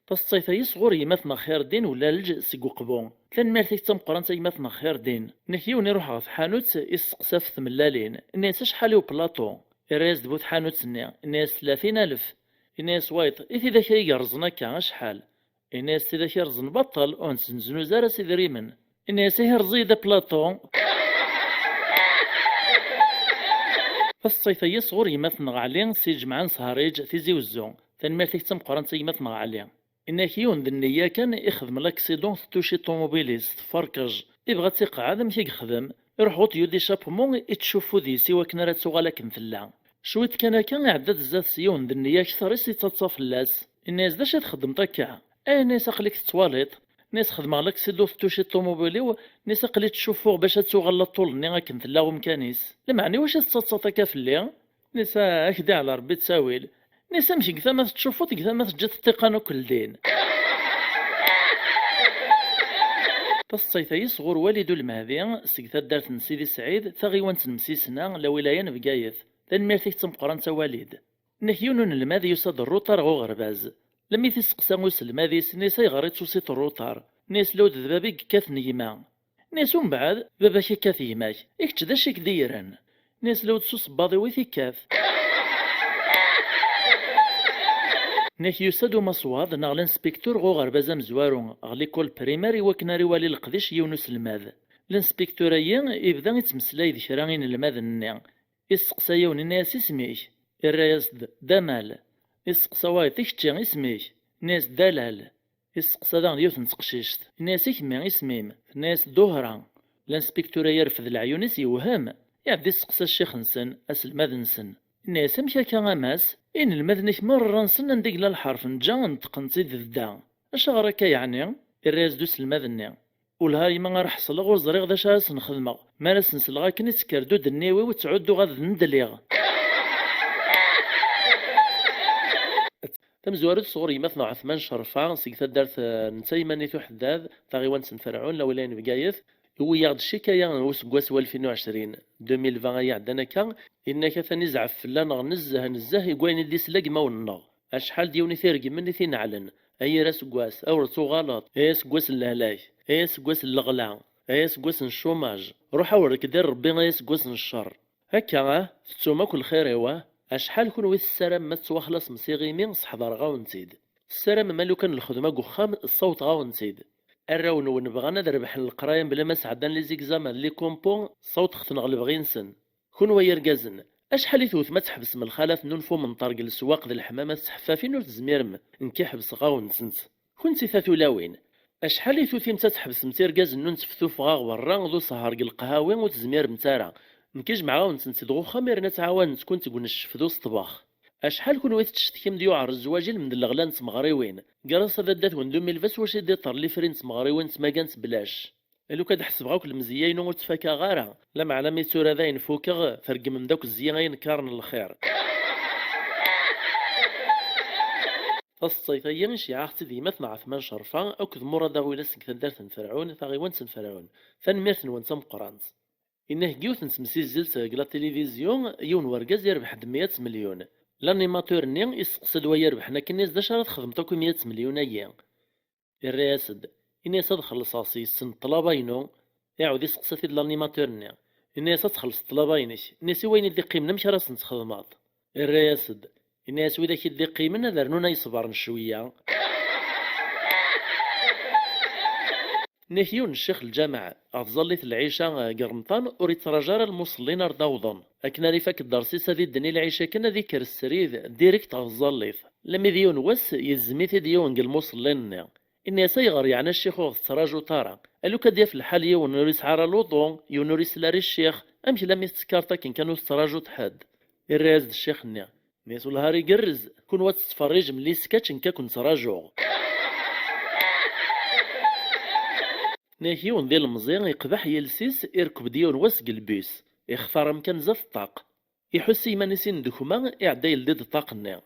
Taseḍsayt-agi sɣur gma-tneɣ Xirdin Ulalǧ seg Uqbu. Tanemmirt-ik d tameqqrant a gma-tneɣ Xirdin. Nek yiwen iruḥ ɣer tḥanut, isseqsa ɣef tmellalin. Ini-as: "Acḥal i uplaṭu?" Irra-yas-d bu tḥanut-nni. Ini-as: "Tlatin alef." Ini-as wayeḍ: "I tidak ay yerrẓen akka, acḥal?" Ini-as: "Tidak irẓen baṭel, ur nettneznuz ara s idrimen." Ini-as: "Ihi rẓ-iyi-d aplaṭu." Taseḍsayt-agi sɣur gma-tneɣ Ɛli Sehriǧ, Tizi Wezzu. Tanemmirt-ik d tameqqrant a gma-tneɣ Ɛli. Inna-k yiwen d nniya kan ixdem laksiḍun, tettuci ṭumubil-is, tferkeǧ. Ibɣa ad tt-iqeɛɛed, amek i yexdem? Iruḥ ɣur-s yudi chapeau, ittcuffu deg-s i wakken ara tuɣal akken tella. Cwiṭ kan akka, iɛedda-d zdat-s yiwen d nniya akter-is, ittaḍsa fell-as. Inna-yas: "D acu i txeddmeḍ akka?" "Ay," inna-yas, "aql-ik tettwaliḍ." Inna-yas: "Xedmeɣ laksiḍun, tettuci ṭumubil-iw." Inna-yas: "Aql-i ttcuffuɣ bac ad tuɣal la ṭṭul-nni akken tella umkan-is. Lameɛna iwacu i tettaḍsaḍ akka fell-i?" Inna-yas: "Ah, ak-d-iɛla Rebbi ttawil." Inna-yas: "Amek deg tama tettcuffuḍ, deg tama teǧǧiḍ ṭṭiqan akk ldin?" Taseḍsayt-agi sɣur Walid Ulmehdi seg taddart n Sidi Sɛid, taɣiwant n Msisna, lawilaya n Bgayet. Tanemmirt-ik d tameqqrant a Walid. Inna-k yiwen unelmad yusa-d rruṭar ɣer uɣerbaz. Lemmi t-isteqsa uselmad-is, inna-yas: "Ayɣer i tusiḍ rruṭar?" Inna-yas: "Lawd d baba i yekkaten gma." Inna-yas: "Umbeɛd, baba-k yekkat gma-k, i kečč d acu i k-d-iggren?" Inna-yas: "Lawd s usebbaḍ-iw i t-ikkat." Inna-k yusa-d umaswaḍ neɣ l'inspecteur ɣer uɣerbaz amezwaru, ɣer l'école primaire, i wakken ara iwali leqdic n yiwen uselmad. L'inspecteur-agi ibda ittmeslay d kra inelmaden-nni. Isteqsa yiwen, inna-yas: "Isem-ik?" Irra-yas-d: "D Amal." Isteqsa wayeḍ: "I kečči, isem-ik?" Inna-yas: "D Alal." Isteqsa daɣen yiwet n teqcict, inna-yas: "I kemmi, isem-im?" Tenna-yas: "Duhra." L'inspecteur-a yerfed leɛyun-is, yewhem. Iɛedda isteqsa ccix-nsen, aselmad-nsen. Inna-yas: "Amek akka a Mass? Inelmaden-ik merra-nsen anda yella lḥerf n ǧa neṭqen-tt-id d da. Acuɣer akka yeɛni?" Irra-yas-d uselmad-nni: "Wellah a yemma ara ḥeṣleɣ, ur ẓriɣ d acu ara sen-xedmeɣ. Mi ara sen-sleɣ akken i tekker-d uddenniw-iw, ttɛudduɣ ad ndeliɣ. Tamezwarut sɣur yemma-tneɣ Ɛetman Cerfa seg taddart, eh, n Taymanit Uḥeddad, taɣiwant n Ferɛun, lawilaya n Bgayet, iwwi-yaɣ-d ccikaya n useggas walfin u ɛecrin, deux mille vingt ay iɛeddan akka, inna-k atan izɛef fell-aneɣ nezzeh nezzeh i wayen i d-isla deg imawen-nneɣ. Acḥal d yiwen i t-iregmen i t-ineɛlen. A yir aseggas, a ur tuɣaleḍ, ay aseggas n lehlak, ay aseggas n leɣla, ay aseggas n ccumaj, ruḥ a wer k-d-irr Rebbi ay aseggas n ccer. Akka ah, tettum akk lxir-iw ah, acḥal kunwi tessaramem ad tettwaxlasem s iɣimi, sseḥdareɣ-awen-tt-id. Tessaramem a lukan lxedma deg uxxam, ssawḍeɣ-awen-tt-id. Arraw-nwen bɣan ad rebḥen leqraya mebla ma sɛeddan les examens d les compos, ssawḍeɣ-ten ɣer lebɣi-nsen. Kunwi ay irgazen, acḥal i tewtem ad tḥebsem lxalat n unef umenṭer deg leswaq d leḥmam ad tettḥeffafin ur tezmirem, nekki ḥebseɣ-awen-tent. Kunti tatulawin, acḥal i tutimt ad tḥebsemt irgazen n unef tuffɣa ɣer berra d usehher deg leqhawi ur tezmiremt ara, nekki jemɛeɣ-awen-tent-id ɣer uxxam irna ttɛawanent-kent deg uneccef d usṭebbex. Acḥal kunwi tettcetkim-d yuɛer zzwaǧ ilmend n leɣla n tmeɣriwin, gar-as ad addat-wen d umilbas wacu i d-iṭer lifri n tmeɣriwin ttmagant belac. Lukan ad ḥesbeɣ akk lemzeyya-inu ur tt-fakaɣ ara, lameɛna mi tura dayen fukeɣ, tregmem-d akk zzeyya ay inekkaren n lxir. Taseḍsayt-agi iceyyeɛ-aɣ-tt-id yemma-tneɣ Ɛetman Cerfa akked Murad Aɣilas seg taddart n Ferɛun, taɣiwant n Ferɛun. Tanemmirt-nwen d tameqqrant. Inna-k deg yiwet n temsizzelt deg la télévision, yiwen wergaz irbeḥ-d meyya tmelyun. L'animateur-nni isteqsa-d wa irebḥen akken-is d acu ara txedmeḍ akk i meyya tmelyun-agi. Irra-yas-d, ini-as ad xellṣeɣ s yes-sen ṭṭlaba-inu. Iɛawed isteqsa-t-id l'animateur-nni. Ini-as ad txellṣeḍ ṭṭlaba-inek. Ini-as i wayen i d-iqqimen amek ara sen-txedmeḍ? Irra-yas-d, ini-as widak i d-iqqimen ad rnun ay ṣebren cwiya. Nnek yiwen n ccix lǧameɛ, ɣef tẓallit n lɛica deg Remḍan ur ittraǧu ara lmuṣellin ar d-awḍen. Akken ara ifak ddersi-s ad idden i lɛica kan ad ikker srid, direct ɣef tẓallit. Lammi d yiwen wass, yezzem-it-id yiwen deg lmuṣellin-nni. Ini-as ayɣer yeɛni a ccix ur ɣ-tettraǧuḍ ara? A lukan ad yaf lḥal yiwen ur yesɛi ara luḍu, yiwen ur isel ara i ccix, amek lammi tettekkareḍ akken kan ur tettraǧuḍ ḥedd? Irra-yas-d ccix-nni, ini-as wellah ar igerrez, kunwi ad tettferriǧem les sketchs nekk ad ken-ttraǧuɣ. Nnek yiwen d ilemẓi iqbeḥ yiles-is, irkeb-d yiwen wass deg lbus, ixtar amkan zdat ṭṭaq. Iḥuss i yiman-is indekma, iɛedda yeldi-d ṭṭaq-nni.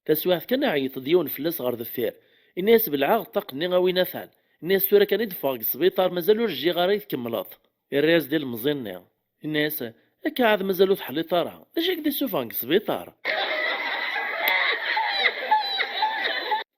Taswiɛt kan iɛeyyeḍ-d yiwen fell-as ɣer deffir. Ini-as belɛeɣ ṭṭaq-nni a win atan. Ini-as tura kan i d-ffɣeɣ deg sbiṭar, mazal ur jjiɣ ara i tkemmleḍ. Irra-yas-d ilemẓi-nni. Ini-as akka ɛad mazal ur teḥliḍ ara. D acu i k-d-issufɣen deg sbiṭar?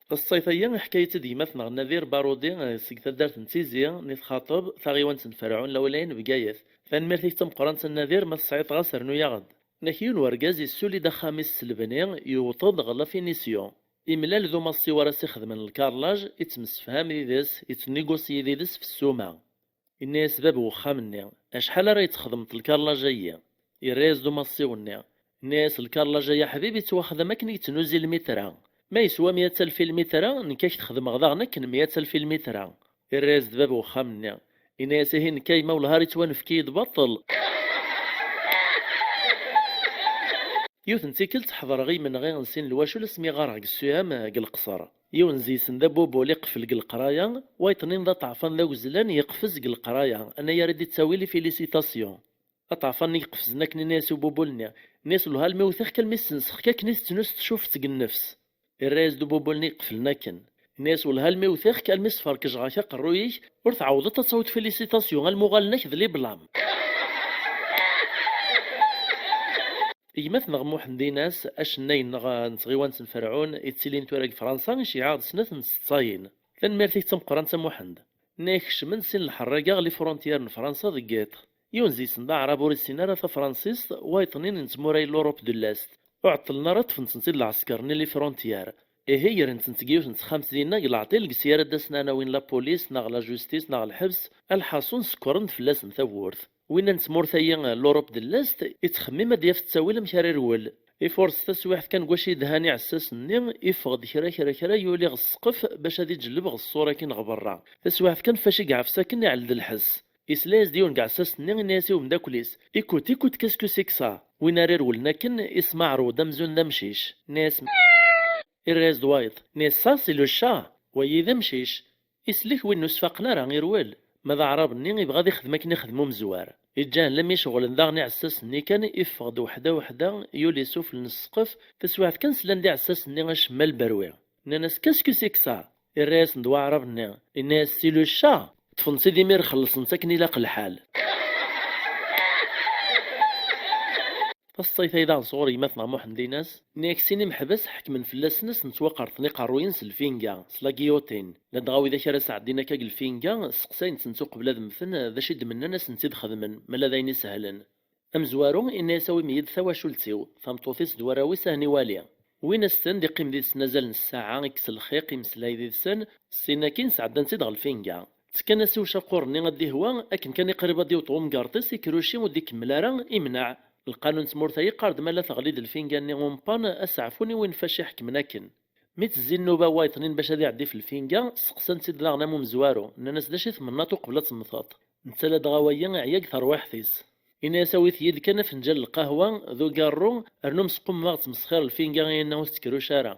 Taseḍsayt-agi iḥka-yi-tt-id gma-tneɣ Nadir Barudi, eh, seg taddart n Tizi, mi txaṭeb taɣiwant n Ferɛun, lawilaya n Bgayet. Tanemmirt-ik d tameqqrant a Nadir, ma tesɛiḍ ɣas rnu-yaɣ-d. Nnek yiwen wergaz yessuli-d axxam-is s lebni, yewweḍ-d ɣer la finition. Imlal d umaṣṣi wara s-ixedmen lkarlaj, ittemsefham yid-s, ittnigusyi yid-s f ssuma. Inna-yas bab n wexxam-nni, acḥal ara yi-txedmeḍ lkarlaj-ayi? Irra-yas-d umaṣṣiw-nni, inna-yas lkarlaj-ayi aḥbib ittwaxdam akken i yettnuzi lmitra. Ma yeswa meyya alef i lmitra, nekk ad k-t-xedmeɣ daɣen akken meyya alef i lmitra. Irra-yas-d bab n wexxam-nni, inna-yas ihi nekk a yemma wellah ar ittwanefk-iyi-d baṭel. Yiwet n tikkelt ḥeḍreɣ i yimenɣi n sin lwacul asmi ɣɣareɣ deg ssuyam deg Leqṣer. Yiwen zi-sen d abubul iqfel deg leqraya, wayeḍ-nni d aṭeɛfan d agezlan yeqfez deg leqraya, anayer i d-ittawi les félicitations. Aṭeɛfan-nni iqefzen akken ini-as i ububul-nni, ini-as wellah almi wteɣ-k almi ssenseɣ-k akken i tettnus tcuft deg nnefs. Irra-yas-d ububul-nni iqeflen akken. Ini-as wellah almi wteɣ-k almi sferkejɣ-ak aqerruy-ik, ur tɛawdeḍ ad tawiḍ félicitations almi uɣalen-ak d liblam. Gma-tneɣ Muḥend Inas, acennay-nneɣ n tɣiwant n Ferɛun, yettilin tura deg Fransa, iceyyeɛ-aɣ-d snat n tseḍsayin. Tanemmirt-ik d tameqqrant a Muḥend. Nna ikecmen sin lḥerraga ɣer les frontières n Fransa deg yiḍ. Yiwen zi-sen d aɛrab ur issin ara tafransist, wayeḍ-nni n tmura n l'Europe de l'Est. Ur ɛeṭṭlen ara ṭṭfen-tent-id lɛesker-nni les frontières. Ihi gren-tent deg yiwet n texxamt dinna deg leɛṭil deg-s ara d-asen ɛnawin la police neɣ la justice neɣ lḥebs, alḥaṣun sekkren-d fell-asen tawwurt. Winna n tmurt-ayi, l'Europe de l'Est, ittxemmim ad d-yaf ttawil amek ara irwel. Ifuṛes taswiɛt kan deg wacu yedhan iɛessasen-nni, iffeɣ-d kra kra kra yuli ɣer ssqef bac ad iǧelleb ɣer ṣṣur akin ɣer berra. Taswiɛt kan fac i iɛfes akken iɛell-d lḥess. Isla-yas-d yiwen deg iɛessasen-nni, inna-yas i umeddakel-is, écoute, écoute, qu'est-ce que c'est que ça? Win ara irewlen akken, isem aɛrud amzun d amcic. Inna-yas, irra-yas-d wayeḍ, inna-yas ça c'est le chat, wayi d amcic. Isellek win ur s-faqen ara, irwel. Ma d aɛrab-nni ibɣa ad ixdem akken ixdem umezwar. Iǧǧan lammi ceɣlen daɣen iɛessasen-nni kan, iffeɣ-d weḥda weḥda, yuli sufell n ssqef. Taswiɛt kan slan-d iɛessasen-nni acemma lberwi. Nnan-as: "Qu'est-ce que c'est que ça?" Irra-yasen-d waɛrab-nni, inna-yas: "C'est le chat." Ṭṭfen-tt-id imir xellṣen-tt akken ilaq lḥal. Taṣṣayt-ayi daɣen sɣur yemma-tneɣ Muḥend Inas, nni-ak sin imeḥbas ḥekmen fell-asen ad sen-ttwaqerṭen iqerruyen s lfinga, s la guillotine. Ladɣa widak ara sɛeddin akka deg lfinga, seqsayen-tent uqbel ad mmten d acu i d-mennan ad sen-tt-id-xedmen, ma la d ayen isehlen. Amezwaru, inna-yas: "Awim-iyi-d tawacult-iw." Tameṭṭut-is d warraw-is a hen-iwali. Wwin-as-ten-d, iqqim did-sen azal n ssaɛa, ikkes lxiq, imeslay did-sen, ssin akkin sɛeddan-tt-id ɣer lfinga. Ttekkan-as i ucaqur-nni ad d-ihwa, akken kan iqrib ad d-iweṭ umgerṭ-is, ikruci ur d-ikemmel ara, imneɛ. Lqanun n tmurt-a iqqar-d ma la teɣli-d lfinga-nni umpan, ad s-ɛfun i win fac iḥekmen akken. Mi tezzi nnuba n wayeṭnin bac ad iɛeddi f lfinga, seqsan-tt-id daɣen am umezwaru, nnan-as: "D acu i tmennaḍ uqbel ad temmteḍ?" Netta ladɣa wagi iɛya deg terwiḥt-is. Ini-as: "Awit-iyi-d kan afenǧal n lqahwa d ugarru, rnum sqummeɣ ttmesxir lfinga-inna ur tettkruc ara."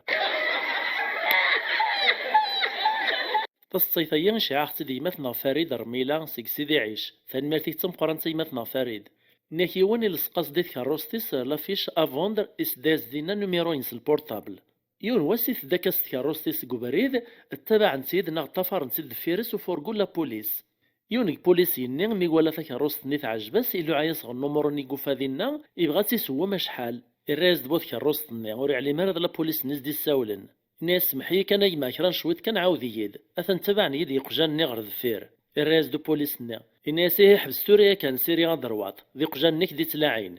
Taseḍsayt-agi iceyyeɛ-aɣ-tt-id yemma-tneɣ Farid Rmila seg Sidi Ɛic. Tanemmirt-ik d tameqqrant a yemma-tneɣ Farid. Nniɣ yiwen ileṣq-as di tkerrust-is l'affiche à vendre i s-d-as dinna numéro-ines n lpurṭabl. Yiwen wass itedda akka s tkerrust-is deg ubrid, ttabaɛen-tt-id neɣ ṭṭafaren-tt-id deffir-s ufurgu n la police. Yiwen deg pulis yenni mi iwala takerrust-nni teɛjeb-as, iluɛa-yas ɣer numuru-nni i yufa dinna, ibɣa ad tt-isewwem acḥal. Irra-yas-d bu tkerrust-nni, ur iɛlim ara d la police-nni i s-d-issawlen. Inna-yas: "Semmeḥ-iyi kan a gma, kra n cwiṭ kan ɛawed-iyi-d." Atan ttabaɛen-iyi-d yiqjan-nni ɣer deffir. Irra-yas-d upulis-nni. Inna-yas: "Ihi ḥbes tura yakan, siri ad d-terwaḍ. D iqjan-nnek i d-ittlaɛin."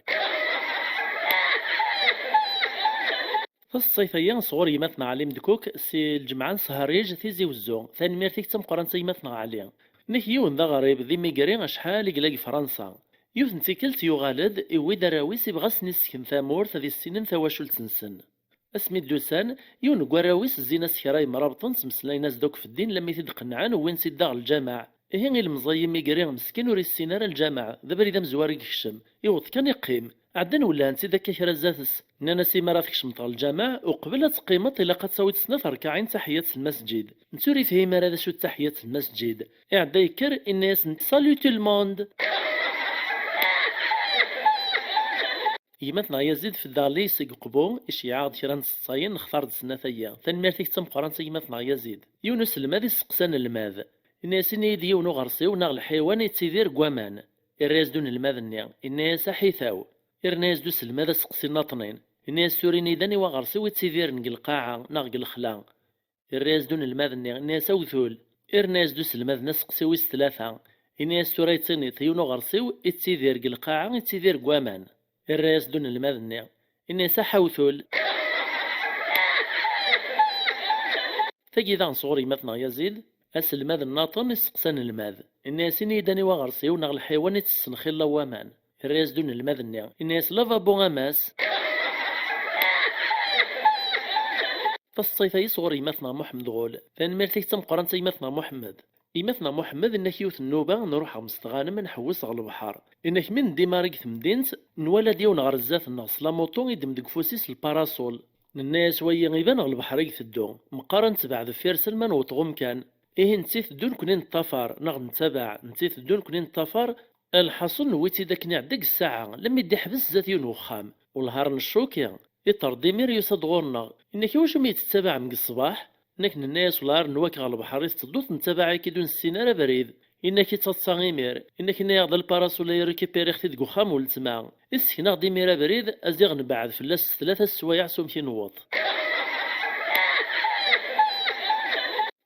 Taseḍsayt-agi sɣur yemma-tneɣ Ɛli Mdekuk si lǧemɛa n Sehriǧ Tizi Wezzu. Tanemmirt-ik d tameqqrant a yemma-tneɣ Ɛli. Nnek yiwen d aɣrib d imigri acḥal i yella deg Fransa. Yiwet n tikkelt yuɣal-d, iwwi-d arraw-is, ibɣa ad sen-issken tamurt ad issinen tawacult-nsen. Asmi d-usan, yiwen deg warraw-is zzin-as kra yemrabṭen, ttmeslayen-as-d akk f ddin, lammi t-id-qennɛen, wwin-t-id daɣ lǧameɛ. Ihi ilemẓi imigri meskin ur issin ara lǧameɛ, d abrid amezwaru i yekcem. Iweḍ kan iqqim. Ɛeddan wellhen-tt-id akka kra zdat-s. Nnan-as: "Imi ara tkecmeḍ ɣer lǧameɛ, uqbel ad teqqimeḍ, ilaq ad tawiḍ snat rkaɛin d taḥeyyat n lmasǧid." Netta ur ifhim ara d acu d taḥeyyat n lmasǧid. Iɛedda yekker, inna-yasen: "Salut tout le monde!" Gma-tneɣ Yazid feddaɣ lli seg Uqbu, iceyyeɛ-aɣ-d kra n tseḍsayin, nextar-d snat-agi. Tanemmirt-ik d tameqqrant a gma-tneɣ Yazid. Yiwen uselmad isteqsa anelmad. Inna-yas: "Ini-yi-d yiwen uɣersiw neɣ lḥiwan yettidir deg waman." Irra-yas-d unelmad-nni, inna-yas: "Aḥitaw." Irna-yas-d uselmad aseqsi nnaṭnin. Inna-yas: "Tura ini-d aniwa aɣersiw yettidiren deg lqaɛa neɣ deg lexla." Irra-yas-d unelmad-nni, inna-yas: "Awtul." Irna-yas-d uselmad-nni aseqsi wis tlata. Inna-yas: "Tura yettiniḍ yiwen uɣersiw yettidir deg lqaɛa, yettidir deg waman." Irra-yas-d unelmad-nni, inna-yas: "Aḥawtul." Tagi daɣen sɣur yemma-tneɣ Yazid, aselmad nnaṭen isteqsa anelmad. Inna-yas: "Ini-yi-d aniwa aɣersiw neɣ lḥiwan i tessen xilla n waman." Irra-yas-d unelmad-nni, inna-yas: "Lavabo a mass." Taseḍsayt-agi sɣur yemma-tneɣ Muḥemmed Ɣul. Tanemmirt-ik d tameqqrant a yemma-tneɣ Muḥemmed. Yemma-tneɣ Muḥemmed, inna-k yiwet n nnuba, nruḥ ɣer Mestɣanem ad nḥewwes ɣer lebḥer. Inna-k mi neddi mara deg temdint, nwala-d yiwen ɣer zdat-nneɣ s lamuṭu, iddem deg ufus-is lparaṣul. Nenna-yas: "Wayi iban ɣer lebḥer i iteddu." Meqqar ad netbeɛ deffir-s alma nweṭ ɣ umkan. Ihi netta iteddu, nekni neṭṭafar, neɣ nettabaɛ, netta iteddu, nekni neṭṭafar, lḥaṣun newwi-tt-id akken iɛedda deg ssaɛa, lammi d-iḥbes zdat yiwen wexxam. Wellah ar neccuki, iṭṭer-d imir yusa-d ɣur-neɣ. Inna-k: "Iwacu mi yi-tettabaɛem deg ṣṣbeḥ?" Inna-k: "Nenna-yas wellah ar nwak ɣer lebḥer i tetedduḍ, nettabaɛ-ik-id ur nessin ara abrid." Inna-k: "Ittaḍsa imir." Inna-k: "Nniɣ-d lparaṣul ay récupériɣ-t-id deg uxxam n weltma. Issekneɣ-d imir abrid, a ziɣ nebɛed fell-as s tlata sswayeɛ s umek i newweḍ."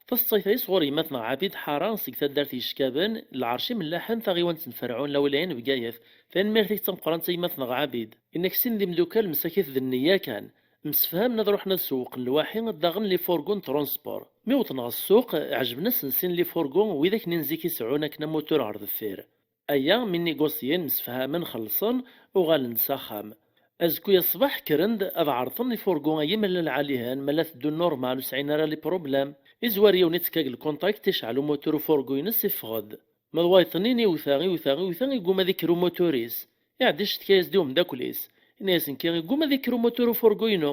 Taseḍsayt-agi sɣur yemma-tneɣ Ɛabid Ḥara seg taddart Yeckaben, Lɛerc Imellaḥen, taɣiwant n Ferɛun, Lawlayen, Bgayet. Tanemmirt-ik d tameqqrant a yemma-tneɣ Ɛabid. Inna-k sin d imdukal msakit d nniya kan. Msefhamen ad ruḥen ad sewwqen lwaḥi, daɣen lifurgu n transport. Mi wwḍen ɣer ssuq, ɛejben-asen sin lifurgu, widak-nni n zik i seɛɛun akken amutur ɣer deffir. Aya mi nigusyen, msefhamen, xellṣen, uɣalen-d s axxam. Azekka-ya ṣṣbeḥ kkren-d ad ɛerḍen ifurgu-agi ma llan lɛalihen, ma la teddun normal, ur sɛin ara les problèmes. Izwar yiwen ittekka deg lkunṭakt, icɛel umutur ufurgu-ines, iffeɣ-d. Ma d wayeḍ-nni iwta, iwta, iwta, igguma ad ikker umutur-is. Iɛedda icettka-yas-d i umeddakel-is. Inna-yas: "Nekki igguma ad ikker umutur ufurgu-inu."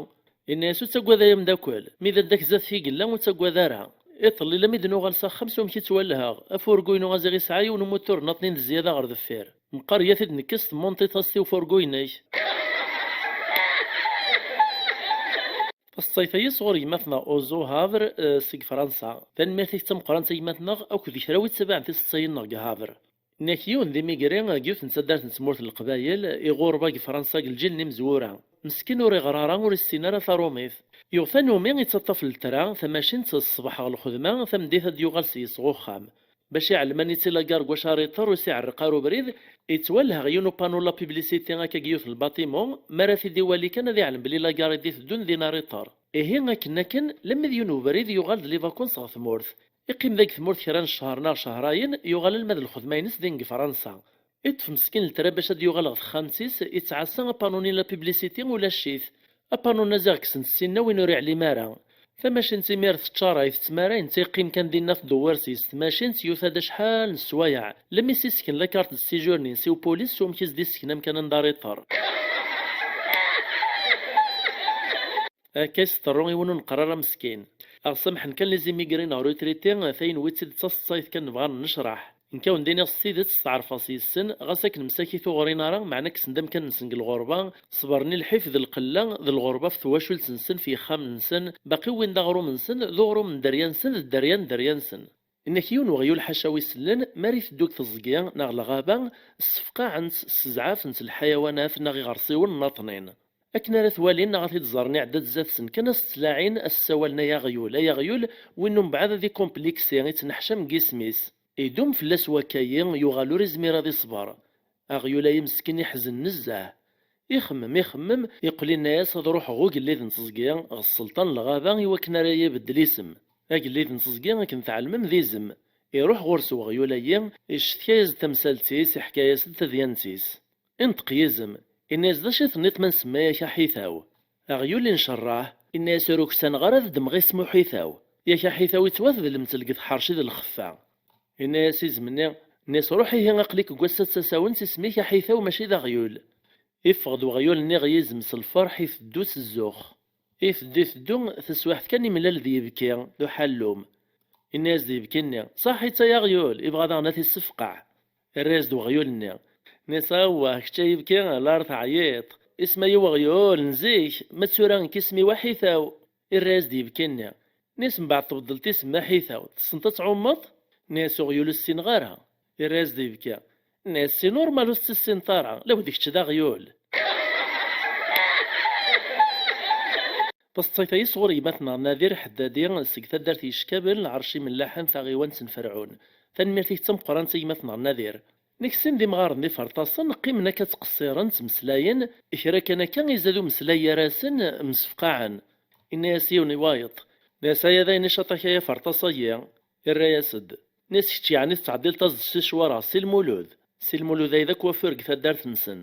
Inna-yas: "Ur ttaggad ay ameddakel, mi d addak zdat-k i yella, ur ttaggad ara. Iḍelli lammi d-nuɣal s axxam s umek i ttwalheɣ, afurgu-inu a ziɣ isɛa yiwen umutur nnaṭnin d zzyada ɣer deffir. Meqqar ya t-id-nekkes temmuntiḍ-as-t i ufurgu-inek. Taseḍsayt-agi sɣur gma-tneɣ Ozo Havre, eh, seg Fransa. Tanemmirt-ik d tameqqrant a gma-tneɣ akked kra wi ttabaɛen tiseḍsayin-nneɣ deg Havre. Nnak yiwen d imigri deg yiwet n taddart n tmurt n Leqbayel, iɣurba deg Fransa deg lǧil n imezwura. Meskin ur iɣer ara, ur issin ara tarumit. Yuɣ tanumi ittaṭṭaf ltra, tamacint ṣṣbeḥ ɣer lxedma, tameddit ad d-yuɣal seg-s ɣer uxxam. Bac iɛellem aniti lagar deg wacu ara iṭer ur s-iɛerreq ara ubrid, ittwaleh ɣer yiwen upanu n la publicité akka deg yiwet n lbatimu, mi ara t-id-iwali kan ad iɛlem belli lagar i d-iteddun din ara iṭer. Ihi akken akken, lammi d yiwen ubrid yuɣal-d les vacances ɣer tmurt. Iqqim deg tmurt kra n ccher neɣ cehrayen, yuɣal alma d lxedma-ines din deg Fransa. Iṭṭef meskin ltra bac ad d-yuɣal ɣer texxamt-is, ittɛassa apanu-nni n la publicité ulac-it. Apanu-nni ziɣ kksen-t ssinna win ur iɛlim ara. Tamacint imir teččaray, tettmaray, netta yeqqim kan dinna tdewwir s-yes tmacint, yuta-d acḥal n sswayeɛ. Lemmi s-isken la carte de séjour-nni-s i upulis s umek i s-d-isken amkan anda ara iṭer. Akka i s-teḍru i win ur neqqar ara meskin. Aɣ samḥen kan les immigrés neɣ retraités, tayen wi tt-id d taseḍsayt kan nebɣa ad nennecraḥ. Nekk a wen-d-iniɣ s tidet, steɛṛfeɣ s yes-sen, ɣas akken msakit ur ɣrin ara, meɛna kksen-d amkan-nsen deg lɣerba, ṣebren i lḥif d lqella d lɣerba ɣef twacult-nsen, f yexxamen-nsen, baqi wwin-d aɣrum-nsen, d uɣrum n dderya-nsen, d dderya n dderya-nsen. Inna-k yiwen weɣyul ḥaca wi sellen, mi ara iteddu deg teẓgi neɣ lɣaba, ssefqaɛen-t, ssezɛafen-t lḥayawanat neɣ iɣersiwen nnaṭnin. Akken ara t-walin neɣ ad t-id-ẓren iɛedda-d zdat-sen kan, a s-ttlaɛin, a s-ssawalen ay aɣyul, ay aɣyul, win umbeɛd ad ikumpliksi, ittneḥcam deg yisem-is. Idum fell-as wakkayi, yuɣal ur izmir ad iṣber. Aɣyul-ayi meskin iḥzen nezzeh. Ixemmem, ixemmem, yeqqel inna-yas ad ruḥeɣ ɣer ugellid n teẓgi, ɣer sselṭan n lɣaba, i wakken ara yi-ibeddel isem. Agellid n teẓgi, akken tɛelmem, d izem. Iruḥ ɣur-s weɣyul-ayi, iccetka-yas-d tamsalt-is, iḥka-yas-d tadyant-is. Inṭeq yizem, inna-yas: "D acu i tenniḍ ma nsemma-yak Aḥitaw?" Aɣyul incerreḥ, inna-yas: "Ur uksaneɣ ara ad ddmeɣ isem Uḥitaw. Yak Aḥitaw ittwatedlem-tt deg tḥerci d lxeffa." Inna-yas izem-nni, inna-yas: "Ruḥ ihi, aql-ik deg wass-a d tasawent, isem-ik Aḥitaw mačči d aɣyul." Iffeɣ-d weɣyul-nni ɣer yizem s lferḥ, iteddu s zzux. Iteddu, iteddu, taswiɛt kan imlal d yibki, d uḥallum. Inna-yas-d yibki-nni: "Ṣaḥit ay aɣyul, ibɣa daɣen ad t-issefqeɛ." Irra-yas-d weɣyul-nni: "Inna-yas: Awah, kečč ay ibki, lar teɛyiḍ. Isem-ayi weɣyul, n zik, ma d tura nekk isem-iw Aḥitaw." Irra-yas-d yibki-nni: "Inna-yas mbeɛd tbeddleḍ isem Aḥitaw, tessneḍ ad tɛummeḍ?" Inna-yas uɣyul: "Ur ssineɣ ara." Irra-yas-d yibki: "Inna-yas si normal ur tettissineḍ ara, law d kečč d aɣyul." Taseḍsayt-ayi sɣur gma-tneɣ Nadir Ḥeddadi seg taddart Yeckaben, lɛerc imellaḥen, taɣiwant n Ferɛun. Tanemmirt-ik d tameqqrant a gma-tneɣ Nadir. Nekk sin d imɣaren d iferṭasen, qqimen akka ttqeṣṣiren, ttmeslayen, kra kan akka izad umeslay gar-asen, msefqaɛen. Inna-yas yiwen i wayeḍ: "Inna-yas: Aya d ayen icaṭ-ak ay aferṭas-ayi." Irra-yas-d: "Inna-yas: Kečč yeɛni tettɛeḍḍileḍ-as-d si ccwara, si Lmulud?" Si Lmulud ay d akwafur deg taddart-nsen.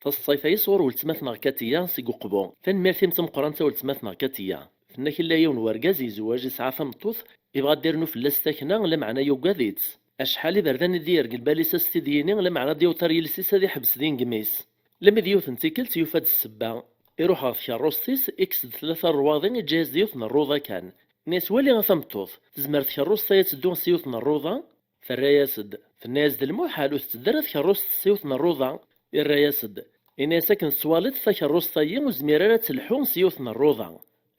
Taseḍsayt-ayi sɣur weltma-tneɣ Katiya seg Uqbu. Tanemmirt-im d tameqqrant a weltma-tneɣ Katiya. Tenna-k illa yiwen wergaz yezweǧ, yesɛa tameṭṭut, ibɣa ad d-irnu fell-as takna, lameɛna yugad-itt. Acḥal iberdan i d-yerr deg lbal-is a s-t-id-yini, lameɛna ad d-iwṭer yiles-is ad iḥbes din gem-is. Lemmi d yiwet n tikkelt yufa-d ssebba. Iruḥ ɣer tkeṛṛust-is, ikkes-d tlata rrwaḍi, iǧǧa-yas-d yiwet n rruḍa kan. Inna-yas: "Wali a tameṭṭut, tezmer tkeṛṛust-a ad teddu s yiwet n rruḍa?" Terra-yas-d. Tenna-yas-d: "Lmuḥal, ur tetteddu ara tkeṛṛust s yiwet n rruḍa." Irra-yas-d. Inna-yas: "Akken tettwaliḍ, takeṛṛust-ayi ur tezmir ara ad telḥu s yiwet n rruḍa."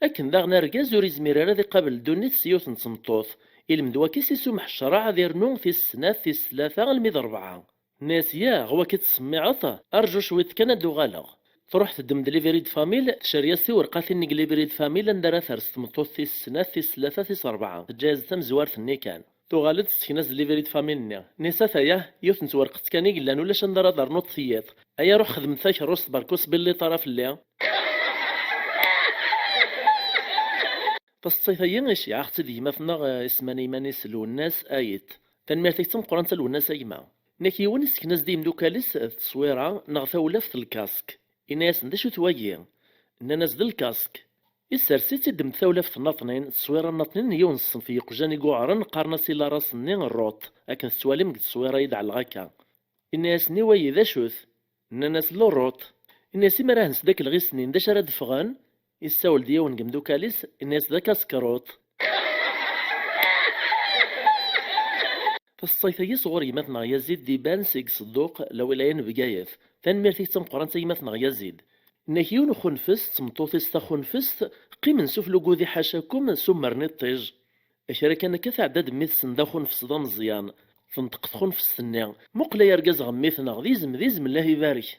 Akken daɣen argaz ur izmir ara ad iqabel ddunit s yiwet n tmeṭṭut. Ilmend wakis isumeḥ ccṛeɛ ad irnu tis snat, tis tlata, almi d ṛebɛa. Tenna-yas: "Yah, waki ttsemmiɛeḍ, arǧu cwiṭ kan ad d-uɣaleɣ." Truḥ teddem-d livret de famille, tcerri-yas tiwerqatin n livret de famille anda ara ters tmeṭṭut tis snat, tis tlata, tis ṛebɛa. Teǧǧa-yas-d tamezwart-nni kan. Tuɣal-d tesken-as-d livret de famille-nni. Tenna-yas: "Ataya, yiwet n twerqet kan i yellan, ulac anda ara d-ternuḍ tiyiḍ. Aya ruḥ xdem takeṛṛust, berka ur sbilliṭ ara fell-i." Taseḍsayt-ayi iceyyeɛ-aɣ-tt-id gma-tneɣ, eh, isemman iman-is Lwennas Ayet. Tanemmirt-ik d tameqqrant a Lwennas a gma. Inna-k yiwen isken-as-d i yimdukal-is, eh, tteswira neɣ tawlaft n lkask. Inna-yasen: "D acu-t wagi?" Nnan-as: "D lkask." Issers-itt-id, ddem tawlaft nnaṭnin, tteswira nnaṭnin n yiwen n ṣṣenf n yiqjan i yuɛren, qqaren-as i laras-nni rruṭ, akken tettwalim deg tteswira i d-ɛelleɣ akka. Inna-yasen: "I wayi, d acu-t?" Nnan-as: "Lurruṭ." Inna-yas: "Imi ara hens-d akk lɣis-nni, d acu ara d-ffɣen?" Issawel-d yiwen deg imdukal-is, inna-yas: "D akaskeṛuṭ." Ṣṣayt-agi sɣur gma-tneɣ Yazid d-iban seg Ṣedduq, lawilaya n Bgayet. Tanemmirt-ik d tameqqrant a gma-tneɣ Yazid. Nnak yiwen uxunfes d tmeṭṭut-is taxunfest qqimen s uflugudi ḥacakum, summren iṭij. Kra kan akka tɛedda-d mmi-tsen d axunfes d ameẓyan. Tenṭeq txunfest-nni: "Muqel ay argaz ɣer mmi-tneɣ, d izem, d izem, llah ibarek."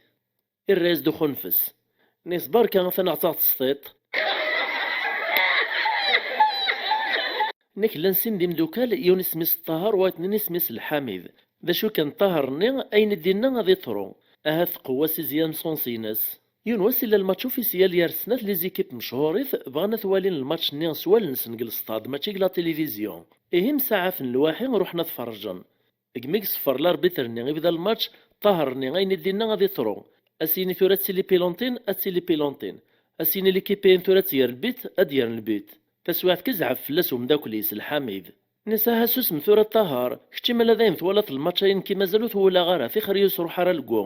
Irra-yas-d uxunfes: "Nis berka, atan ad ɣ-tesṭiṭ." Nnak llan sin d imdukal, yiwen isem-is Ṭaher, wayeḍ-nni isem-is Lḥamid. D acu kan, Ṭaher-nni ayen i d-inna ad iṭru. Ahat tqewwa s izi anṣunṣ-ines. Yiwen wass illa lmatch officiel gar snat les équipes mechurit, bɣan ad t-walin lmatch-nni s wallen-nsen deg lestad, mačči deg la télévision. Ihi msaɛafen lwaḥi, ruḥen ad t-ferrǧen. Deg mi iṣeffer l'arbitre-nni ibda lmatch, Ṭaher-nni ayen i d-inna ad iṭru. Ad s-yini tura ad tili pilontin, ad tili pilontin. Ad s-yini l'équipe-ihin tura ad tger lbit, ad d-gren lbit. Taswiɛt kan izɛef fell-as umeddakel-is Lḥamid. Nnis: "Aha susem tura a Ṭaher, kečč imala dayen twalaḍ lmatch-ayi, nekki mazal ur t-walaɣ ara, tixer-iyi ur sruḥ ara lgu."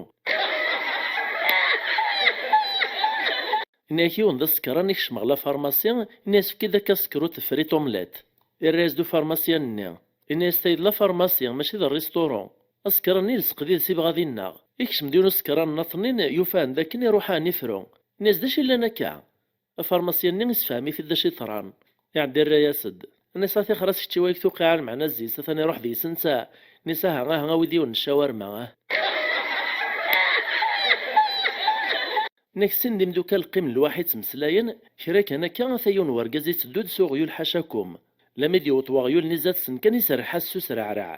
Ini-ak yiwen d asekran ikcem ɣer la pharmacie, ini-as: "Efk-id akka sekru tefrit omelette." Irra-yas-d ufarmasyan-nni. Ini-as: "Tayi d la pharmacie, mačči d rristuru." Asekran-nni yelseq did-s, ibɣa ad innaɣ. Ikcem-d yiwen usekran nnaṭnin, yufa-n dakken iruḥ ɛni ifru. Ini-as: "D acu yellan akka?" Afarmasyan-nni issefhem-it-id d acu yeḍran. Iɛedda irra-yas-d. Ini-as: "A tixer-as kečč i wayeg tuqiɛ lmeɛna zzi-s, atan iruḥ deg-s netta." Ini-as: "Aha, aha, awi-d yiwen n ccawarma, ah." Nnak sin d imdukal qqimen lwaḥi ttmeslayen, kra kan akka ata yiwen n wergaz itteddu-d s uɣyul ḥacakum. Lami d-yewweḍ weɣyul-nni zdat-sen kan iserreḥ-as s usreɛreɛ.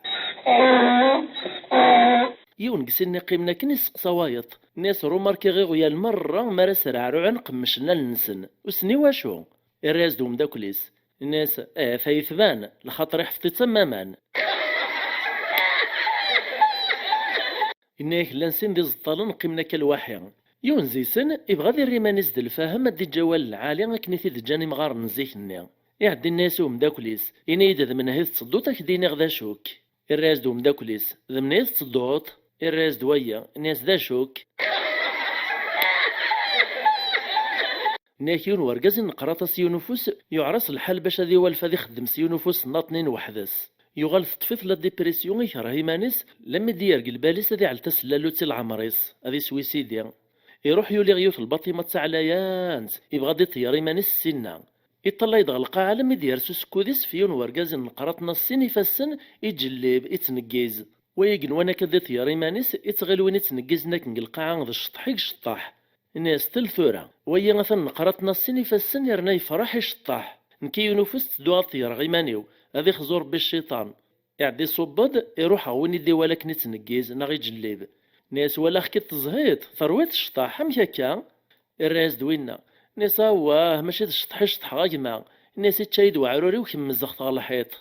Yiwen deg sin-nni qqimen akken isteqsa wayeḍ. Ini-as: "Rumarkiɣ iɣyal merra mi ara sreɛruɛen qemmecen allen-nsen. Wissen i wacu?" Irra-yas-d umeddakel-is. Ini-as: "Eh, tayi tban, lxaṭer iḥfeḍ-itt am waman." Inna-yak llan sin d iẓeṭṭalen qqimen akka lwaḥi. Yiwen zi-sen ibɣa ad irr iman-is d lfahem, ad d-iǧǧ awal lɛali akken i t-id-ǧǧan imɣaren n zik-nni. Iɛedda inna-yas i umeddakel-is: "Ini-yi-d d menhu i tettedduḍ, ad k-d-iniɣ d acu-k." Irra-yas-d umeddakel-is: "D menhu i tettedduḍ?" Irra-yas-d waya, inna-yas: "D acu-k?" Nnak yiwen wergaz ineqqer aṭas yiwen ufus, yuɛer-as lḥal bac ad iwalef ad ixeddem s yiwen ufus nnaṭnin weḥd-s. Yuɣal teṭṭef-it la dépression, ikreh iman-is, lammi d-yergel bal-is ad iɛell tasellallut i leɛmer-is, ad iswisidi. Iruḥ yuli ɣer yiwet lbaṭima d taɛlayant, ibɣa ad iṭeyyer iman-is ssinna. Iṭṭalay-d ɣer lqaɛa, lammi d-yers usekkud-is f yiwen wergaz ineqqer aṭṭnas sin ifassen, iǧellib, ittneggiz. Wa igenwan akka d iṭeyyer iman-is, ittɣil win ittneggizen akken deg lqaɛa d cceṭṭeḥ i iceṭṭeḥ. Ini-as: "Tel tura, wagi atan neqqer aṭṭnas sin ifassen, yerna yefreḥ iceṭṭeḥ. Nekk yiwen ufus ttedduɣ ad ṭeyyreɣ iman-iw, ad ixzu Rebbi cciṭan." Iɛedda iṣubb-d, iruḥ ɣer win i d-iwala akken ittneggiz neɣ iǧellib. Ini-as: "Walaɣ-k-id tezhiḍ, terwiḍ cceṭṭeḥ, amek akka?" Irra-yas-d winna. Ini-as: "Awah, mačči d cceṭṭeḥ i ceṭṭḥeɣ a gma." Ini-as: "Ičča-yi-d weɛrur-iw, kemmzeɣ-t ɣer lḥiṭ."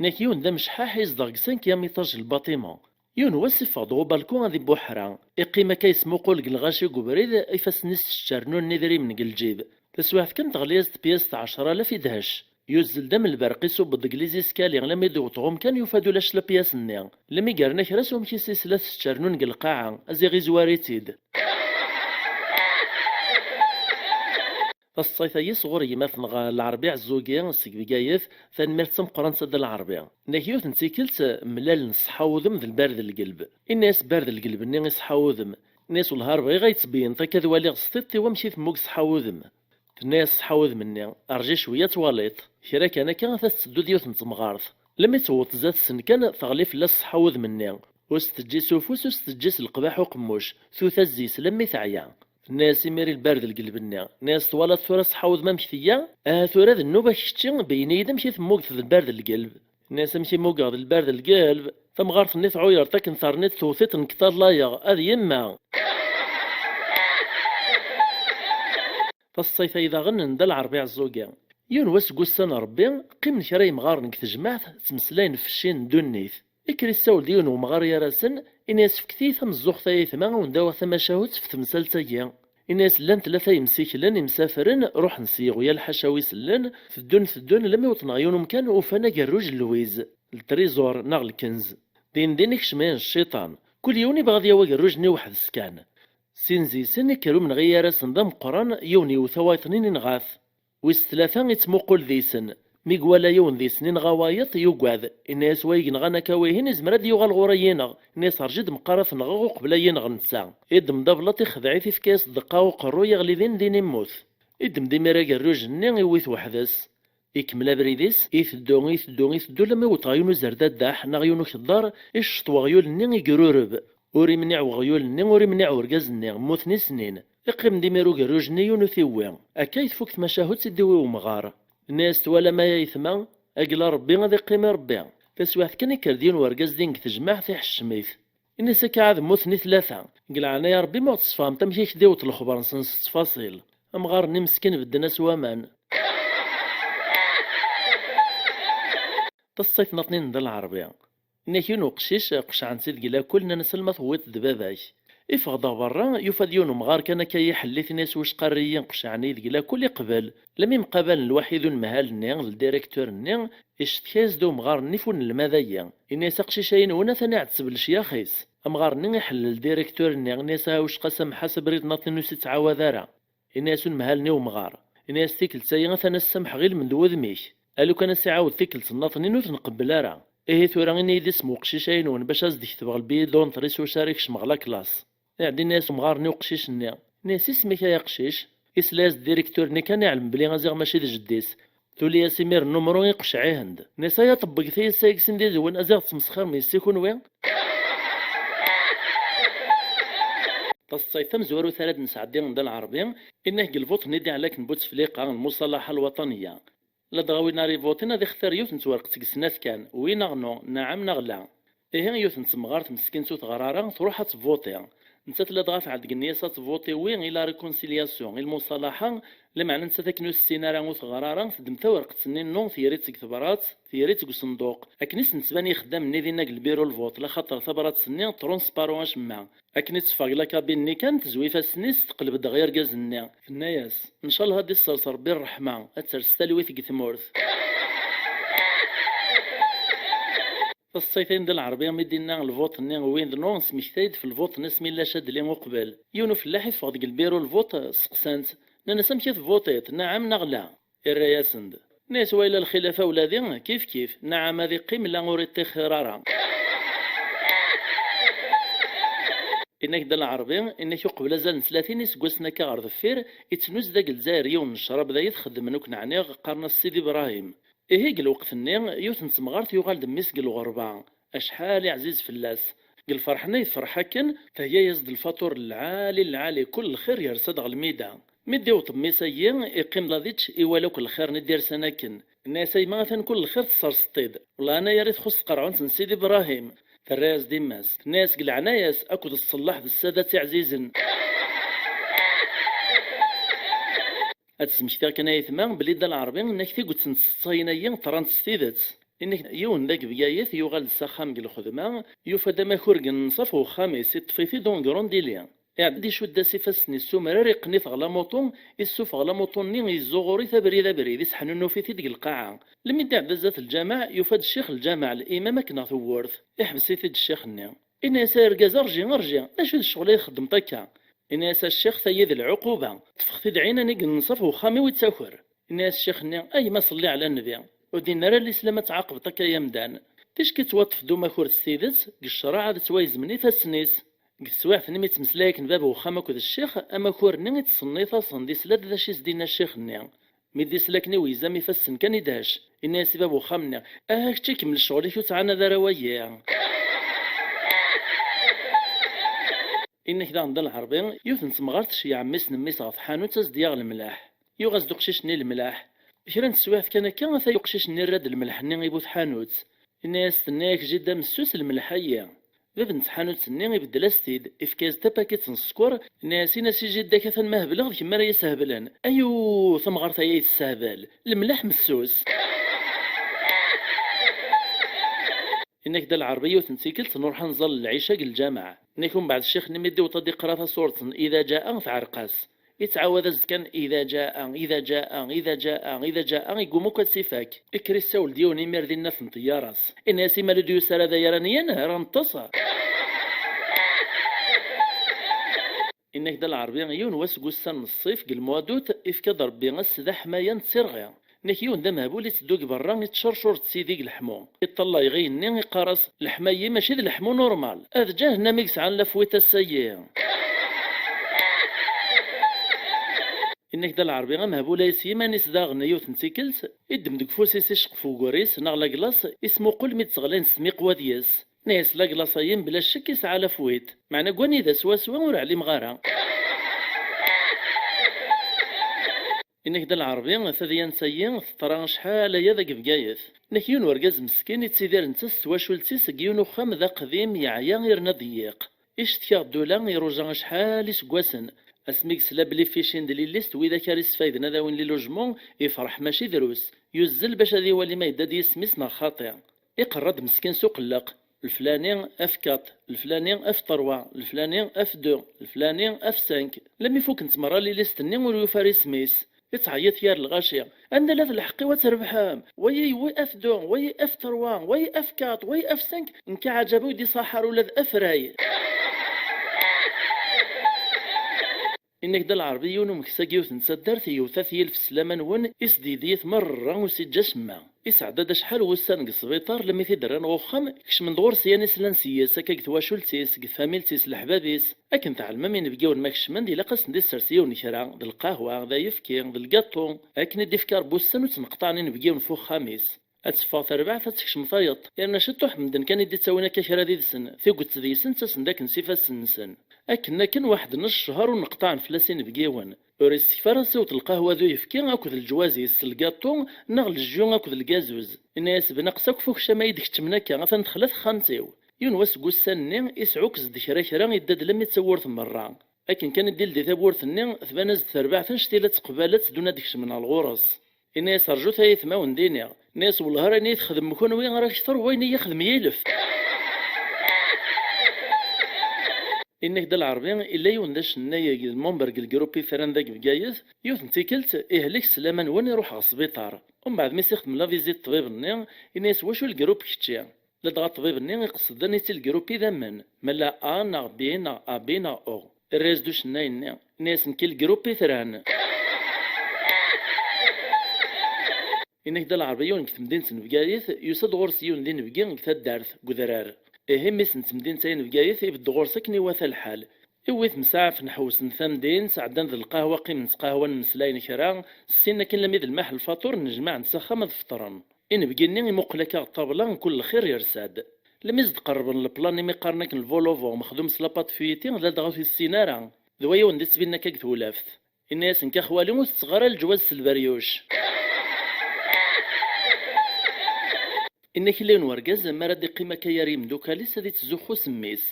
Nnak yiwen d amecḥaḥ izdeɣ deg cinquième étage n lbaṭima. Yiwen wass iffeɣ-d ɣer ubalku ad ibuḥra. Iqqim akka yesmuqul deg lɣaci deg ubrid, ifassen-is ttčernun idrimen deg lǧib. Taswiɛt kan teɣli-yas-d pyas n ɛecra alaf idhec. Yuzzel-d am lberq, iṣubb-d deg les escaliers, lammi d-iwweḍ ɣer umkan yufa-d ulac la pyas-nni. Lammi yerna kra s umek i s-isla tettčernun deg lqaɛa, a ziɣ izwar-itt-id. Taṣṣayt-agi sɣur gma-tneɣ Lɛerbi Ɛezzugi seg Bgayet, tanemmirt d tameqqrant a Dda Lɛerbi. Nnak yiwet n tikkelt mlalen ṣṣeḥḥa udem d lbard n lgelb. Inna-yas bard n lgelb-nni i ṣṣeḥḥa udem. Inna-yas: "Wellah ar bɣiɣ ad yi-tbeyyneḍ akka ad waliɣ s tiṭ-iw amek i temmug ṣṣeḥḥa udem." Tenna-yas ṣṣeḥḥa udem-nni: "Rǧi cwiya ad twaliḍ." Kra kan akka ata tetteddu-d yiwet n temɣart. Lammi tewweḍ zdat-sen kan teɣli fell-as ṣṣeḥḥa udem-nni. Ur s-teǧǧi s ufus, ur s-teǧǧi s leqbaḥ uqemmuc, tewwet-as zzi-s lammi teɛya. Tenna-yas imir i lbard n lgelb-nni, tenna-yas: "Twalaḍ tura ṣṣeḥḥa udem amek tga? Aha tura d nnuba-k kečči, beyyen-iyi-d amek i temmugeḍ d lbard n lgelb." Tenna-yas: "Amek i mmugeɣ d lbard n lgelb?" Tamɣart-nni tɛuyer-d akken terniḍ tewwet-it, nekk ṭallayeɣ, ad yemma! Taṣṣayt-ayi daɣen n Dda Lɛerbi Ɛeẓẓugi. Yiwen wass deg wussan n Ṛebbi, qqimen kra yemɣaren deg tejmaɛt, ttmeslayen f cci n ddunit. Ikker issawel-d yiwen wemɣar gar-asen, ini-as: "Fket-iyi tameẓẓuɣt ay aytma, ad wen-d-awiɣ tamacahut f temsalt-agi." Ini-as: "Llan tlata yemsiklen, imsafren, ruḥen s yiɣyal ḥaca wi sellen, teddun, teddun, lammi wwḍen ɣer yiwen umkan, ufan agerruj n lwiz, le trésor neɣ lkenz. Din din ikcem-ayen cciṭan. Kul yiwen ibɣa ad yawi agerruj-nni weḥd-s kan. Sin zi-sen ikker umenɣi gar-asen d ameqqran, yiwen yewwet awayeḍ-nni inɣa-t. Wis tlata ittmuqul deg-sen, Mi iwala yiwen deg-sen inɣa wayeḍ, yugad. Inna-yas: "Wa i yenɣan akka wihin, izmer ad d-yuɣal ɣur-i yineɣ." Inna-yas: "Rǧu-d meqqar ad t-nɣeɣ uqbel ad yineɣ netta." Iddem-d ablaṭ, ixdeɛ-it, ifka-yas-d ddeqqa uqerru, yeɣli din din immut. Iddem-d imir agerruj-nni, iwwi-t weḥd-s. Ikemmel abrid-is, iteddu, iteddu, iteddu, lamma iwweḍ ɣer yiwen uzerdadaḥ neɣ yiwen ukeddar, icceṭ weɣyul-nni igrureb. Ur imniɛ weɣyul-nni, ur imniɛ urgaz-nni, mmuten i snin. Iqqim-d imir ugerruj-nni, yiwen ur t-iwwi. Akka i tfuk tmacahut i d-iwwi umɣar. Inna-yas: "Twalam ay aytma, agla Rebbi ad iqqim i Rebbi." Taswiɛt kan, ikker-d yiwen wergaz din deg tejmaɛt, iḥeccem-it. Inna-yas: "Akka ɛad mmuten i tlata. Deg leɛnaya Rebbi, ma ur tesfehmeḍ amek i k-d-iwweḍ lexber-nsen s ttfaṣil." Amɣar-nni meskin bedden-as waman. Taṣṣayt n aṭnin n Dda Lɛerbi. Inna-k yiwen uqcic qecɛen-t deg lakul, nnan-as: "Alma tewwiḍ-d baba-k." Iffeɣ-d ɣer berra, yufa-d yiwen umɣar kan akka iḥelli-t, inna-yas: "Wacqa rriyi qecɛen-iyi deg lakul?" Iqbel. Lami mqabalen lwaḥid unemhal-nni, d ldirektur-nni, icettka-yas-d umɣar-nni f unelmad-agi. Inna-yas: "Aqcic-a-inu atan iɛetteb lecyax-is." Amɣar-nni iḥellel ldirektur-nni, inna-yas: "Ah, wacqa samḥ-as abrid n aṭnin, ur s-ittɛawad ara." Inna-yas unemhal-nni i umɣar, inna-yas: "Tikkelt-agi atan ad s-samḥeɣ i lmend n wudem-ik. A lukan ad s-iɛawed tikkelt nnaḍnin ur t-nqebbel ara. Ihi tura ini-yi-d isem n uqcic-a-inu-wen bac ad s-d-ketbeɣ lbiyi d'entrée s ucar i kecmeɣ la classe." Iɛedda inna-yas umɣar-nni i uqcic-nni, inna-yas: "Isem-ik ay aqcic?" Isla-yas-d direktur-nni kan iɛlem belli aziɣ mačči d jeddi-s. Tuli-yas imir nnumru iqecɛihen-d. Inna-yas: "Ay aṭebbeg, tayessa-agi sin d idwen, aziɣ tettmesxirem yes-i kunwi?" Taṣeṭṭayt tamezwarut ara d-nesɛeddi Dda Lɛerbi, inna-k deg lvuṭ-nni d-iɛlaken Butefliqa, lmuṣalaḥa lwaṭaniya. Ladɣa win ara ivuṭin ad ixtar yiwet n twerqet deg snat kan, oui neɣ non, naɛam neɣ la. Ihi yiwet n temɣart meskint ur teɣri ara, truḥ ad tvuṭi. Nettat ladɣa tɛeddeg nneyya-s ad tvuṭi oui i la réconciliation, i lmuṣalaḥa, lameɛna nettat akken ur tessin ara ur teɣri ara, teddem tawerqet-nni non, teyri-tt deg tebrat, teyri-tt deg usenduq. Akken i s-nettban i ixeddamen-nni dinna deg lbiru lvuṭ, laxaṭer tabrat-nni transparent acemma. Akken i teffeɣ deg la cabine-nni kan, tezwi ifassen-is, teqleb-d ɣer yergazen-nni. Tenna-yas: "Ncallah ad d-isers Rebbi ṛṛeḥma, ad ters talwit deg tmurt." Taṣṣayt-ayi n Dda Lɛerbi mi d-inna lvuṭ-nni oui d non, smekta-yi-d f lvuṭ-nni asmi illa Cadli uqbel. Yiwen ufellaḥ iffeɣ deg lbiru lvuṭ, steqsan-t, nnan-as: "Amek i tvuṭiḍ, naɛam neɣ la?" Irra-yasen-d, nna-yas: "Wa ila lxilaf a wladi, kif kif, naɛam ad iqqim, la ur iṭṭixir ara." Inna-k Dda Lɛerbi, inna-k uqbel azal n tlatin iseggasen akka ɣer deffir, ittnuz deg Lezzayer yiwen n ccrab d ay t-xeddmen akk n ɛniɣ, qqaren-as Sidi Brahim. Ihi deg lweqt-nni, yiwet n temɣart yuɣal-d mmi-s deg lɣerba, acḥal iɛziz fell-as. Deg lferḥ-nni yefreḥ akken, theyya-yas-d lfaṭur n lɛali n lɛali, kul lxir yersa-d ɣer lmida. Mi d-iwweḍ mmi-s-agi, iqqim d adič, iwala akk lxir-nni d-irsan akken. Inna-yas: "A yemma, atan kul lxir tesserseḍ-t-id. Wellah anayer i txuṣṣ tqerɛunt n Sidi Brahim." Terra-yas-d yemma-s. Tenna-yas: "Deg leɛnaya-s, akked ṣṣellaḥ d ssadat iɛzizen." Ad d-smektiɣ kan ay aytma belli Dda Lɛerbi, inna-k tiget n tseṭṭayin-agi ṭṭrant s tidet. Inna-k yiwen dagi Bgayet yuɣal-d s axxam deg lxedma, yufa-d amakur deg nnṣaf n uxxam-is, iṭṭef-it-id en grand délai. Iɛedda icudd-as ifassen-is s umrar, iqqen-it ɣer lamuṭu, issufeɣ lamuṭu-nni, izzuɣur-it abrid abrid, isseḥnunuf-it-id deg lqaɛa. Lmi d-iɛedda zdat lǧameɛ, yufa-d ccix lǧameɛ, limam akken ɣer tewwurt. Iḥbes-it-id ccix-nni. Inna-yas: "Ay argaz, rǧi, rǧi, d acu d ccɣel ay txeddmeḍ akka?" Inna-yas: "A ccix, tayi d lɛuquba, ṭṭfeɣ-t-id ɛinan i yenṣaf wexxam-iw ittaker." Inna-yas ccix-nni: "A gma, ṣelli ɛla nnbi, ur d-inni ara lislam ad tɛaqbeḍ akka ay amdan. Ticki ttwaṭṭef-d umakur s tidet, deg ccreɛ ad ttwayezmen ifassen-is." Deg teswiɛt-nni mi ttmeslay akken bab wexxam akked ccix, amakur-nni ittṣennit-asen-d, isla-d d acu i s-d-inna ccix-nni. Mi d-isla akken iwezzam ifassen kan i d-hac. Inna-yas i bab wexxam-nni: "Ah, kečč ikemmel ccɣel-ik, ur ttɛanad ara wagi." Inna-k daɣen Dda Lɛerbi, yiwet n temɣart tceyyeɛ mmi-s n mmi-s ɣer tḥanut ad s-d-yaɣ lemleḥ. Yuɣ-as-d uqcic-nni lemleḥ. Kra n teswiɛt kan akka, ata uqcic-nni irra-d lemleḥ-nni i bu tḥanut. Inna-yas: "Tenna-yak jidda messus lemleḥ-ayi." Bab n tḥanut-nni ibeddel-as-t-id, ifka-yas-d tapakit n sskeṛ, inna-yas: "Ini-as i jidda-k atan ma hebleɣ d kemm ara yi-seheblen." Ayuu, tamɣart-aya ay tessehbel! Lemleḥ messus! Inna-k Dda Lɛerbi, yiwet n tikkelt nruḥ ad nẓall lɛica deg lǧameɛ. Inna-k umbeɛd ccix-nni mi d-iwweḍ ad d-iqra taṣurt n Ida ǧa'a, tɛerq-as. Ittɛawad-as-d kan: "Ida ǧa'a, ida ǧa'a, ida ǧa'a, ida ǧa'a", igguma akk ad tt-ifak. Ikker issawel-d yiwen imir dinna f n ṭeyyara-s. Inna-yas: "Imal ur d-yusi ara d ayra-nni, ara neṭṭes?" Inna-k Dda Lɛerbi, yiwen wass deg wussan n ṣṣif, deg lmuadut, ifka-d Rebbi ass d aḥmayan d tirɣi. Nek yiwen d amehbul itteddu deg berra, ittcercur-d sidi deg leḥmu. Iṭṭallay ɣiyenni, iqqar-as: "Leḥma-yi mačči d leḥmu normal. Ad ǧahennam i yesɛan lafwit ass-ayi." Inna-k-d a Lɛerbi, amehbul-a s yiman-is daɣen, yiwet n tikkelt, iddem deg ufus-is iceqqef ugur-is neɣ laglas, ismuqul mi d-sseɣlayen s tmiqwa deg-s. Nni-as: "Laglas-ayi mebla ccekk isɛa lafwit, meɛna deg wanida swaswa ur ɛlimeɣ ara." Inna-k-d a Lɛerbi, tadyant-ayi teḍra acḥal aya deg Bgayet. Inna-k yiwen urgaz meskin ittidir netta s twacult-is deg yiwen uxxam d aqdim, yeɛya, irna ḍeyyiq. Icetk-aɣ ddula, iruja acḥal iseggasen. Asmi yesla belli ficin d lilist widak ara isfayden ad awin les logements, ifreḥ mačči drus. Yuzzel bac ad iwali ma yedda-d yisem-is neɣ xaṭi. Iqerra-d meskin s uqelleq: "Leflani F quatre, leflani F trois, leflani F deux, leflani F cinq." Lammi fukkent merra lilist-nni ur yufi ara isem-is. Ittɛeyyiḍ yar lɣaci: "Anda-t lḥeqq-iw ad trebḥem? Wayi yewwi F deux, wayi F trois, wayi F quatre, wayi F cinq, nekk aɛǧab ur d-iṣaḥ ara ula d afray." Inna-k-d a Lɛerbi, yiwen umeksa deg yiwet n taddart, yewta-t yilef s laman-nwen, isdidiyet merra ur s-iǧǧa acemma. Isɛedda-d acḥal wussan deg sbiṭar, lammi t-id-rran ɣer uxxam, kecmen-d ɣur-s yan islan s-yes, akka deg twacult-is, deg tfamilt-is, leḥbab-is. Akken tɛelmem, inebgiwen ma kecmen-d, ilaq ad sen-d-issers yiwen kra, d lqahwa, d ayefki, d lgaṭu. Akken i d-ifka Rebbi ussan ur ttneqṭaɛen inebgiwen f uxxam-is. Ad teffeɣ terbaɛt, ad tekcem tayeḍ. Yerna ciṭuḥ medden kan i d-ittawin akka kra did-sen, tuget deg-sen ttasen-d akken s ifassen-nsen. Akken akken waḥed n ccher ur neqṭaɛen fell-as inebgiwen. Ur issekf ara siweḍ lqahwa d uyefki akked leǧwaz-is s lgaṭu neɣ lejju akked lgazuz. Inna-yas: "Bnaqes akk f ukcam ay d-keččmen akka, atan dexla texxamt-iw." Yiwen wass deg ussan-nni, isɛukkez-d kra kra, idda-d lammi d tawwurt merra. Akken kan i d-ildi tawwurt-nni, tban-as-d terbaɛt annect-ila d teqbalet d una d-kecmen ɣer ɣur-s. Inna-yas: "Rjut ay aytmawen d-iniɣ." Inna-yas: "Wellah ara ini-yi-texdem kenwi ara kter wayen i yi-yexdem yilef." Inna-k-d a Lɛerbi, illa yiwen d acennay d member deg lgrup itran dagi Bgayet, yiwet n tikkelt, ihlek s laman-nwen, iruḥ ɣer sbiṭar. Umbeɛd mi s-ixdem la visite ṭṭbib-nni, inna-yas: "Wacu lgrup kečči?" Ladɣa ṭṭbib-nni iqsed aniti lgrup idammen, ma la A neɣ B neɣ A B neɣ O. Irra-yas-d ucennay-nni, inna-yas: "Nekki lgrup itran." Inna-k-d a Lɛerbi, yiwen deg temdint n Bgayet, yusa-d ɣur-s yiwen d inebgi deg taddart, deg udrar. Ihi mmi-s n temdint-a n Bgayet ibedd ɣur-s akken iwata lḥal. Iwwi-t msaɛaf n ḥewsen tamdint, ɛeddan d lqahwa, qqimen ttqahwan, mmeslayen kra, ssin akken lammi d lmaḥ lfaṭur, nnejmaɛen s axxam ad feṭren. Inebgi-nni imuqel akka ɣer ṭṭabla, mkul lxir yersa-d. Lammi s-d-qerrben leplan imi qqaren akken lvolovo mexdum s la pâte feuilletée, ladɣa ur t-issin ara. D wa yiwen d-ittbinen akka deg tewlaft. Inna-yas: "Nekk a xwali ur tetteɣ ara leǧwaz s lberyuc." Inna-k illa yiwen wergaz, mi ara d-iqqim akka yar yimdukal-is, ad ittzuxxu s mmi-s.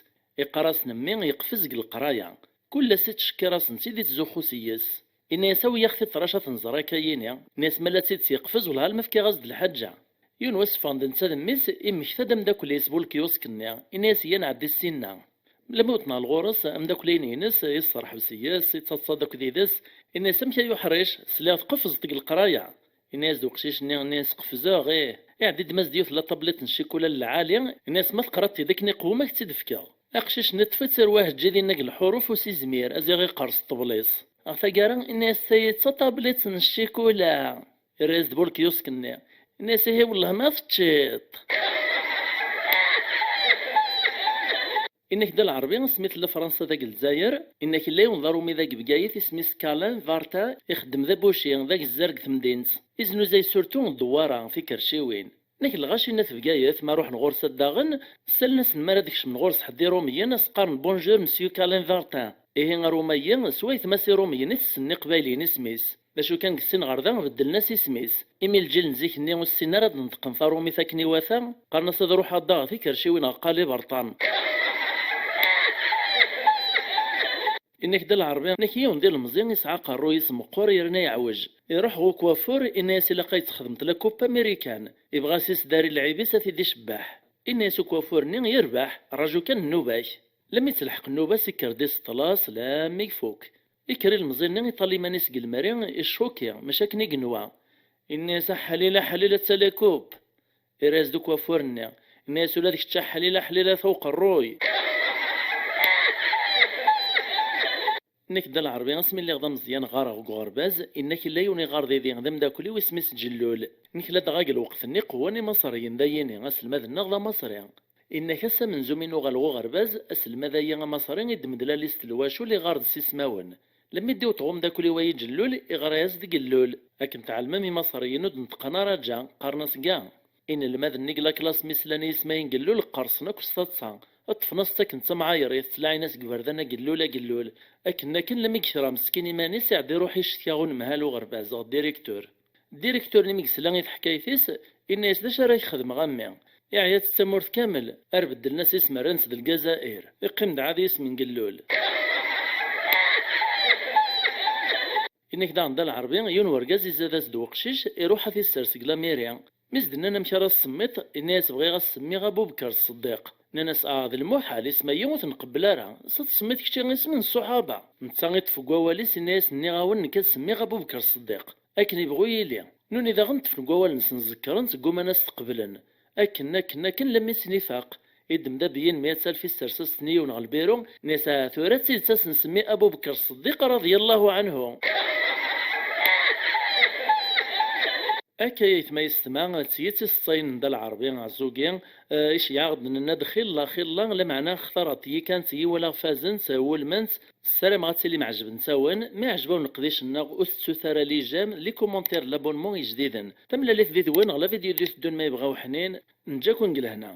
Iqqar-asen: "Mmi, yeqfez deg leqraya." Kul ass ittcekkir-asen-tt-id, ittzuxxu s-yes. Inna-yas: "Awi-yaɣ-t-id ṭrac ad t-nẓer akka yini." Inna-yas: "Ma la tt-id-yeqfez, wellah alma fkiɣ-as-d lḥaǧa." Yiwen wass ffɣen-d netta d mmi-s, immekta-d ameddakel-is bu lkyusk-nni. Inna-yas: "Iyya nɛeddi ssinna." Lammi wwḍen ɣer ɣur-s, ameddakel-ines yesserḥeb s-yes, ittaḍsa-d akked yid-s. Inna-yas: "Amek ay uḥric? Sliɣ tqefzeḍ deg leqraya." Inna-yas-d uqcic-nni, inna-yas: "Qefzeɣ, ih." Iɛeddi-d Mass d yiwet la tablit n ccikula n lɛali, inna-yas: "Ma teqraḍ-t-id akken iqwem, ad k-tt-id-fkeɣ." Aqcic-nni yeṭṭef-itt ar waheǧǧi dinna deg lḥuruf, ur s-izmir, ad iɣ-iqqers ṭṭebl-is. Ɣer taggara, inna-yas: "Tayi d tatablit n ccikula." Irra-yas-d bu lkyusk-nni, inna-yas: "Ihi wellah ma teččiḍ." Inna-k-d a Lɛerbi, asmi tella Fransa dagi Lezzayer, inna-k illa yiwen d aṛumi dagi Bgayet, isem-is Kalin Varta, ixeddem d abuci, d agezzar deg temdint. Iznuzay surtout ddewwara, tikerciwin. Inna-k lɣaci n at Bgayet, ma ruḥen ɣur-s ad daɣen, ssalen-asen mi ara d-kecmen ɣur-s ḥedd Iṛumyen, as-qqaren: "Bonjour, monsieur Kalin Varta." Ihi aṛuma-yi, s waytma-s Iṛumyen i tessen Iqbayliyen isem-is. D acu kan, deg sin ɣer da, beddlen-as isem-is. Imi lǧil n zik-nni ur ssinen ara ad neṭqen taṛumit akken iwata, qqaren-as: "Ad ruḥeɣ ad d-aɣeɣ tikerciwin ɣer Qali Berṭan." Inna-k-d a Lɛerbi, inna-k yiwen d ilemẓi, isɛa aqerruy-is meqqer yerna yeɛwej. Iruḥ ɣer ukwafur, inna-yas: "Ilaq ad yi-d-txedmeḍ la coupe américaine." Ibɣa s-isdari lɛib-is ad t-id-icebbeḥ. Inna-yas ukwafur-nni: "Yerbeḥ, raju kan nnuba-k." Lammi telḥeq nnuba-s, ikker-d iseṭṭel-as lammi ifuk. Ikker ilemẓi-nni, iṭal iman-is deg lemri, icuki, mačči akken i yenwa. Inna-yas: "Aḥlil, aḥlil, atta la coupe." Irra-yas-d ukwafur-nni, inna-yas: "Ula d kečč aḥlil, aḥlil, ata uqerruy." Inna-k Dda Lɛerbi, asmi lliɣ d ameẓyan ɣɣareɣ deg uɣerbaz, inna-k yella yiwen iɣar didi d ameddakel-iw isem-is Ǧellul. Inna-k ladɣa deg lweqt-nni qwan imaṣriyen d ayini, aselmad-nneɣ d amaṣri. Inna-k ass amenzu mi nuɣal ɣer uɣerbaz, aselmad-ayi amaṣri iddem-d la liste n lwacul iɣar-d s ismawen. Lemmi d-iwṭeɣ umeddakel-iw ayi Ǧellul, iɣra-yas-d Gellul. Akken tɛelmem imaṣriyen ur d-neṭqen ara ǧa, qqaren-as ga. Inelmaden-nni deg la classe mi slan i yisem-ayi n Gellul qqerṣen akk s taḍsa. Ṭṭfen-as-tt akken d tamɛayrit, ttlaɛin-as deg iberdan agellul agellul. Akken akken lemmi yekra meskin iman-is iɛedda iruḥ icetki ɣer unemhal uɣerbaz, ɣer directeur. Directeur-nni mi yesla i teḥkayt-is, inna-yas d acu ara k-xedmeɣ a mmi? Iɛya-tt tamurt kamel, ar beddlen-as isem rran-tt d Lgazair. Iqqim-d ɛad yisem n Gellul. Inna-k daɣen Dda Lɛerbi, yiwen wergaz izad-as-d weqcic, iruḥ ad t-issers deg lamiri. Mi s-d-nnan amek ara s-semmiḍ, inna-yas bɣiɣ ad s-semmiɣ Abubekar Ṣṣeddiq. Nnan-as ah d lmuḥal, isem-ayi ur t-nqebbel ara, s ad t-semmiḍ kečči isem n ṣṣuḥaba. Netta iṭṭef deg wawal-is, inna-yas nniɣ-awen nekk ad semmiɣ Abubekar Ṣṣeddiq. Akken ibɣu yili. Nuni daɣen ṭṭfen deg wawal-nsen ẓekkren-tt, gguman ad s-t-qeblen. Akken, akken, akken, lammi s-n ifaq. Iddem-d abeyyin meyya alef issers-as-ten i yiwen ɣer lbiru, nni-as ah tura d tidet ad s-nsemmi Abubekar Ṣṣeddiq raḍiyallahu ɛanhu. Akka aytma yessetma, d tiyi tiseṭṭayin n Dda Lɛerbi Azugi, eh, iceyyeɛ-aɣ-d nenna-d xilla, xilla, lameɛna xtareɣ-t-iyi kan, tigi walaɣ fazen-tt, wulmen-tt, ssarameɣ ad tilim ɛejbent-awen, ma iɛjeb-awen leqdic-nneɣ ur tettut ara les j'aime, les commentaires, les abonnements ijdiden. Tamlalit di dwen ɣer la vidéo d-iteddun ma yebɣa uḥnin, neǧǧa-ken deg lehna.